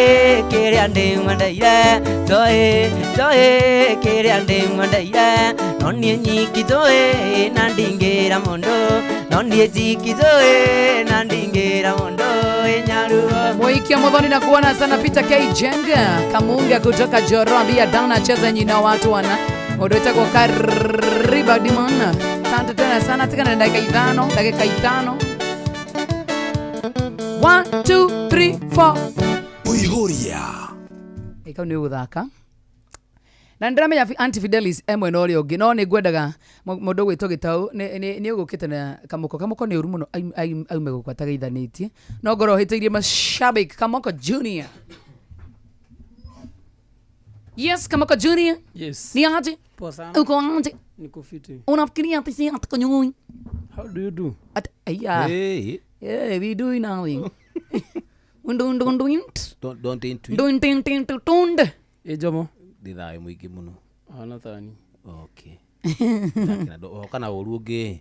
kĩrĩa ndĩmwendeire njoĩ njoĩ kĩrĩa ndĩmwendeire no niĩ nyiki njoĩ na ndingĩra mũndũ no niĩ nyiki njoĩ na ndingĩra mũndũ nyaruo. Mwikia Muthoni na kuona sana Peter K Jenga Kamunga kutoka Joro ambia Dana cheza nyina watu wana mundu wĩtagwo Karibu Badimon. Asante tena sana tigana na dakika 5, dakika 5. 1 2 3 4. Ũihũria. Ĩkau nĩ ũgũthaka. Na nĩndĩramenya Aunty Fidelis e mwena ũrĩa ũngĩ no nĩ ngwendaga mũndũ ũgwĩtwo Gĩtaũ nĩ ũgũkĩte na Kamũko. Kamũko nĩ ũru mũno aume gũkũ atageithanĩtie no ngorwo hĩtĩirie mashabik. Kamoko Junior. Yes, Kamoko Junior. Yes. Ni aje? Poa sana. Uko aje? Niko fiti. Unafikiria ati si atakonyoi? How do you do? At, yeah. Hey. Yeah, we doing nothing. Undu undu undu int. Don't into. Don't int int tund. Eh, Jomo. Ndĩ thayũ mũingĩ mũno. Hana thani. Okay. Kana ũru ũngĩ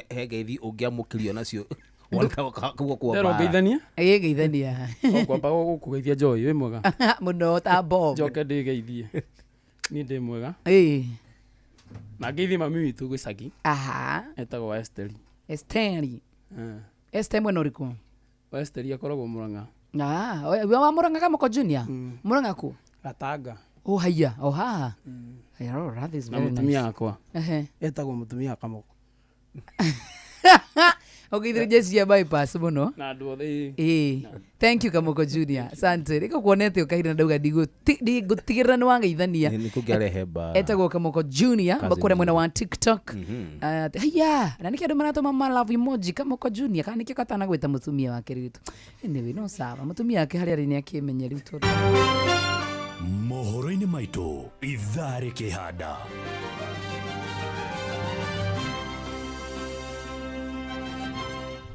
he ngeithi ũngĩamũkĩrio nacio Ndero ngeithania? Ĩ ngeithania. Kwamba gũkũgeithia Joy wĩ mwega. Mũno ta Bob. Njoke ndĩgeithie. Niĩ ndĩ mwega. Ĩ. Na ngeithie mami witũ gĩcagi. Aha. Etagwo Esteri. Esteri. Esther mwena ũrĩkũ? Esteri akoragwo Murang'a. Ah, we wa Murang'a Kamoko Junior? Murang'a kũ? Gatanga. Oh haya, oh haha. Oh, that is Na very nice. mũtumia wakwa. Ehe. Etagwo mũtumia Kamoko. Ũgeithĩrĩria jeshi ya bypass mũno. Na andũ othe. Ĩĩ. Thank you Kamoko Junior. Asante. Rĩko kuonete ũkahinda ndauga ndigũtigĩrĩra nĩ wageithania. Nĩ kũngĩarehe mbara. Etagwo Kamoko Junior Cousin kũrĩa mwena wa TikTok. Mhm. Haya, na nĩkĩo andũ maratũma ma love emoji Kamoko Junior kana nĩkĩo katana gwĩta mũtumia wake rĩu. Anyway, no sawa. Mũtumia wake harĩa arĩ nĩ akĩmenye rĩu tondũ. Mohoro-inĩ maitũ ithaa rĩkĩhanda.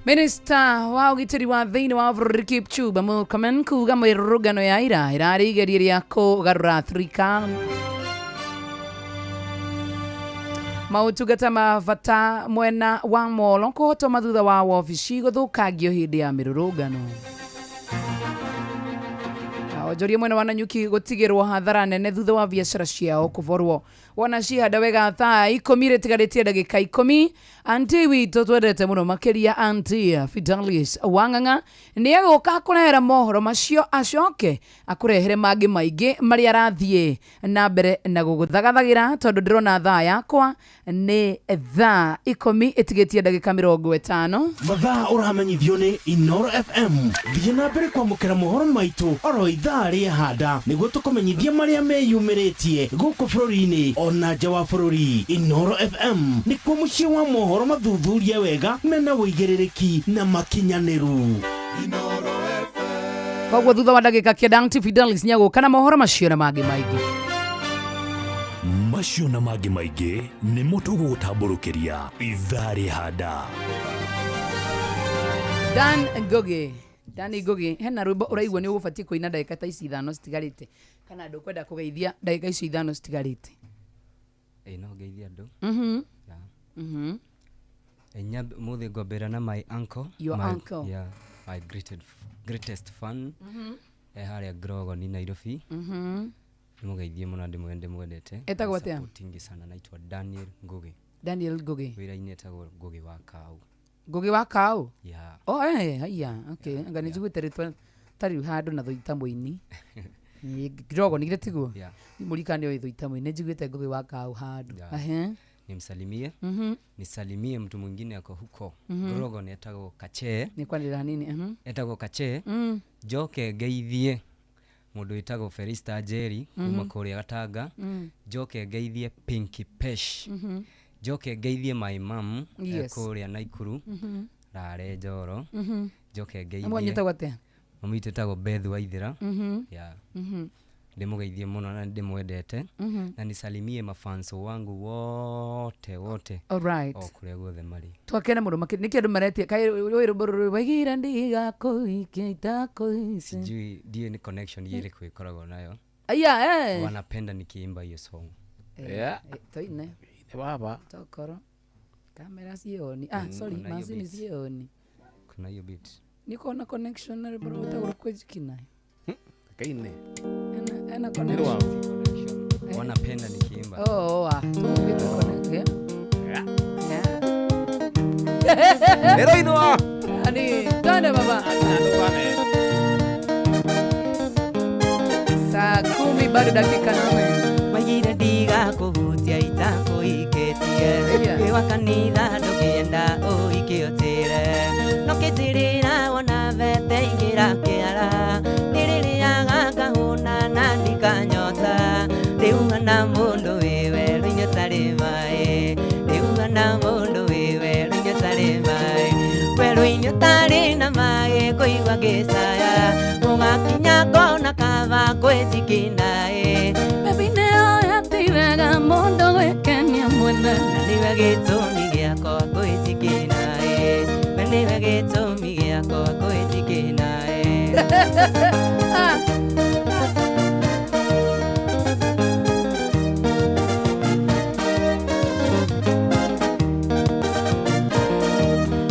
Minista wa ũgitĩri wa thĩinĩ wa bũrũri Kipchumba Murkomen kuga mĩrũrũngano ya ira ĩrarĩ igeria rĩa kũgarũra thirikari. Maũtungata ma bata mwena wa Molo kũhotoma thutha wa wabici gũthũkangio hĩndĩ ya mĩrũrũngano. Onjoria mwena wa Nanyuki gũtigĩrwo hathara nene thutha wa biacara ciao kũborwo. Wona cihanda wega thaa 10 rĩtigarĩtie ndagĩka 10. Aunty witũ twendete mũno makĩria Aunty Fidelis Wang'ang'a nĩ egũka akũrehera mohoro macio acoke akũrehere mangĩ maingĩ marĩa arathiĩ na mbere na gũgũthagathagĩra tondũ ndĩrona thaa yakwa nĩ thaa 10 ĩtigĩtie ndagĩka 50. Mathaa ũramenyithio nĩ Inoro FM. Thiĩ na mbere kwamũkĩra mohoro maitũ oro ithaa rĩahanda nĩguo tũkũmenyithia marĩa meyumĩrĩtie gũkũ bũrũri-inĩ ona nja wa bũrũri. Inoro FM nĩkuo mũciĩ wa mohoro mathuthurie wega mena ũigĩrĩrĩki na makinyanĩru. Koguo thutha wa ndagĩka 9 Aunty Fidelis nĩegũka na mohoro macio na mangĩ maingĩ. Macio na mangĩ maingĩ nĩmo tũgũgũtambũrũkĩria ithaa rĩhanda. Dan Ngugi. Dan Ngugi, hena rwĩmbo ũraigua nĩ ũgũbatiĩ kũina ndagĩka ta ici 5 citigarĩte kana ndũkwenda kũgeithia ndagĩka icio 5 citigarĩte. Ĩ no ngeithie andũ. Mhm. Yeah. Mhm. Nyambe mũthĩ ngwambĩrĩra na my uncle. Your my, uncle. Yeah, my greatest fan. Mhm. Harĩa Grogoni Nairobi. Mhm. Nĩmũgeithie mũno ndĩmwendete. Etagwo atĩa? Supporting sana naitwa Daniel Ngugi. Daniel Ngugi. Wĩra-inĩ etagwo Ngugi wa Kau. Ngugi wa Kau? Yeah. Oh, haya, okay. Anga nĩ njiguĩte rĩtwa ta rĩu handũ na Thũita Mũini. Grogoni githĩ tiguo? Yeah. Mũrikane ũyũ Thũita Mũini, nĩ njiguĩte Ngugi wa Kau handũ. Yeah. Ehe. Nimsalimie. Mhm. Nisalimie mtu mwingine ako huko. Mhm. Grogoni etagwo Kachee. Nĩ kwanĩrĩra hanini. Mhm. Etagwo Kachee. Mm. Njoke ngeithie mũndũ wĩtagwo Felista Njeri kuma Mhm. kũrĩa Gatanga. Mm. Njoke ngeithie Pinky Pesh. Mhm. Njoke ngeithie my mom Yes. kũrĩa Naikuru. Mhm. Rare Njoro. Mhm. Njoke Na mwanyu ngeithie etagwo atĩa? Mami witũ etagwo Beth Waithera. Mhm. Yeah. Mhm. Ndĩmũgeithie mũno na ndĩmwendete. Mhm. Na nisalimie mafanso wangu wote wote. All right. O kũrĩa guothe marĩ. Twakena mũno makĩria nĩkĩ andũ maretia kaĩ rũĩ rwĩmbo rũrũ waigĩra ndigakuikia itakuici. Sijui ndiũĩ nĩ connection ĩrĩkũ ĩkoragwo nayo. Aya, eh. Wanapenda nikiimba hiyo song. Eh, toine. Baba. Tokoro. Kamera sioni. Ah, sorry, Kuna hiyo macini beat. sioni. Kuna hiyo beat. Niko na connection na rwĩmbo rũrũ rwĩtagwo Rũkwĩjikina. Kaine. Ena connection. Wanapenda nikiimba. Oh, ah. Tũgũkĩte connection. Yeah. Yeah. Ndĩroinwo. Ani, twende baba. Saa 10 bado dakika 8. Maigire ndigakuhutia itakuikĩtie. Wĩ wa kanitha ndũngĩenda ũhiki ũtĩre no kĩnjĩrĩra wona bete ingĩra kĩara ndĩrĩrĩaga ngahũna na ndikanyota rĩu hana mũndũ wĩ werũ-inĩ ũtarĩ maĩ rĩu hana mũndũ wĩ werũ-inĩ ũtarĩ maĩ werũ-inĩ ũtarĩ na maĩ kũigua ngĩcaya ũgakinya ngona kaba kwĩjikinaĩ Baby nĩoĩ ti wega mũndũ gwĩkenia mwene na nĩwe gĩtũmi gĩakwa kwĩjikinaĩ we nĩwe gĩtũmi gĩakwa kwĩjikinaĩ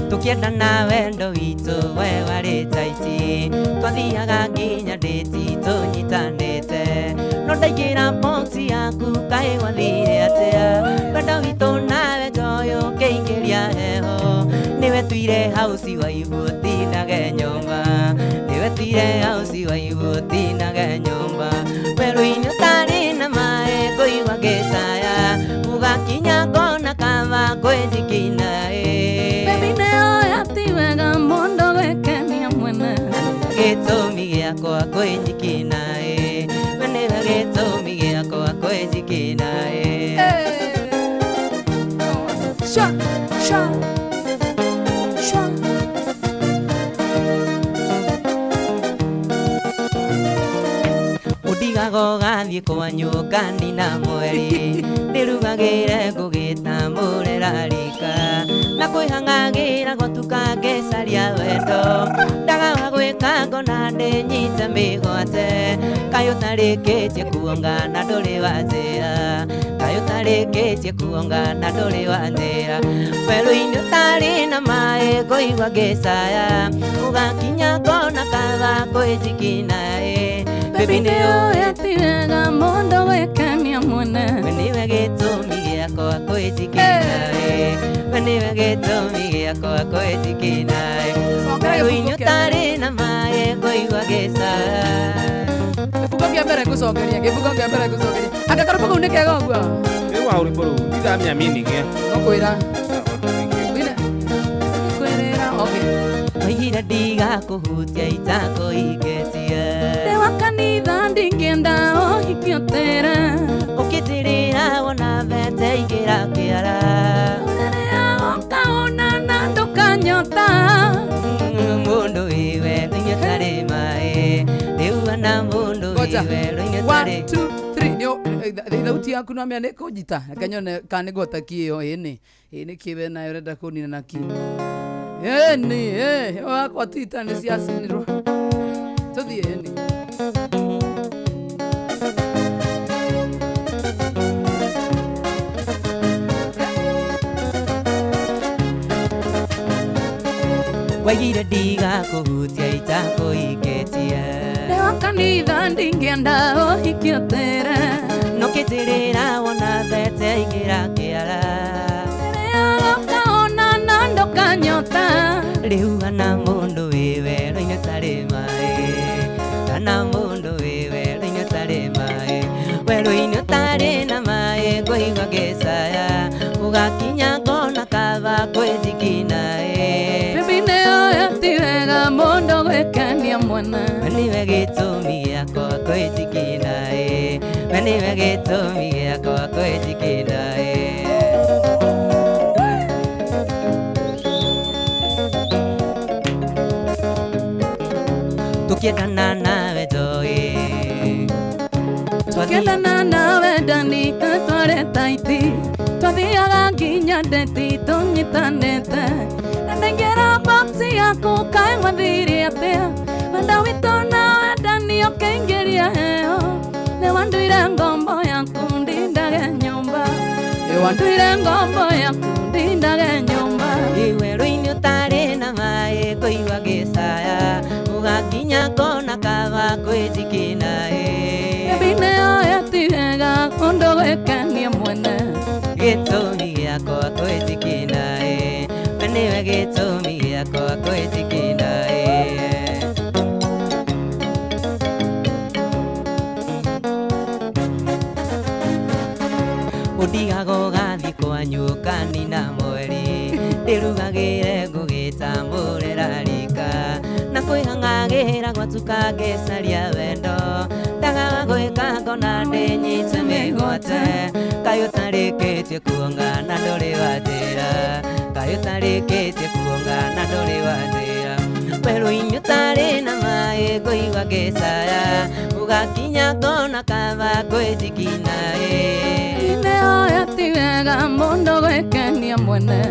Tukiendana wendo witũ we warĩ ta ici twathiaga nginya ndĩti tũnyitanĩte no ndaingĩra box yaku kaĩ gwathire atĩa wendo witũ nawe njoyo ũkĩingĩria heho nĩwe tuire hausi wa ibu tindage nyũmba nĩwe tuire hausi wa ibu tindage nyũmba werũ-inĩ ũtarĩ na maĩ ngũigua ngĩcaya ũgakinya ngona kaba kwĩjikinaĩ Baby nĩoĩ ti wega mũndũ gwĩkenia mwene gĩtũmi gĩakwa kwĩjikinaĩ we nĩwe gĩtũmi gĩakwa kwĩjikinaĩ Sha, sha, sha. Ũndigaga ũgathiĩ kwanyu ũkanina mweri ndĩrugagĩre ngũgĩta mũrera rika na kwĩhang'agĩra gwatuka ngĩcaria wendo ndagaga gwĩka ngona ndĩnyite mĩgwate kaĩ ũtarĩkĩtie kuonga na ndũrĩ wa njĩra kaĩ ũtarĩkĩtie kuonga na ndũrĩ wa njĩra werũ-inĩ ũtarĩ na maĩ ngũigua ngĩcaya ũgakinya ngona kaba kwĩjikinaĩ Baby nĩoĩ ti wega mũndũ gwĩkenia mwene we nĩwe gĩtũmi gĩakwa kwĩjikinaĩ we nĩwe gĩtũmi gĩakwa kwĩjikinaĩ werũ-inĩ ũtarĩ na maĩ ngũigua ngĩcaya Gĩbungo kĩa mbere ngũcokeria gĩbungo kĩa mbere ngũcokeria anga karũmbo kau nĩ kega ũguo Rĩu wa rwĩmbo rũu ndithamenya meaning ĩyo. Ngũkwĩra Ngũkwĩrĩra okay Oigire ndigakũhutia itakũhikĩtie Ndĩ wa kanitha ndingĩenda ũhiki ũtĩre ũkĩnjĩrĩra wona bete ingĩra kĩara Rĩrĩa ũkaũna na ndũkanyota mũndũ wĩ werũ-inĩ ũtarĩ maĩ rĩu ana mũndũ wĩ Ngoja. werũ-inĩ One, ũtarĩ two, three. Thauti yaku no mĩa nĩ kũnjita reke nyone kana nĩ ngũhota kĩ ĩyo ĩnĩ ĩ nĩ kĩ we nayo ũrenda kũnina na kĩ ĩnĩ ĩ wakwa tita nĩ ciacinirwo tũthiĩ ĩnĩ waigire ndigakũhutia itakũhikĩtie Ndĩ wa kanitha ndingĩenda ũhiki ũtĩre no kĩnjĩrĩra wona bete ingĩra kĩara Rĩrĩa ũkaũna na ndũkanyota rĩu ana mũndũ wĩ werũ-inĩ ũtarĩ maĩ kana mũndũ wĩ werũ-inĩ ũtarĩ maĩ werũ-inĩ ũtarĩ na maĩ ngũigua ngĩcaya ũgakinya ngona kaba kwĩjikinaĩ Baby nĩoĩ ti wega mũndũ gwĩkenia mwene we nĩwe gĩtũmi gĩakwa kwĩjikinaĩ we nĩwe gĩtũmi gĩakwa kwĩjikinaĩ Tukiendana nawe njoĩ Tukiendana nawe ndani tware taiti twathiaga nginya ndeti tũnyitanĩte na ndaingĩra box yaku kaĩ gwathire atĩa wendo witũ nawe ndani ũkĩingĩria heho nĩ wanduire ngombo yaku ndindage nyũmba nĩ wanduire ngombo yaku ndindage nyũmba werũ-inĩ ũtarĩ na maĩ kũigua ngĩcaya ũgakinya ngona kaba kwĩjikinaĩ Baby nĩoĩ ti wega ũndũ gwĩkenia mwene gĩtũmi gĩakwa kwĩjikinaĩ we nĩwe gĩtũmi gĩakwa kwĩjikinaĩ Ũndigaga ũgathiĩ kwanyu ũkanina ngĩtambũrĩra rika na kwĩhang'agĩra gwatuka ngĩcaria wendo ndagaga gwĩka ngona ndĩnyite mĩgwate kaĩ ũtarĩkĩtie kuonga na ndũrĩ wanjĩra kaĩ ũtarĩkĩtie kuonga na ndũrĩ wanjĩra werũ-inĩ ũtarĩ na maĩ ngũigua ngĩcaya ũgakinya ngona kaba kwĩjikina-ĩ Ineoya ti wega mũndũ gwĩkenia mwene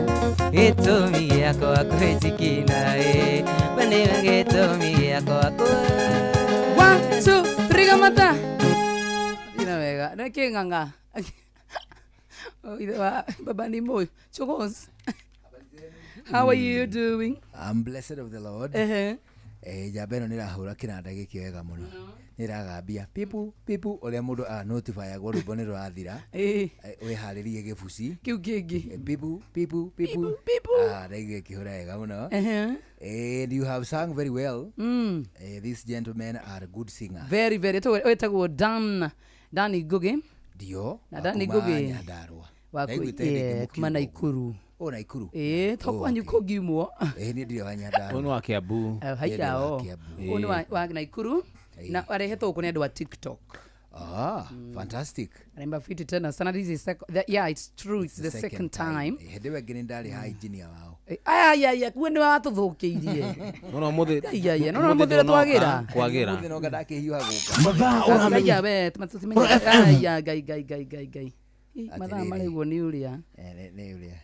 gĩtũmi gĩakwa kwĩjikina-ĩ we nĩwe gĩtũmi gĩakwa kwĩ 1 2 3 kamata ina wega nĩ kĩng'ang'a. Oh, ithe wa baba ni moyo Chokos, how are you doing? I'm blessed of the Lord. Njamba ĩno nĩ ĩrahũra kĩnanda gĩkĩ wega mũno. Nĩ ĩragambia pipu pipu ũrĩa mũndũ anotifyagwo rwĩmbo nĩ rũrathira. Wĩharĩrie gĩbuci kĩu kĩngĩ. Pipu pipu pipu pipu. Ndaigua ĩkĩhũra wega mũno. And you have sung very well. These gentlemen are good singers. Very very. Wĩtagwo Dan Dani Ngugi. Ndio. Na Dani wa kuma Ngugi Nyandarua. Wa Ndaiguĩte ndĩ kuma Naikuru. Oh, Naikuru. To kwanyu kũngiumwo. Niĩ ndirĩ wa Nyandarua. Ũyũ nĩ wa Kiambu. Haia o. Ũyũ nĩ wa Naikuru na arehetwo gũkũ nĩ andũ a TikTok. Fantastic. Anaimba fiti tena sana. This is yeah, it's true, it's the second time. Hĩndĩ ĩyo ĩngĩ nĩ ndarĩ ha engineer wao. Aya kuo nĩ watũthũkĩirie. No mũthĩ. Aya no mũthĩ ũrĩa twagĩra. Kwagĩra. Mũthĩ noga ndakĩhiũha gũka. Mathaa ũramenya. Aya we tũtimenyaga. Aya ngai ngai ngai ngai ngai. Mathaa marĩguo nĩ ũrĩa. Nĩ ũrĩa.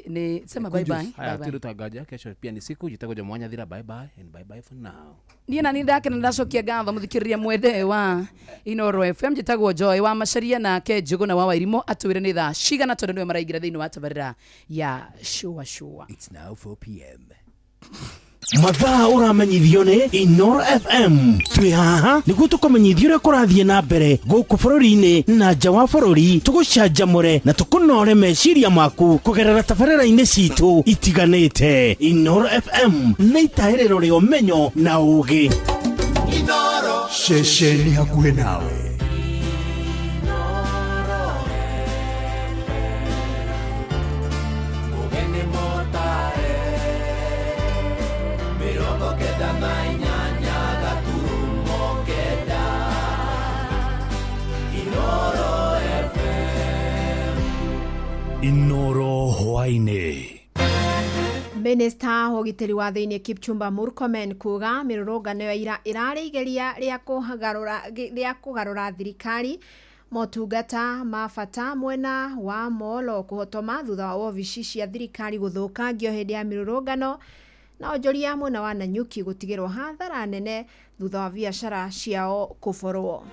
Nĩ sema bye bye. Haya tũtangaja kesho pia ni siku jitagoja mwanya thira bye bye and bye bye for now. Niĩ na niĩ ndakena ndacokia ngatho mũthikĩrĩria mwende wa Inoro FM. Njĩtagwo Joy wa Macaria nake Njũgũna wa Wairimũ atwĩre nĩ thaa cigana tondũ nĩwe maraingĩra thĩinĩ wa tabarĩra ya Shua Shua. It's now 4 p.m. Mathaa ũramenyithio nĩ Inoro FM. Twĩ haha nĩguo tũkũmenyithia ũrĩa kũrathiĩ na mbere gũkũ bũrũri-inĩ na nja wa bũrũri, tũgũcanjamũre na tũkũnore meciria maku kũgerera tabarĩra-inĩ citũ itiganĩte. Inoro FM nĩ itahĩrĩro rĩa ũmenyo na ũũgĩ. Ceceni hakuhĩ nawe. Inoro hwaĩ-inĩ. Minista wa ũgitĩri wa thĩinĩ Kipchumba Murkomen kuga mĩrũrũngano ya ira ĩrarĩ igeria rĩa kũgarũra thirikari. Motungata ma bata mwena wa Molo kũhotoma thutha wa wobici cia thirikari gũthũkangio hĩndĩ ya mĩrũrũngano, na onjoria mwena wa Nanyuki gũtigĩrwo hathara nene thutha wa biacara ciao kũborwo.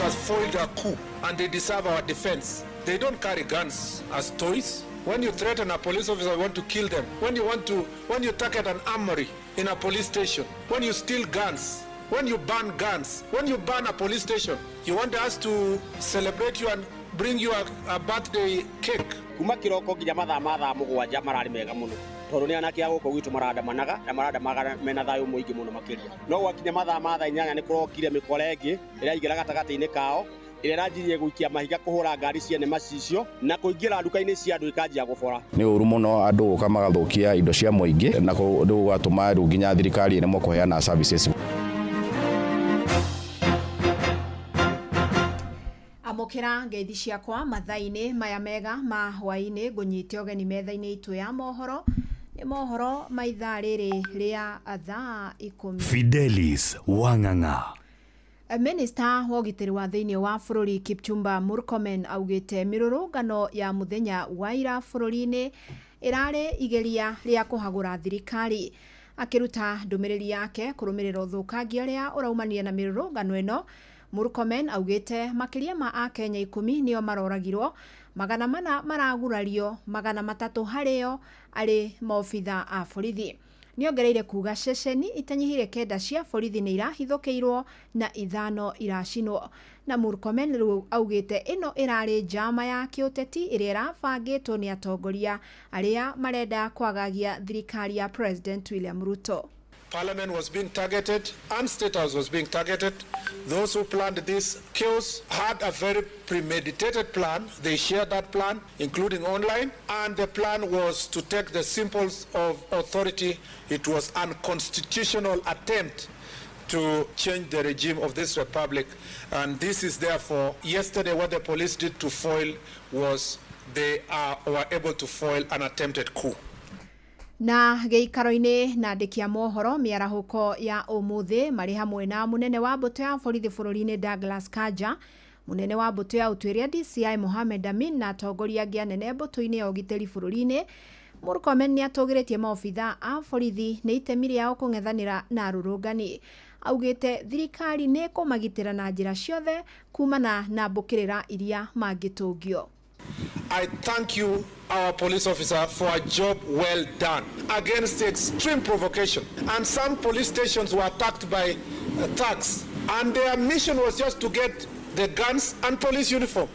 Has foiled a coup and they deserve our defense. They don't carry guns as toys. When you threaten a police officer, you want to kill them. When you target an armory in a police station, when you steal guns, when you ban guns, when you ban a police station, you want us to celebrate you and bring you a birthday cake. Kuma kiroko nginya mathaa ma thaa mũgwanja mararĩ mega mũno tondũ nĩ anake a gũkũ gwitũ marandamanaga na marandamanaga mena thayũ mũingĩ mũno makĩria. No gwakinya mathaa ma thaa 8 nĩ kũrokire mĩkora ĩngĩ ĩraingĩra gatagatĩ-inĩ kao ĩrĩa ĩranjirie gũikia mahiga kũhũra ngari ciene macicio na kũingĩra nduka-inĩ cia andũ ikanjia gũbora. Nĩ ũru mũno andũ gũka magathũkia indo cia mũingĩ na rĩu gũgatũma rĩu nginya thirikari ĩremwo kũheana services. Amũkĩra ngeithi ciakwa mathaa-inĩ maya mega ma hwaĩ-inĩ, ngũnyite ũgeni metha-inĩ itũ ya mohoro. Nĩ mohoro ma ithaa rĩrĩ rĩa thaa 10. Fidelis Wang'ang'a. Minista wa ũgitĩri wa thĩinĩ wa bũrũri Kipchumba Murkomen augĩte mĩrũrũngano ya mũthenya wa ira bũrũri-inĩ ĩrarĩ igeria rĩa kũhagũra thirikari. Akĩruta ndũmĩrĩri yake kũrũmĩrĩra ũthũkangia ũrĩa ũraumania na mĩrũrũngano ĩno, Murkomen augĩte makĩria ma akenya 10 nĩo maroragirwo, 400 maragurario, 300 harĩo arĩ maobitha a borithi. Nĩongereire kuga ceceni itanyihire 9 cia borithi nĩ irahithũkĩirwo na 5 iracinwo. Na Murkomen rĩu augĩte ĩno ĩrarĩ njama ya kĩũteti ĩrĩa ĩrabangĩtwo nĩ atongoria arĩa marenda kwagagia thirikari ya President William Ruto. Parliament was being targeted and State House was being targeted. Those who planned this chaos had a very premeditated plan. They shared that plan, including online, and the plan was to take the symbols of authority. It was unconstitutional attempt to change the regime of this republic. And this is therefore, yesterday what the police did to foil was they were able to foil an attempted coup. Na gĩikaro-inĩ na andĩki a mohoro mĩarahũko ya ũmũthĩ marĩ hamwe na mũnene wa mbũtũ ya borithi bũrũri-inĩ Douglas Kanja, mũnene wa mbũtũ ya ũtuĩria DCI Mohamed Amin na atongoria angĩ anene mbũtũ-inĩ ya ũgitĩri bũrũri-inĩ. Murkomen nĩ atũgĩrĩtie maobitha a borithi nĩ itemi rĩao kũng'ethanĩra na arũrũngani. Augĩte thirikari nĩ ĩkũmagitĩra na njĩra ciothe kumana na mbũkĩrĩra iria mangĩtũngio. I thank you, our police officer, for a job well done against the extreme provocation. And some police stations were attacked by thugs, and their mission was just to get the guns and police uniform.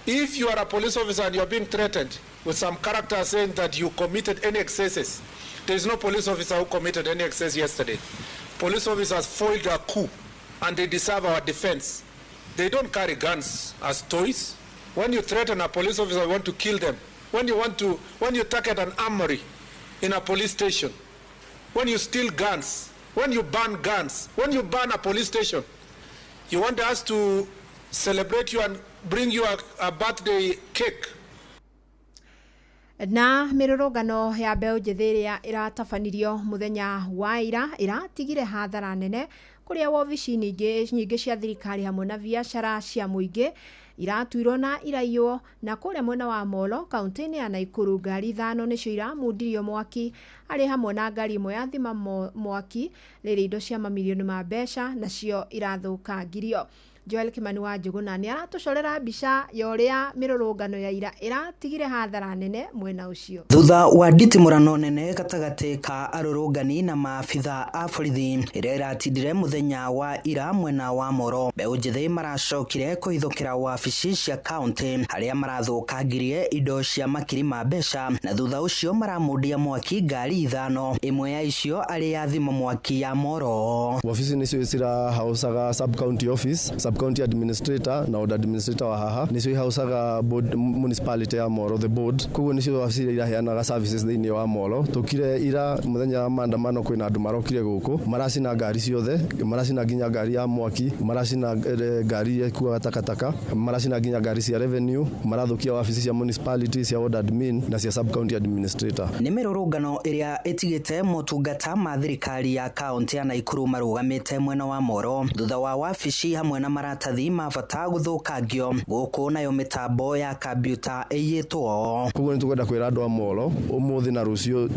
If you are a police officer and you are being threatened with some character saying that you committed any excesses, there is no police officer who committed any excess yesterday. Police officers foiled a coup, and they deserve our defense. They don't carry guns as toys. When you threaten a police officer, you want to kill them. When you target an armory in a police station, when you steal guns, when you burn guns, when you burn a police station, you want us to celebrate you and bring you a birthday cake. Na mĩrũrũngano ya mbeũ njĩthĩ ĩrĩa ĩratabanirio mũthenya wa ira ĩratigire hathara nene kũrĩa wobici nyingĩ cia thirikari hamwe na biacara cia mũingĩ iratuirwo na iraiywo. Na kũrĩa mwena wa Molo kaunti-inĩ ya Naikuru ngari 5 nĩcio iramundirio mwaki arĩ hamwe na ngari ĩmwe ya thima mwaki rĩrĩ indo cia mamirioni ma mbeca nacio irathũkangirio. Joel Kimani wa Njũgũna nĩ aratũcorera mbica ya ũrĩa mĩrũrũngano ya ira ĩratigire hathara nene mwena ũcio. Thutha wa nditimũrano nene gatagatĩ ka arũrũngani na maabitha a borithi ĩrĩa ĩratindire mũthenya wa ira mwena wa Moro, mbeũ njĩthĩ maracokire kũhithũkĩra wabici cia kaunti harĩa marathũkangirie indo cia makiri ma mbeca na thutha ũcio maramundia mwaki ngari 5, ĩmwe ya icio arĩ ya thima mwaki ya Moro. Wabici nĩcio cirahaucaga sub county office, sub county administrator na ward administrator wa haha nicio ihaucaga board municipality ya Moro, the board. Koguo nicio wabici iria iraheanaga services thĩinĩ wa Moro. Tukire ira muthenya wa maandamano kwĩna andũ marokire gũkũ maracina ngari ciothe, maracina nginya ngari ya mwaki, maracina ngari iria ikuaga takataka, maracina nginya ngari cia revenue, marathukia wabici cia municipality, cia ward admin na cia sub county administrator. Nĩ mĩrũrũngano ĩrĩa ĩtigĩte motungata ma thirikari ya kaunti ya Naikuru marũgamĩte mwena wa Moro thutha wa wabici hamwe na maratathi ma bata gũthũkangio gũkũ nayo mĩtambo ya kambiuta ĩiyĩtwo. Koguo nĩ tũkwenda kwĩra andũ a Moro ũmũthĩ na rũciũ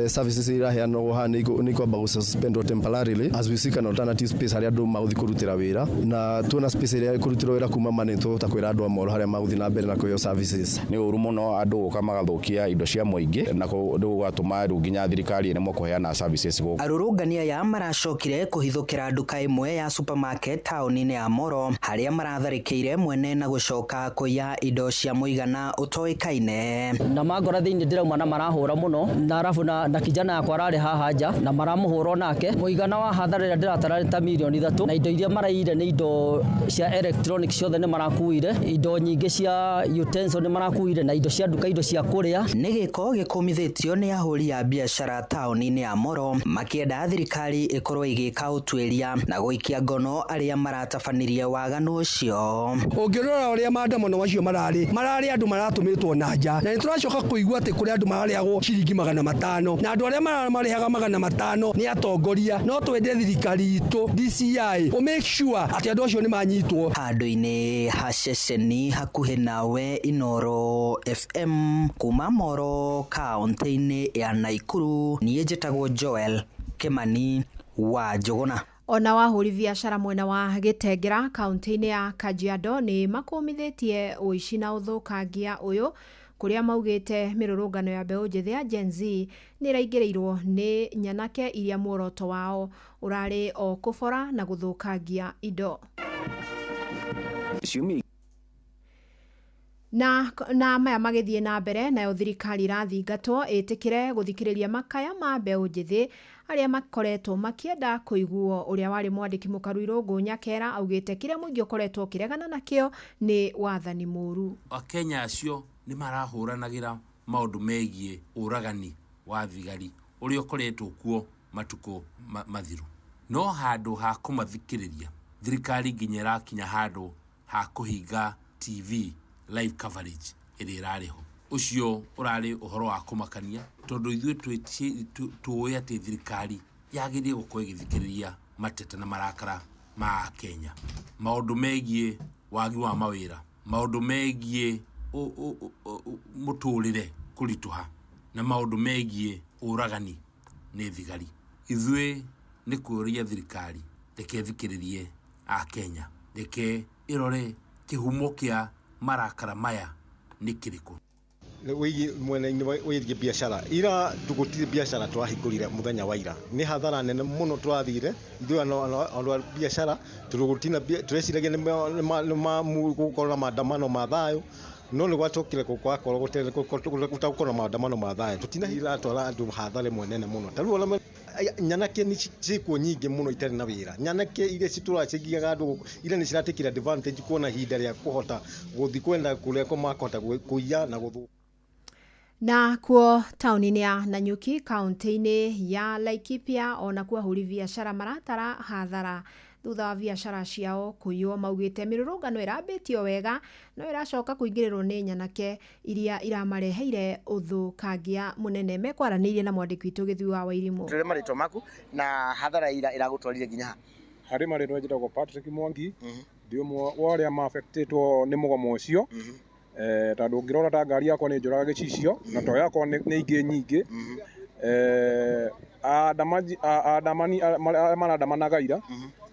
services iria iraheanwo haha nĩ ikwamba gũsuspendwo temporarily as we seek an alternative space harĩa andũ magũthiĩ kũrutĩra wĩra, na tuona space ĩrĩa ĩkũrutĩrwo wĩra kuma ma nĩ tũhota kwĩra andũ a Moro harĩa magũthiĩ na mbere na kũheo services. Nĩ ũru mũno andũ gũka magathũkia indo cia mũingĩ na rĩu gũgatũma rĩu nginya thirikari ĩremwo kũheana services gũkũ. Arũrũngani aya maracokire kũhithũkĩra nduka ĩmwe ya supermarket taũni-inĩ ya Moro harĩa maratharĩkĩire mwene na gũcoka kũiya indo cia mũigana ũtoĩkaine. Na mangora thĩinĩ ndĩrauma na marahũra mũno na arabu na kijana yakwa ararĩ haha nja na maramũhũra onake. Mũigana wa hathara ĩrĩa ndĩratara ta mirioni 3 na indo iria maraiyire nĩ indo cia electronic ciothe nĩ marakuire, indo nyingĩ cia utensil nĩ marakuire na indo cia nduka, indo cia kũrĩa. Nĩ gĩko gĩkũmithĩtio nĩ ahũri a biacara taũni-inĩ ya Moro makĩenda thirikari ĩkorwo ĩgĩka ũtuĩria na gũikia ngono arĩa maratabanirie waganu ũcio. Ũngĩrora ũrĩa maandamano macio mararĩ andũ maratũmĩtwo na nja, na nĩ tũracoka kũigua atĩ kũrĩ andũ mararĩhagwo ciringi 500 na andũ arĩa marĩhaga 500 nĩ atongoria. No twende thirikari itũ DCI ũ make sure atĩ andũ acio nĩ manyitwo. Handũ-inĩ ha ceceni hakuhĩ nawe Inoro FM kuma Moro kaunti-inĩ ya Naikuru, niĩ njĩtagwo Joel Kimani wa Njũgũna. Ona wahũri biacara mwena wa Gĩtengera kaunti-inĩ ya Kajiado nĩ makũmithĩtie ũici na ũthũkangia ũyũ kũrĩa maugĩte mĩrũrũngano ya mbeũ njĩthĩ ya Gen Z nĩ ĩraingĩrĩirwo nĩ nyanake iria muoroto wao ũrarĩ o kũbora na gũthũkangia indo. Na maya magĩthiĩ na mbere, nayo thirikari ĩrathingatwo ĩtĩkĩre gũthikĩrĩria makaya ma mbeũ njĩthĩ arĩa makoretwo makĩenda kũiguo. Ũrĩa warĩ mwandĩki mũkaru Irũngũ Nyakera augĩte kĩrĩa mũingĩ ũkoretwo ũkĩregana nakĩo nĩ wathani mũru. Akenya acio nĩ marahũranagĩra maũndũ megiĩ ũragani wa thigari ũrĩa ũkoretwo kuo matukũ mathiru. No handũ ha kũmathikĩrĩria, thirikari nginya ĩrakinya handũ ha kũhinga TV live coverage ĩrĩa ĩrarĩ ho. Ũcio ũrarĩ ũhoro wa kũmakania tondũ ithuĩ tũĩ atĩ thirikari yagĩrĩire gũkorwo ĩgĩthikĩrĩria mateta na marakara ma Akenya. Maũndũ megiĩ wagi wa mawĩra, maũndũ megiĩ mũtũrĩre kũritũha, na maũndũ megiĩ ũragani nĩ thigari. Ithuĩ nĩ kũũria thirikari reke ĩthikĩrĩrie Akenya, reke ĩrore kĩhumo kĩa marakara maya nĩ kĩrĩkũ. Wĩgiĩ mwena-inĩ wĩgiĩ biacara, ira tũgũtirĩ biacara twahingũrire mũthenya wa ira, nĩ hathara nene mũno twathire ithuĩ andũ a biacara, tondũ gũtina tũreciragia nĩ gũkorwo na maandamano ma thayũ, no nĩ gwacokire gwakorwo gũtagũkorwo na maandamano ma thayũ. Tũtinahiratwara andũ hathara ĩmwe nene mũno. Ta rĩu ona nyanake nĩ ciĩkuo nyingĩ mũno itarĩ na wĩra, nyanake iria citũraga cigiaga andũ, iria nĩ ciratekire advantage kuona ihinda rĩa kũhota gũthiĩ kwenda kũrĩa makũhota kũiya na gũthũka. Na kuo taũni-inĩ ya Nanyuki kaunti-inĩ ya Laikipia ona kuo ahũri biacara maratara hathara thutha wa biacara ciao kũiywo. Maugĩte mĩrũrũngano ĩrambĩtio wega no ĩracoka kũingĩrĩrwo nĩ nyanake iria iramareheire ũthũkangia mũnene. Mekwaranĩirie na mwandĩki witũ Gĩthui wa Wairimũ. Twĩre marĩtwa maku na hathara ira ĩragũtwarire nginya ha? Harĩ marĩtwa njĩtagwo Patrick Mwangi, ndĩ ũmwe wa arĩa maaffectĩtwo nĩ mũgomo ũcio. Tondũ ũngĩrora ta ngari yakwa nĩ njũraga gĩcicio na to yakwa nĩ ingĩ nyingĩ. Andamani arĩa marandamanaga ira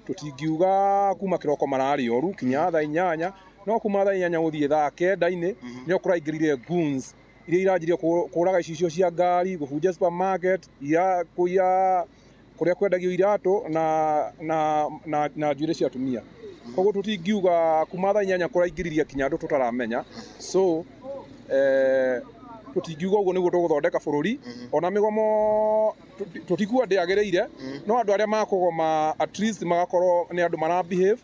tũtingiuga kuma kĩroko mararĩ oru kinya thaa 8, no kuma thaa 8 gũthiĩ thaa 9-inĩ nĩo kũraingĩrire goons iria iranjirie kũraga icicio cia ngari, gũbunja supermarket, kũiya kũrĩa kwendagio iratũ na njuĩrĩ cia atumia. Koguo tũtingiuga kuma thaa 8 kũraingĩririe kinya andũ tũtaramenya. So tũtingiuga ũguo nĩguo tũgũthondeka bũrũri. Ona mĩgomo tũtikuga ndĩagĩrĩire, no andũ arĩa makũgoma at least magakorwo nĩ andũ mara behave.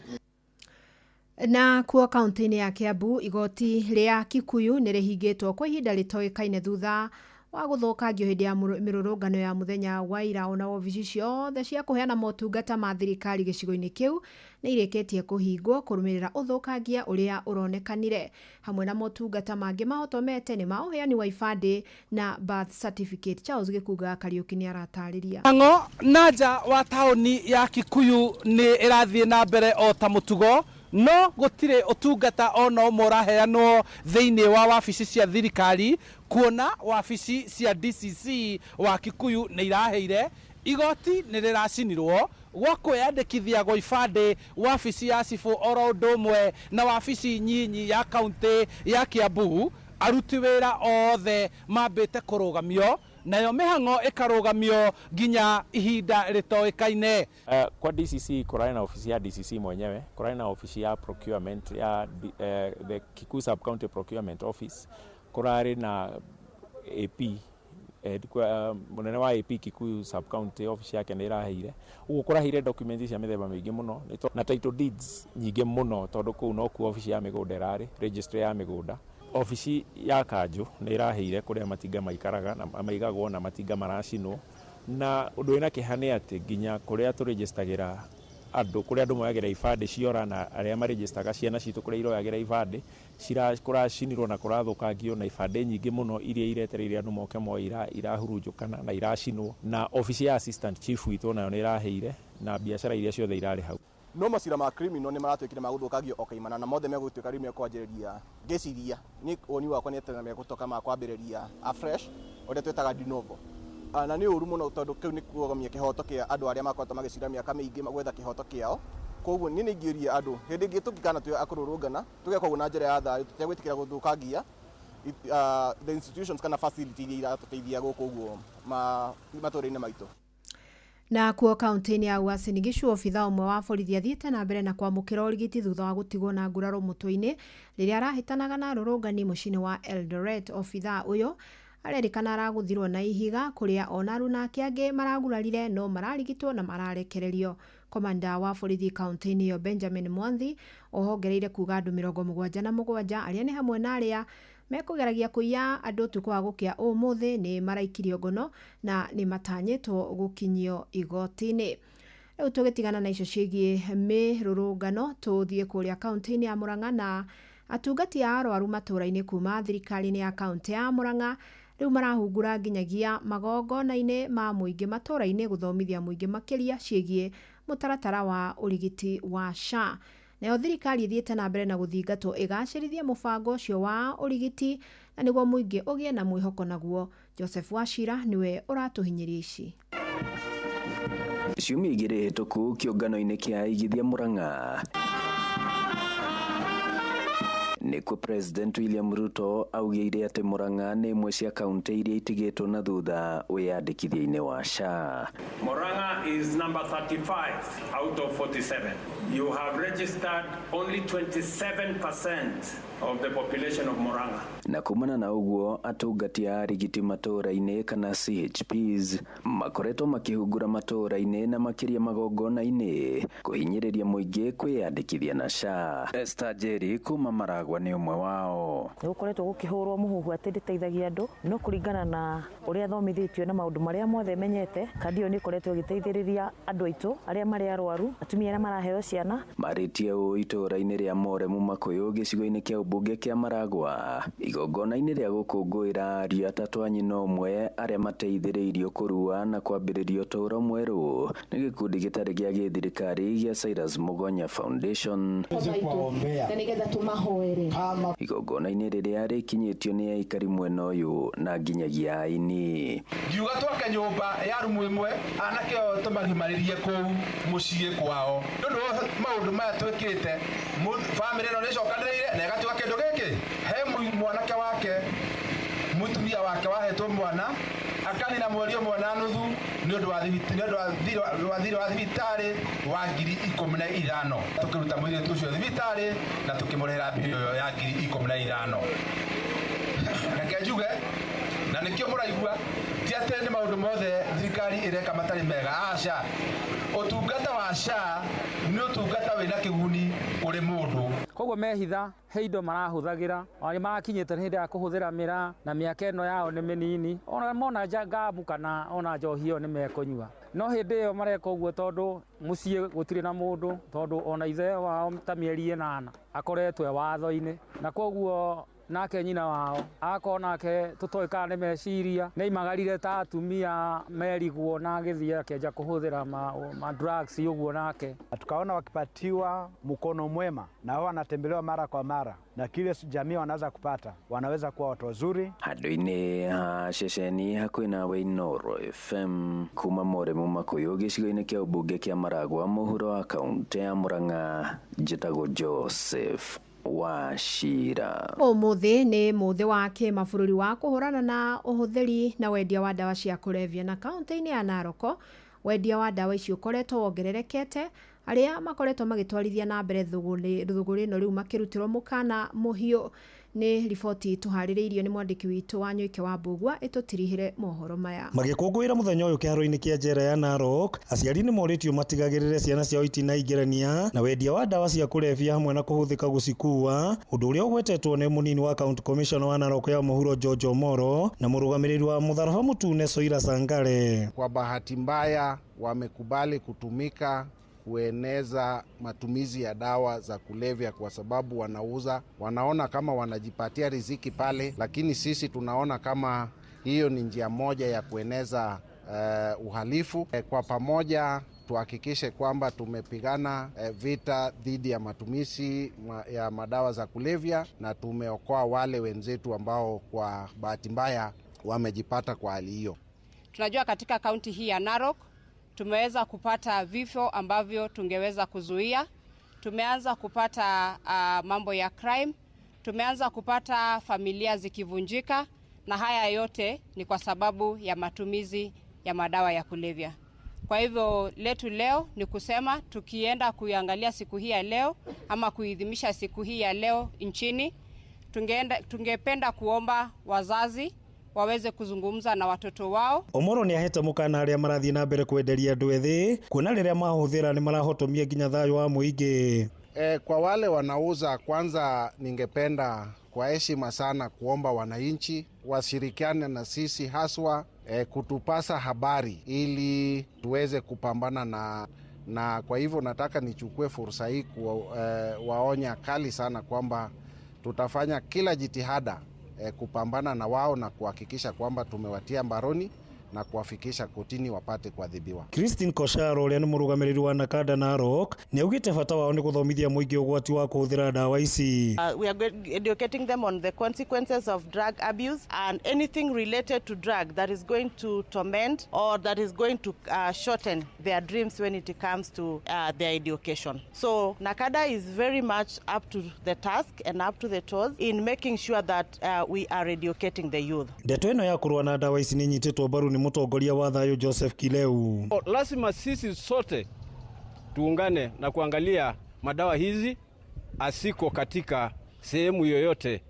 Na kuo kaunti-inĩ ya Kiambu, igoti rĩa Kikuyu nĩ rĩhingĩtwo kwa ihinda rĩtoĩkaine thutha wa gũthũkangio hĩndĩ ya mĩrũrũngano ya mũthenya wa ira. Ona wabici ciothe cia kũheana motungata ma thirikari gĩcigo-inĩ kĩu nĩ irĩkĩtie kũhingwo kũrũmĩrĩra ũthũkangia ũrĩa ũronekanire. Hamwe na motungata mangĩ mahotomete nĩ ma ũheani wa ibandĩ na birth certificate. Charles Gĩkunga Kariũki nĩ aratarĩria. Mĩhang'o na nja wa taũni ya Kikuyu nĩ ĩrathiĩ na mbere o ta mũtugo, no gũtirĩ ũtungata ona ũmwe ũraheanwo thĩinĩ wa wabici cia thirikari, kuona wabici cia DCC wa Kikuyu nĩ iraheire, igoti nĩ rĩracinirwo, gwa kwĩyandĩkithia gwa ibandĩ wabici ya cibũ oro ũndũ ũmwe na wabici nyinyi ya kaunti ya Kiambu, aruti wĩra othe mambĩte kũrũgamio, nayo mĩhang'o ĩkarũgamio nginya ihinda rĩtoĩkaine. Kwa DCC kũrarĩ na ofisi ya DCC mwenyewe, kũrarĩ na ofisi ya procurement ya the Kikuyu Sub County Procurement Office, kũrarĩ na AP, mũnene wa AP Kikuyu Sub County office yake nĩ ĩraheire. Ũguo kũraheire documents cia mĩthemba mĩingĩ mũno na title deeds nyingĩ mũno, tondũ kũu nokuo office ya mĩgũnda ĩrarĩ, registry ya mĩgũnda. Obici ya kanjũ nĩ ĩraheire kũrĩa matinga maikaraga na maigagwo na matinga maracinwo. Na ũndũ wĩna kĩeha nĩ atĩ nginya kũrĩa tũrĩnjĩstagĩra andũ, kũrĩa andũ moyagĩra ibandĩ ciora na arĩa marĩnjĩstaga ciana citũ kũrĩa iroyagĩra ibandĩ kũracinirwo na kũrathũkangio, na ibandĩ nyingĩ mũno iria iretereire andũ moke moe irahurunjũkana na iracinwo. Na obici ya assistant chief witũ nayo nĩ ĩraheire, na biacara iria ciothe irarĩ hau. No macira ma criminal nĩ maratuĩkire ma gũthũkangio o kaimana, na mothe megũtuĩka rĩu mekwanjĩrĩria. Ngĩciria niĩ woni wakwa nĩ atĩ megũtoka ma kwambĩrĩria afresh, ũrĩa twĩtaga de novo. Na nĩ ũru mũno tondũ kĩu nĩ kuogomia kĩhoto kĩa andũ arĩa makoretwo magĩcira mĩaka mĩingĩ gwetha kĩhoto kĩao. Koguo niĩ nĩ ingĩũria andũ hĩndĩ ĩngĩ tũngĩkana twĩ akũrũrũngana tũgeka ũguo na njĩra ya thayũ, tũtegwĩtĩkĩra gũthũkangia the institutions kana facility iria iratũteithia gũkũ ũguo matũũra-inĩ maitũ. Na kuo kaunti-inĩ ya Uasin Gishu, obitha ũmwe wa borithi athiĩte na mbere na kwamũkĩra ũrigiti thutha wa gũtigwo na nguraro mũtwe-inĩ rĩrĩa arahĩtanaga na arũrũngani mũciĩ-inĩ wa Eldoret. Obitha ũyũ arerĩkana aragũthirwo na ihiga kũrĩa ona aruna ake angĩ maragurarire no mararigitwo na mararekererio. Komanda wa borithi kaunti-inĩ ĩyo Benjamin Mwanthi ohongereire kuga andũ 77 arĩa nĩ hamwe na arĩa mekũgeragia kũiya andũ ũtukũ wa gũkĩa ũmũthĩ nĩ maraikirio ngono na nĩ matanyĩtwo gũkinyio igoti-inĩ. Rĩu tũgĩtigana na icio ciĩgiĩ mĩrũrũngano, tũthiĩ kũrĩa kaunti-inĩ ya Murang'a na atungati a arwaru matũũra-inĩ kuma thirikari-inĩ ya kaunti ya Murang'a rĩu marahungura nginyagia magongona-inĩ ma mũingĩ matũũra-inĩ gũthomithia mũingĩ makĩria ciĩgiĩ mũtaratara wa ũrigiti wa SHA. Nayo thirikari ĩthiĩte na mbere na gũthingatwo ĩgacĩrithie mũbango ũcio wa ũrigiti na nĩguo mũingĩ ũgĩe na mwĩhoko naguo. Joseph Wachira nĩwe ũratũhinyĩria ici. Ciumia igĩrĩ hĩtũku kĩũngano-inĩ kĩa aigithia Murang'a nĩkuo President William Ruto augĩire atĩ Murang'a nĩ ĩmwe cia kaunti iria itigĩtwo na thutha wĩyandĩkithia-inĩ wa SHA. Murang'a is number 35 out of 47. You have registered only 27% of the population of Murang'a. Na kumana na ũguo atungati a arigiti matũũra-inĩ kana CHPs makoretwo makĩhungura matũũra-inĩ na makĩria magongona-inĩ kũhinyĩrĩria mũingĩ kwĩyandĩkithia na SHA. Esther Njeri kuma Maragwa nĩ ũmwe wao. Nĩ gũkoretwo gũkĩhũrwo mũhuhu atĩ ndĩteithagia andũ, no kũringana na ũrĩa thomithĩtio na maũndũ marĩa mothe menyete, kandi ĩyo nĩ ĩkoretwo ĩgĩteithĩrĩria andũ aitũ arĩa marĩ arwaru, atumia arĩa maraheo ciana. Marĩtie ũũ itũũra-inĩ rĩa Moremu Makũyũ gĩcigo-inĩ kĩa ũmbunge kĩa Maragwa igongona-inĩ rĩa gũkũngũĩra ariũ atatũ a nyina ũmwe arĩa mateithĩrĩirio kũrua na kwambĩrĩria ũtũũro mwerũ nĩ gĩkundi gĩtarĩ gĩa gĩthirikari gĩa Cyrus Mugonya Foundation. Igongona-inĩ rĩrĩa rĩkinyĩtio nĩ aikari mwena ũyũ na nginyagia aini. Ngiuga twake nyũmba ya rumu ĩmwe anake othe tũmagimarĩrie kũu mũciĩ kwao. Nĩ ũndũ wa maũndũ maya twĩkĩte, bamĩrĩ ĩno nĩ ĩcokanĩrĩire na ĩgatuga kĩndũ gĩkĩ he mwanake wake mũtumia wake wahetwo mwana akanina mweri ũmwe na nuthu nĩ ũndũ wa thirĩ wa thibitarĩ wa 15,000. Tũkĩruta mũirĩtu ũcio thibitarĩ na tũkĩmũrĩhĩra mbili ĩyo ya 15,000. Reke njuge na nĩkĩo mũraigua ti atĩ nĩ maũndũ mothe thirikari ĩreka matarĩ mega, aca. Ũtungata wa SHA nĩ ũtungata wĩna kĩguni kũrĩ mũndũ. Koguo mehitha he indo marahũthagĩra ona nĩmarakinyĩte hĩndĩ ya kũhũthĩra mĩraa na mĩaka ĩno yao nĩ mĩnini, ona mona ngamu kana ona njohi ĩyo nĩ mekũnyua. No hĩndĩ ĩyo mareka ũguo tondũ mũciĩ gũtirĩ na mũndũ, tondũ ona ithe wao ta mĩeri 8 akoretwo e watho-inĩ, na koguo nake nyina wao akorwo nake tũtoĩ kana nĩ meciria nĩ aimagarire ta atumia merigwo na agĩthiĩ akĩanjia kũhũthĩra ma drugs ũguo nake. Tukaona wakipatiwa mkono mwema na wao wanatembelewa mara kwa mara na kile jamii wanaweza kupata, wanaweza kuwa watu wazuri. Handũ-inĩ ha ceceni hakuhĩ nawe Inooro FM kuma Moremu Makũyũ gĩcigo-inĩ kĩa ũmbunge kĩa Maragwa mũhuro wa kaunti ya Murang'a, njĩtagwo Joseph Wachira. Ũmũthĩ nĩ mũthĩ wa kĩmabũrũri wa kũhũrana na ũhũthĩri na wendia wa ndawa cia kũrebia, na kaunti-inĩ ya Narok wendia wa ndawa ici ũkoretwo wongererekete, arĩa makoretwo magĩtwarithia na mbere thũgũrĩ ĩno rĩu makĩrutĩrwo mũkana mũhiũ. Nĩ riboti tũharĩrĩirio nĩ mwandĩki witũ wa Nyoike wa Mbũgua ĩtũtirihĩre mohoro maya. Magĩkũngũĩra mũthenya ũyũ kĩharo-inĩ kĩa njera ya Narok, aciari nĩ morĩtio matigagĩrĩre ciana ciao itinaingĩrania na wendia wa ndawa cia kũrebia hamwe na kũhũthĩka gũcikuua, ũndũ ũrĩa ũgwetetwo nĩ mũnini wa County Commissioner wa Narok ya mũhuro George Omoro na mũrũgamĩrĩri wa mũtharaba mũtune Soira Sangare. Kwa bahati mbaya wamekubali kutumika kueneza matumizi ya dawa za kulevya kwa sababu wanauza, wanaona kama wanajipatia riziki pale, lakini sisi tunaona kama hiyo ni njia moja ya kueneza uhalifu. Kwa pamoja tuhakikishe kwamba tumepigana vita dhidi ya matumizi ya madawa za kulevya na tumeokoa wale wenzetu ambao kwa bahati mbaya wamejipata kwa hali hiyo. Tunajua katika kaunti hii ya Narok tumeweza kupata vifo ambavyo tungeweza kuzuia. Tumeanza kupata mambo ya crime, tumeanza kupata familia zikivunjika, na haya yote ni kwa sababu ya matumizi ya madawa ya kulevya. Kwa hivyo letu leo ni kusema tukienda kuiangalia siku hii ya leo ama kuidhimisha siku hii ya leo nchini, tungependa kuomba wazazi waweze kuzungumza na watoto wao. Omoro nĩ ahete mũkana arĩa marathiĩ na mbere kwenderia andũ ethĩ kuona rĩrĩa mahũthĩra nĩ marahotomia nginya thayũ wa mũingĩ. Kwa wale wanauza, kwanza ningependa kwa heshima sana kuomba wananchi washirikiane na sisi haswa kutupasa habari ili tuweze kupambana na kwa hivyo nataka nichukue fursa hii kuwaonya kali sana kwamba tutafanya kila jitihada kupambana na wao na kuhakikisha kwamba tumewatia mbaroni na kuwafikisha kotini wapate kuadhibiwa. Christine Kosharo ũrĩa nĩ mũrũgamĩrĩri wa Nakada Narok nĩ augĩte bata wao nĩ gũthomithia mũingĩ ũgwati wa kũhũthĩra ndawa ici. We are educating them on the consequences of drug abuse and anything related to drug that is going to torment or that is going to shorten their dreams when it comes to their education. So Nakada is very much up to the task and up to the toes in making sure that we are educating the youth. Ndeto ĩno ya kũrũa na ndawa ici nĩ inyitĩtwo mbaru nĩ mũtongoria wa thayũ Joseph Kileu. Lazima sisi sote tuungane na kuangalia madawa hizi asiko katika sehemu yoyote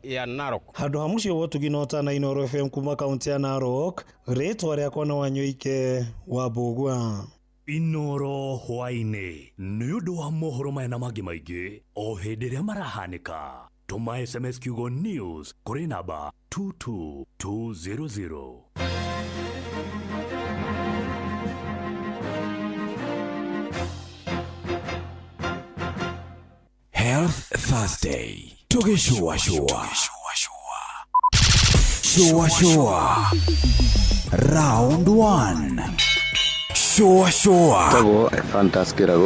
ya Narok. Handũ ha mũciĩ wa ũtugi na ũtana Inooro FM kuma kaunti ya Narok, rĩtwa rĩakwa nĩ Wanyoike wa Mbũgua. Inooro hwaĩ-inĩ nĩ ũndũ wa mohoro maya na mangĩ maingĩ o hĩndĩ ĩrĩa marahanĩka. Tũma SMS kiugo news kũrĩ namba 22200. Health Thursday. Tugishua shua. Shua shua. Round 1. Shua shua. Tagwo Fantas Kirago.